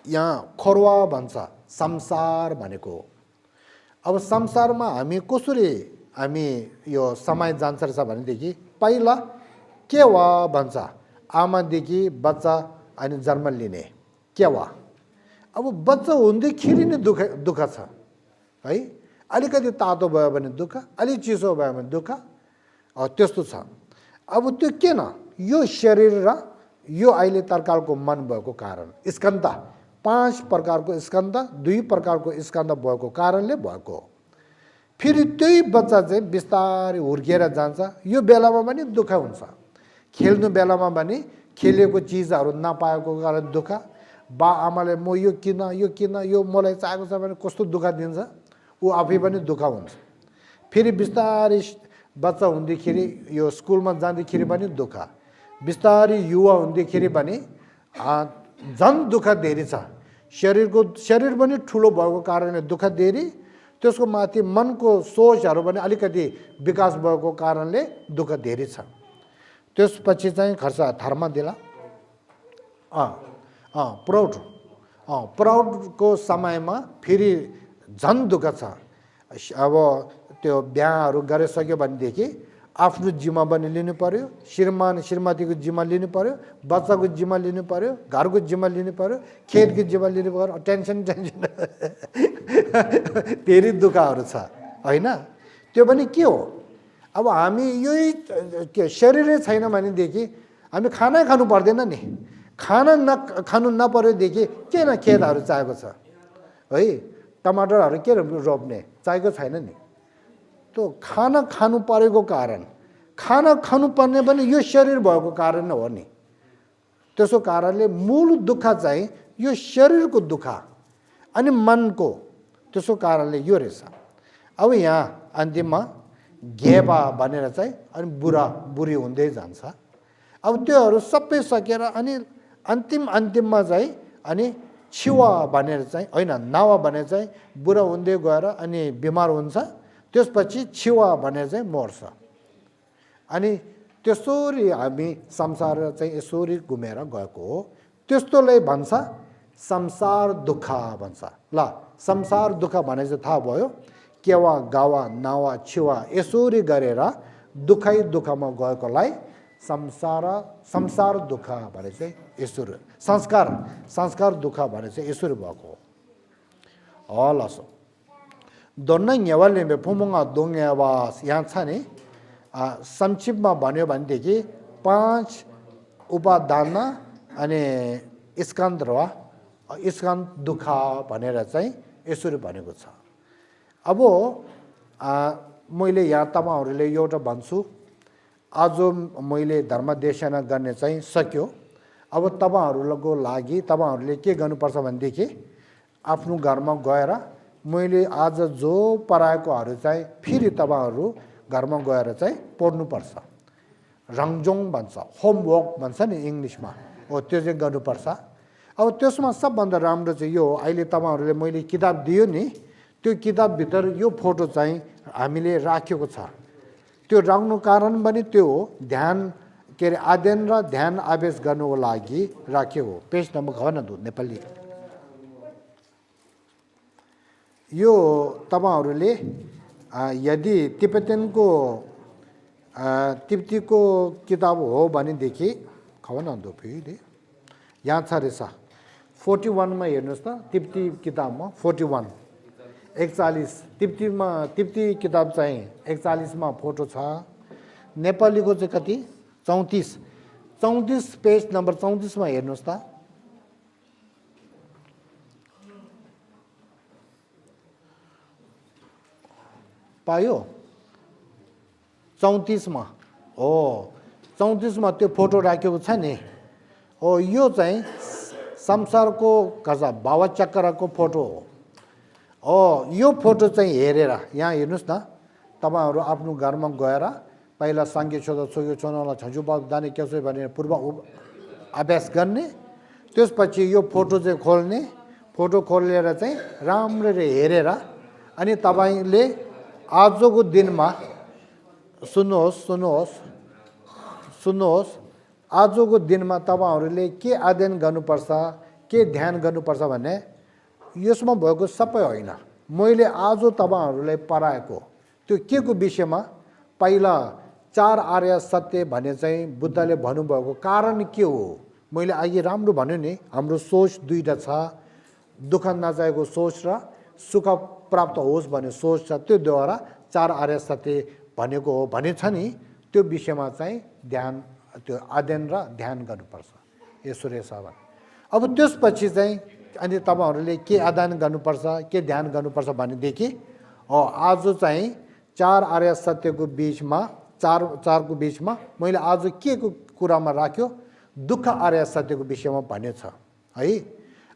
यहाँ खरुवा भन्छ संसार भनेको। अब संसारमा हामी कसरी हामी यो समय जान्छ रहेछ भनेदेखि पहिला के वा भन्छ आमादेखि बच्चा अनि जन्म लिने के वा। अब बच्चा हुँदैखेरि नै दुःख छ है, अलिकति तातो भयो भने दुःख, अलिक चिसो भयो भने दुःख, त्यस्तो छ। अब त्यो किन यो शरीर र यो अहिले तर्कालको मन भएको कारण स्कन्द 5 प्रकारको स्कन्द 2 प्रकारको स्कन्द भएको कारणले भएको हो। फेरि त्यही बच्चा चाहिँ बिस्तारै हुर्किएर जान्छ, यो बेलामा पनि दुःख हुन्छ, खेल्नु बेलामा पनि खेलेको चिजहरू नपाएको कारण दुःख, बा आमाले म यो किन यो मलाई चाहिएको छ भने कस्तो दुःख दिन्छ, ऊ आफै पनि दुःख हुन्छ। फेरि बिस्तारै बच्चा हुँदाखेरि यो स्कुलमा जाँदाखेरि पनि दुःख, बिस्तारै युवा हुँदाखेरि पनि झन् दुःख धेरै छ। शरीर पनि ठुलो भएको कारणले दुःख धेरै, त्यसको माथि मनको सोचहरू पनि अलिकति विकास भएको कारणले दुःख धेरै छ। त्यसपछि चाहिँ खर्च धर्म दिला प्राउडको समयमा फेरि झन् दुःख छ। अब त्यो बिहाहरू गरिसक्यो भनेदेखि आफ्नो जिम्मा पनि लिनु पर्यो, श्रीमान श्रीमतीको जिम्मा लिनु पर्यो, बच्चाको जिम्मा लिनु पर्यो, घरको जिम्मा लिनु पर्यो, खेतको जिम्मा लिनु पर्यो, टेन्सन धेरै दुःखहरू छ होइन। त्यो पनि के हो, अब हामी यही के शरीरै छैन भनेदेखि हामी खानै खानु पर्दैन नि, खाना खानु नपरेदेखि किन खेतहरू चाहिएको छ है, टमाटरहरू के रोप्ने चाहिएको छैन नि। त्यो खाना खानु परेको कारण, खाना खानु पर्ने पनि यो शरीर भएको कारण हो नि। त्यसो कारणले मूल दुःख चाहिँ यो शरीरको दुःख अनि मनको, त्यसो कारणले यो रहेछ। अब यहाँ अन्तिममा घेपा भनेर चाहिँ अनि बुढी हुँदै जान्छ। अब त्योहरू सबै सकेर अनि अन्तिममा चाहिँ अनि छिवा भनेर चाहिँ होइन, नावा भनेर चाहिँ बुढा हुँदै गएर अनि बिमार हुन्छ, त्यसपछि छिवा भनेर चाहिँ मर्छ। अनि त्यसरी हामी संसार चाहिँ यसरी घुमेर गएको हो। त्यस्तोलाई भन्छ संसार दुःख भन्छ। ल संसार दुःख भने चाहिँ थाहा भयो, केवा गावा नावा छिवा यसरी गरेर दुःखै दुःखमा गएकोलाई संसार दुःख भने चाहिँ यसरी, संस्कार दुःख भने चाहिँ यसरी भएको हो। हलसो दोन्नै नेवाले फुमुङा दोङ्गेवास यहाँ छ नि। संक्षिप्तमा भन्यो भनेदेखि 5 उपादान अनि स्कन्द र स्कन्द दुःख भनेर चाहिँ यसरी भनेको छ। अब मैले यहाँ तपाईँहरूले एउटा भन्छु, आज मैले धर्मदेशना गर्ने चाहिँ सक्यो। अब तपाईँहरूको लागि तपाईँहरूले के गर्नुपर्छ भनेदेखि आफ्नो घरमा गएर मैले आज जो पढाएकोहरू चाहिँ फेरि तपाईँहरू घरमा गएर चाहिँ पढ्नुपर्छ। रङजोङ भन्छ, होमवर्क भन्छ नि इङ्ग्लिसमा, हो त्यो चाहिँ गर्नुपर्छ। अब त्यसमा सबभन्दा राम्रो चाहिँ यो अहिले तपाईँहरूले मैले किताब दियो नि, त्यो किताबभित्र यो फोटो चाहिँ हामीले राखेको छ। त्यो राख्नु कारण पनि त्यो हो, ध्यान के अरे अध्ययन र ध्यान आवेश गर्नुको लागि राखेको। पेज नम्बर खबर न नेपाली। यो तपाईँहरूले यदि तिब्बतीको किताब हो भनेदेखि खबर न दो फेरि यहाँ छ रहेछ 41मा हेर्नुहोस् त, तिब्बती किताबमा 41 41 तिब्बती किताब चाहिँ 41मा फोटो छ। नेपालीको चाहिँ कति 34 34 पेज नम्बर 34 मा हेर्नुस् त पायो 34 मा हो 34 मा त्यो फोटो राखेको छ नि हो यो चाहिँ संसारको कसा भाव चक्रको फोटो हो यो फोटो चाहिँ हेरेर यहाँ हेर्नुस् न तपाईहरु आफ्नो घरमा गएर पहिला सांगे छोरा छोयो छोनालाई छजु बाग दाने कसो भनेर पूर्व अभ्यास गर्ने त्यसपछि यो फोटो चाहिँ खोल्ने फोटो खोलेर चाहिँ राम्ररी हेरेर अनि तपाईले आजको दिनमा सुन्नुहोस् आजको दिनमा तपाईहरुले के अध्ययन गर्नुपर्छ के ध्यान गर्नुपर्छ भने यसमा भएको सबै होइन मैले आज तपाईहरुलाई पढाएको त्यो के को विषयमा पहिला 4 आर्य सत्य भने चाहिँ बुद्धले भन्नुभएको कारण के हो मैले अघि राम्रो भन्यो नि हाम्रो सोच दुईटा छ दुःख नचाहेको सोच र सुख प्राप्त होस् भन्ने सोच छ त्यो द्वारा 4 आर्य सत्य भनेको हो भने छ नि त्यो विषयमा चाहिँ ध्यान त्यो अध्ययन र ध्यान गर्नुपर्छ ईश्वरीय सेवा अब त्यसपछि चाहिँ अनि तपाईहरुले के अध्ययन गर्नुपर्छ के ध्यान गर्नुपर्छ भनेदेखि आज चाहिँ 4 आर्य सत्यको बीचमा 4 को बीचमा मैले आज के को कुरामा राख्यो दुःख आर्य सत्यको विषयमा भनेछ है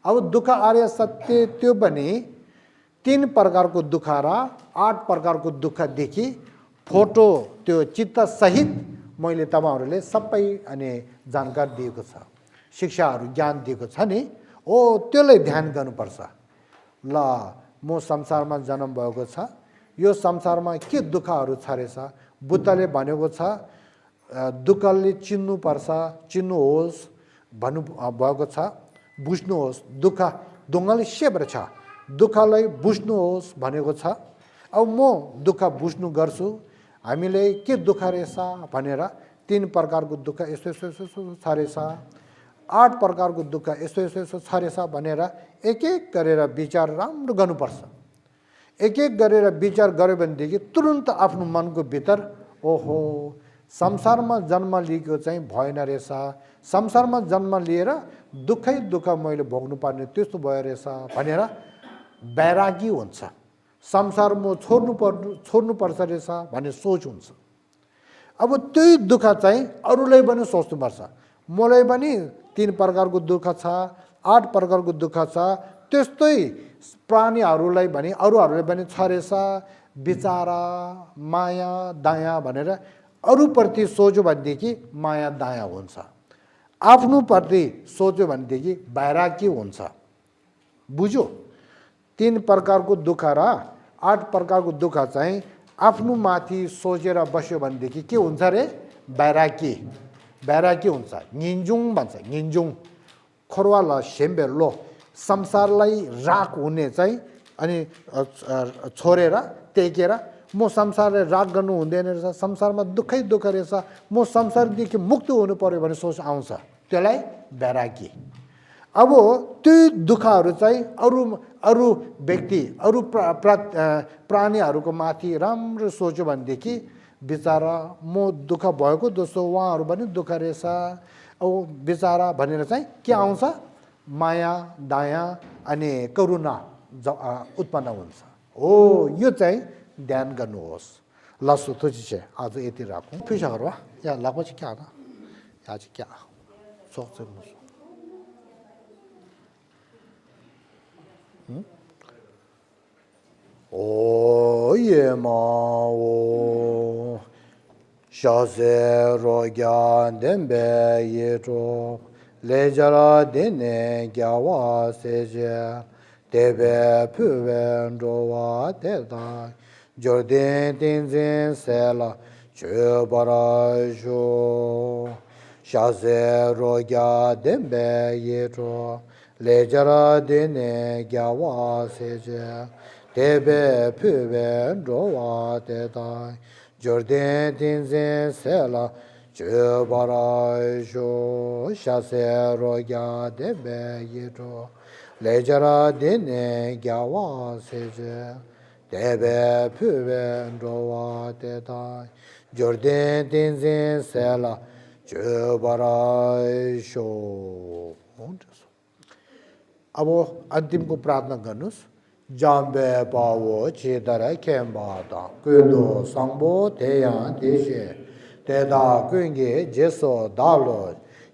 अब दुःख आर्य सत्य त्यो पनि 3 प्रकारको दुःख र 8 प्रकारको दुःख देखि फोटो त्यो चित्त सहित मैले तपाईहरुले सबै अनि जानकारी दिएको छ शिक्षाहरु ज्ञान दिएको छ नि ओ त्यसलाई ध्यान गर्नुपर्छ ल म संसारमा जन्म भएको छ यो संसारमा के दुःखहरु छ रहेछ बुद्धले भनेको छ दुःखले चिन्नु पर्छ चिन्नुहोस् भन्नु भएको छ बुझ्नुहोस् दुःख दुःखले सेब्र छ दुःखलाई बुझ्नुहोस् भनेको छ अब म दुःख बुझ्नु गर्छु हामीले के दुःख रहेछ भनेर 3 प्रकारको दुःख यस्तो छ रहेछ 8 प्रकारको दुःख यस्तो छ रहेछ भनेर एक एक गरेर विचार राम्रो गर्नुपर्छ एक एक गरेर विचार गर्यो भनेदेखि तुरुन्त आफ्नो मनको भित्र ओहो संसारमा जन्म लिएको चाहिँ भएन रहेछ संसारमा जन्म लिएर दुःखै दुःख मैले भोग्नु पर्ने त्यस्तो भयो रहेछ भनेर वैरागी हुन्छ संसार म छोड्नु पर्छ रहेछ भन्ने सोच हुन्छ अब त्यही दुःख चाहिँ अरूलाई पनि सोच्नु पर्छ मलाई पनि 3 प्रकारको दुःख छ 8 प्रकारको दुःख छ त्यस्तै प्राणीहरूलाई पनि अरूहरूले पनि छ रहेछ विचारा माया दया भनेर अरूप्रति सोच्यो भनेदेखि माया दया हुन्छ आफ्नो प्रति सोच्यो भनेदेखि वैरागी हुन्छ बुझ्यो 3 प्रकारको दुःख र 8 प्रकारको दुःख चाहिँ आफ्नो माथि सोचेर बस्यो भनेदेखि के हुन्छ रे वैरागी हुन्छ निन्जुङ भन्छ निन्जुङ खोरवाला सेम्बेलो संसारलाई राग हुने चाहिँ अनि छोडेर टेकेर म संसारलाई राग गर्नु हुँदैन रहेछ संसारमा दुःखै दुःख रहेछ म संसारदेखि मुक्त हुनु पर्यो भन्ने सोच आउँछ त्यसलाई वैरागी अब त्यो दुःखहरु चाहिँ अरु व्यक्ति अरु प्राणीहरुको माथि राम्रो सोच्यो भनेदेखि बिचारा म दुःख भएको दोस्तो उहाँहरु पनि दुःख रहेछ औ बिचारा भनेर चाहिँ के आउँछ माया दया अनि करुणा उत्पन्न हुन्छ हो यो चाहिँ ध्यान गर्नुहोस् ल सुतोछि छ आज यति राखौं फिसहरु या लागपछि क्या हो आज क्या सोच्छु ओ ये माओ शासे रोग्यान देंबे ये रो ले जरा देने ग्यावा सेजे देबे पुवेन रोवा देदा जोर्देन तिनजिन सेला चुबराजो शासे रोग्या देंबे ये रो ले जरा देने ग्यावा सेजे Tebe püve rowa dedai Jordan dinzen sela Çöbarajo Şase roya debe yiro Lejara dine gava sece Tebe püve rowa dedai Jordan dinzen sela जबराय शो अब अंतिम को प्रार्थना करनुस जाम्बे पावो चेतर केम्बादा कुंदो संबो तेया देशे तेदा कुंगे जेसो दालो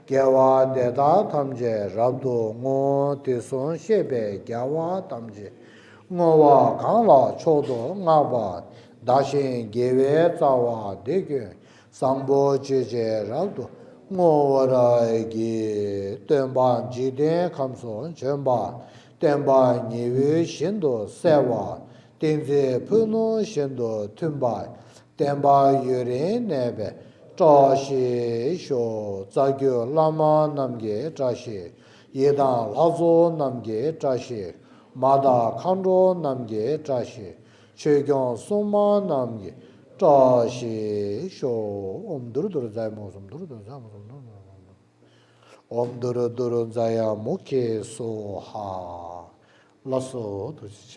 गेवा देदा तमजे रब्दो ngो तेसों शेबे गेवा तमजे ngोवा कांला छोदो ngाबा दाशिं गेवे चावा देगे संबो चेजे रब्दो ngōwarāgi tēmbā jīdēn kamsō chēmbā tēmbā nīwī shindō sēwā tēnzē pūnō shindō tūmbā tēmbā yūrēn nēbē chāshī shō tsagyō lāma namgē chāshī yedān lāzō namgē chāshī mādā kāndō namgē chāshī chēgyōn sōmā namgē 자시 쇼 옴드르드르 자이모스 옴드르드르 자이모스 옴드르드르 자야 모케 소하 라소 도시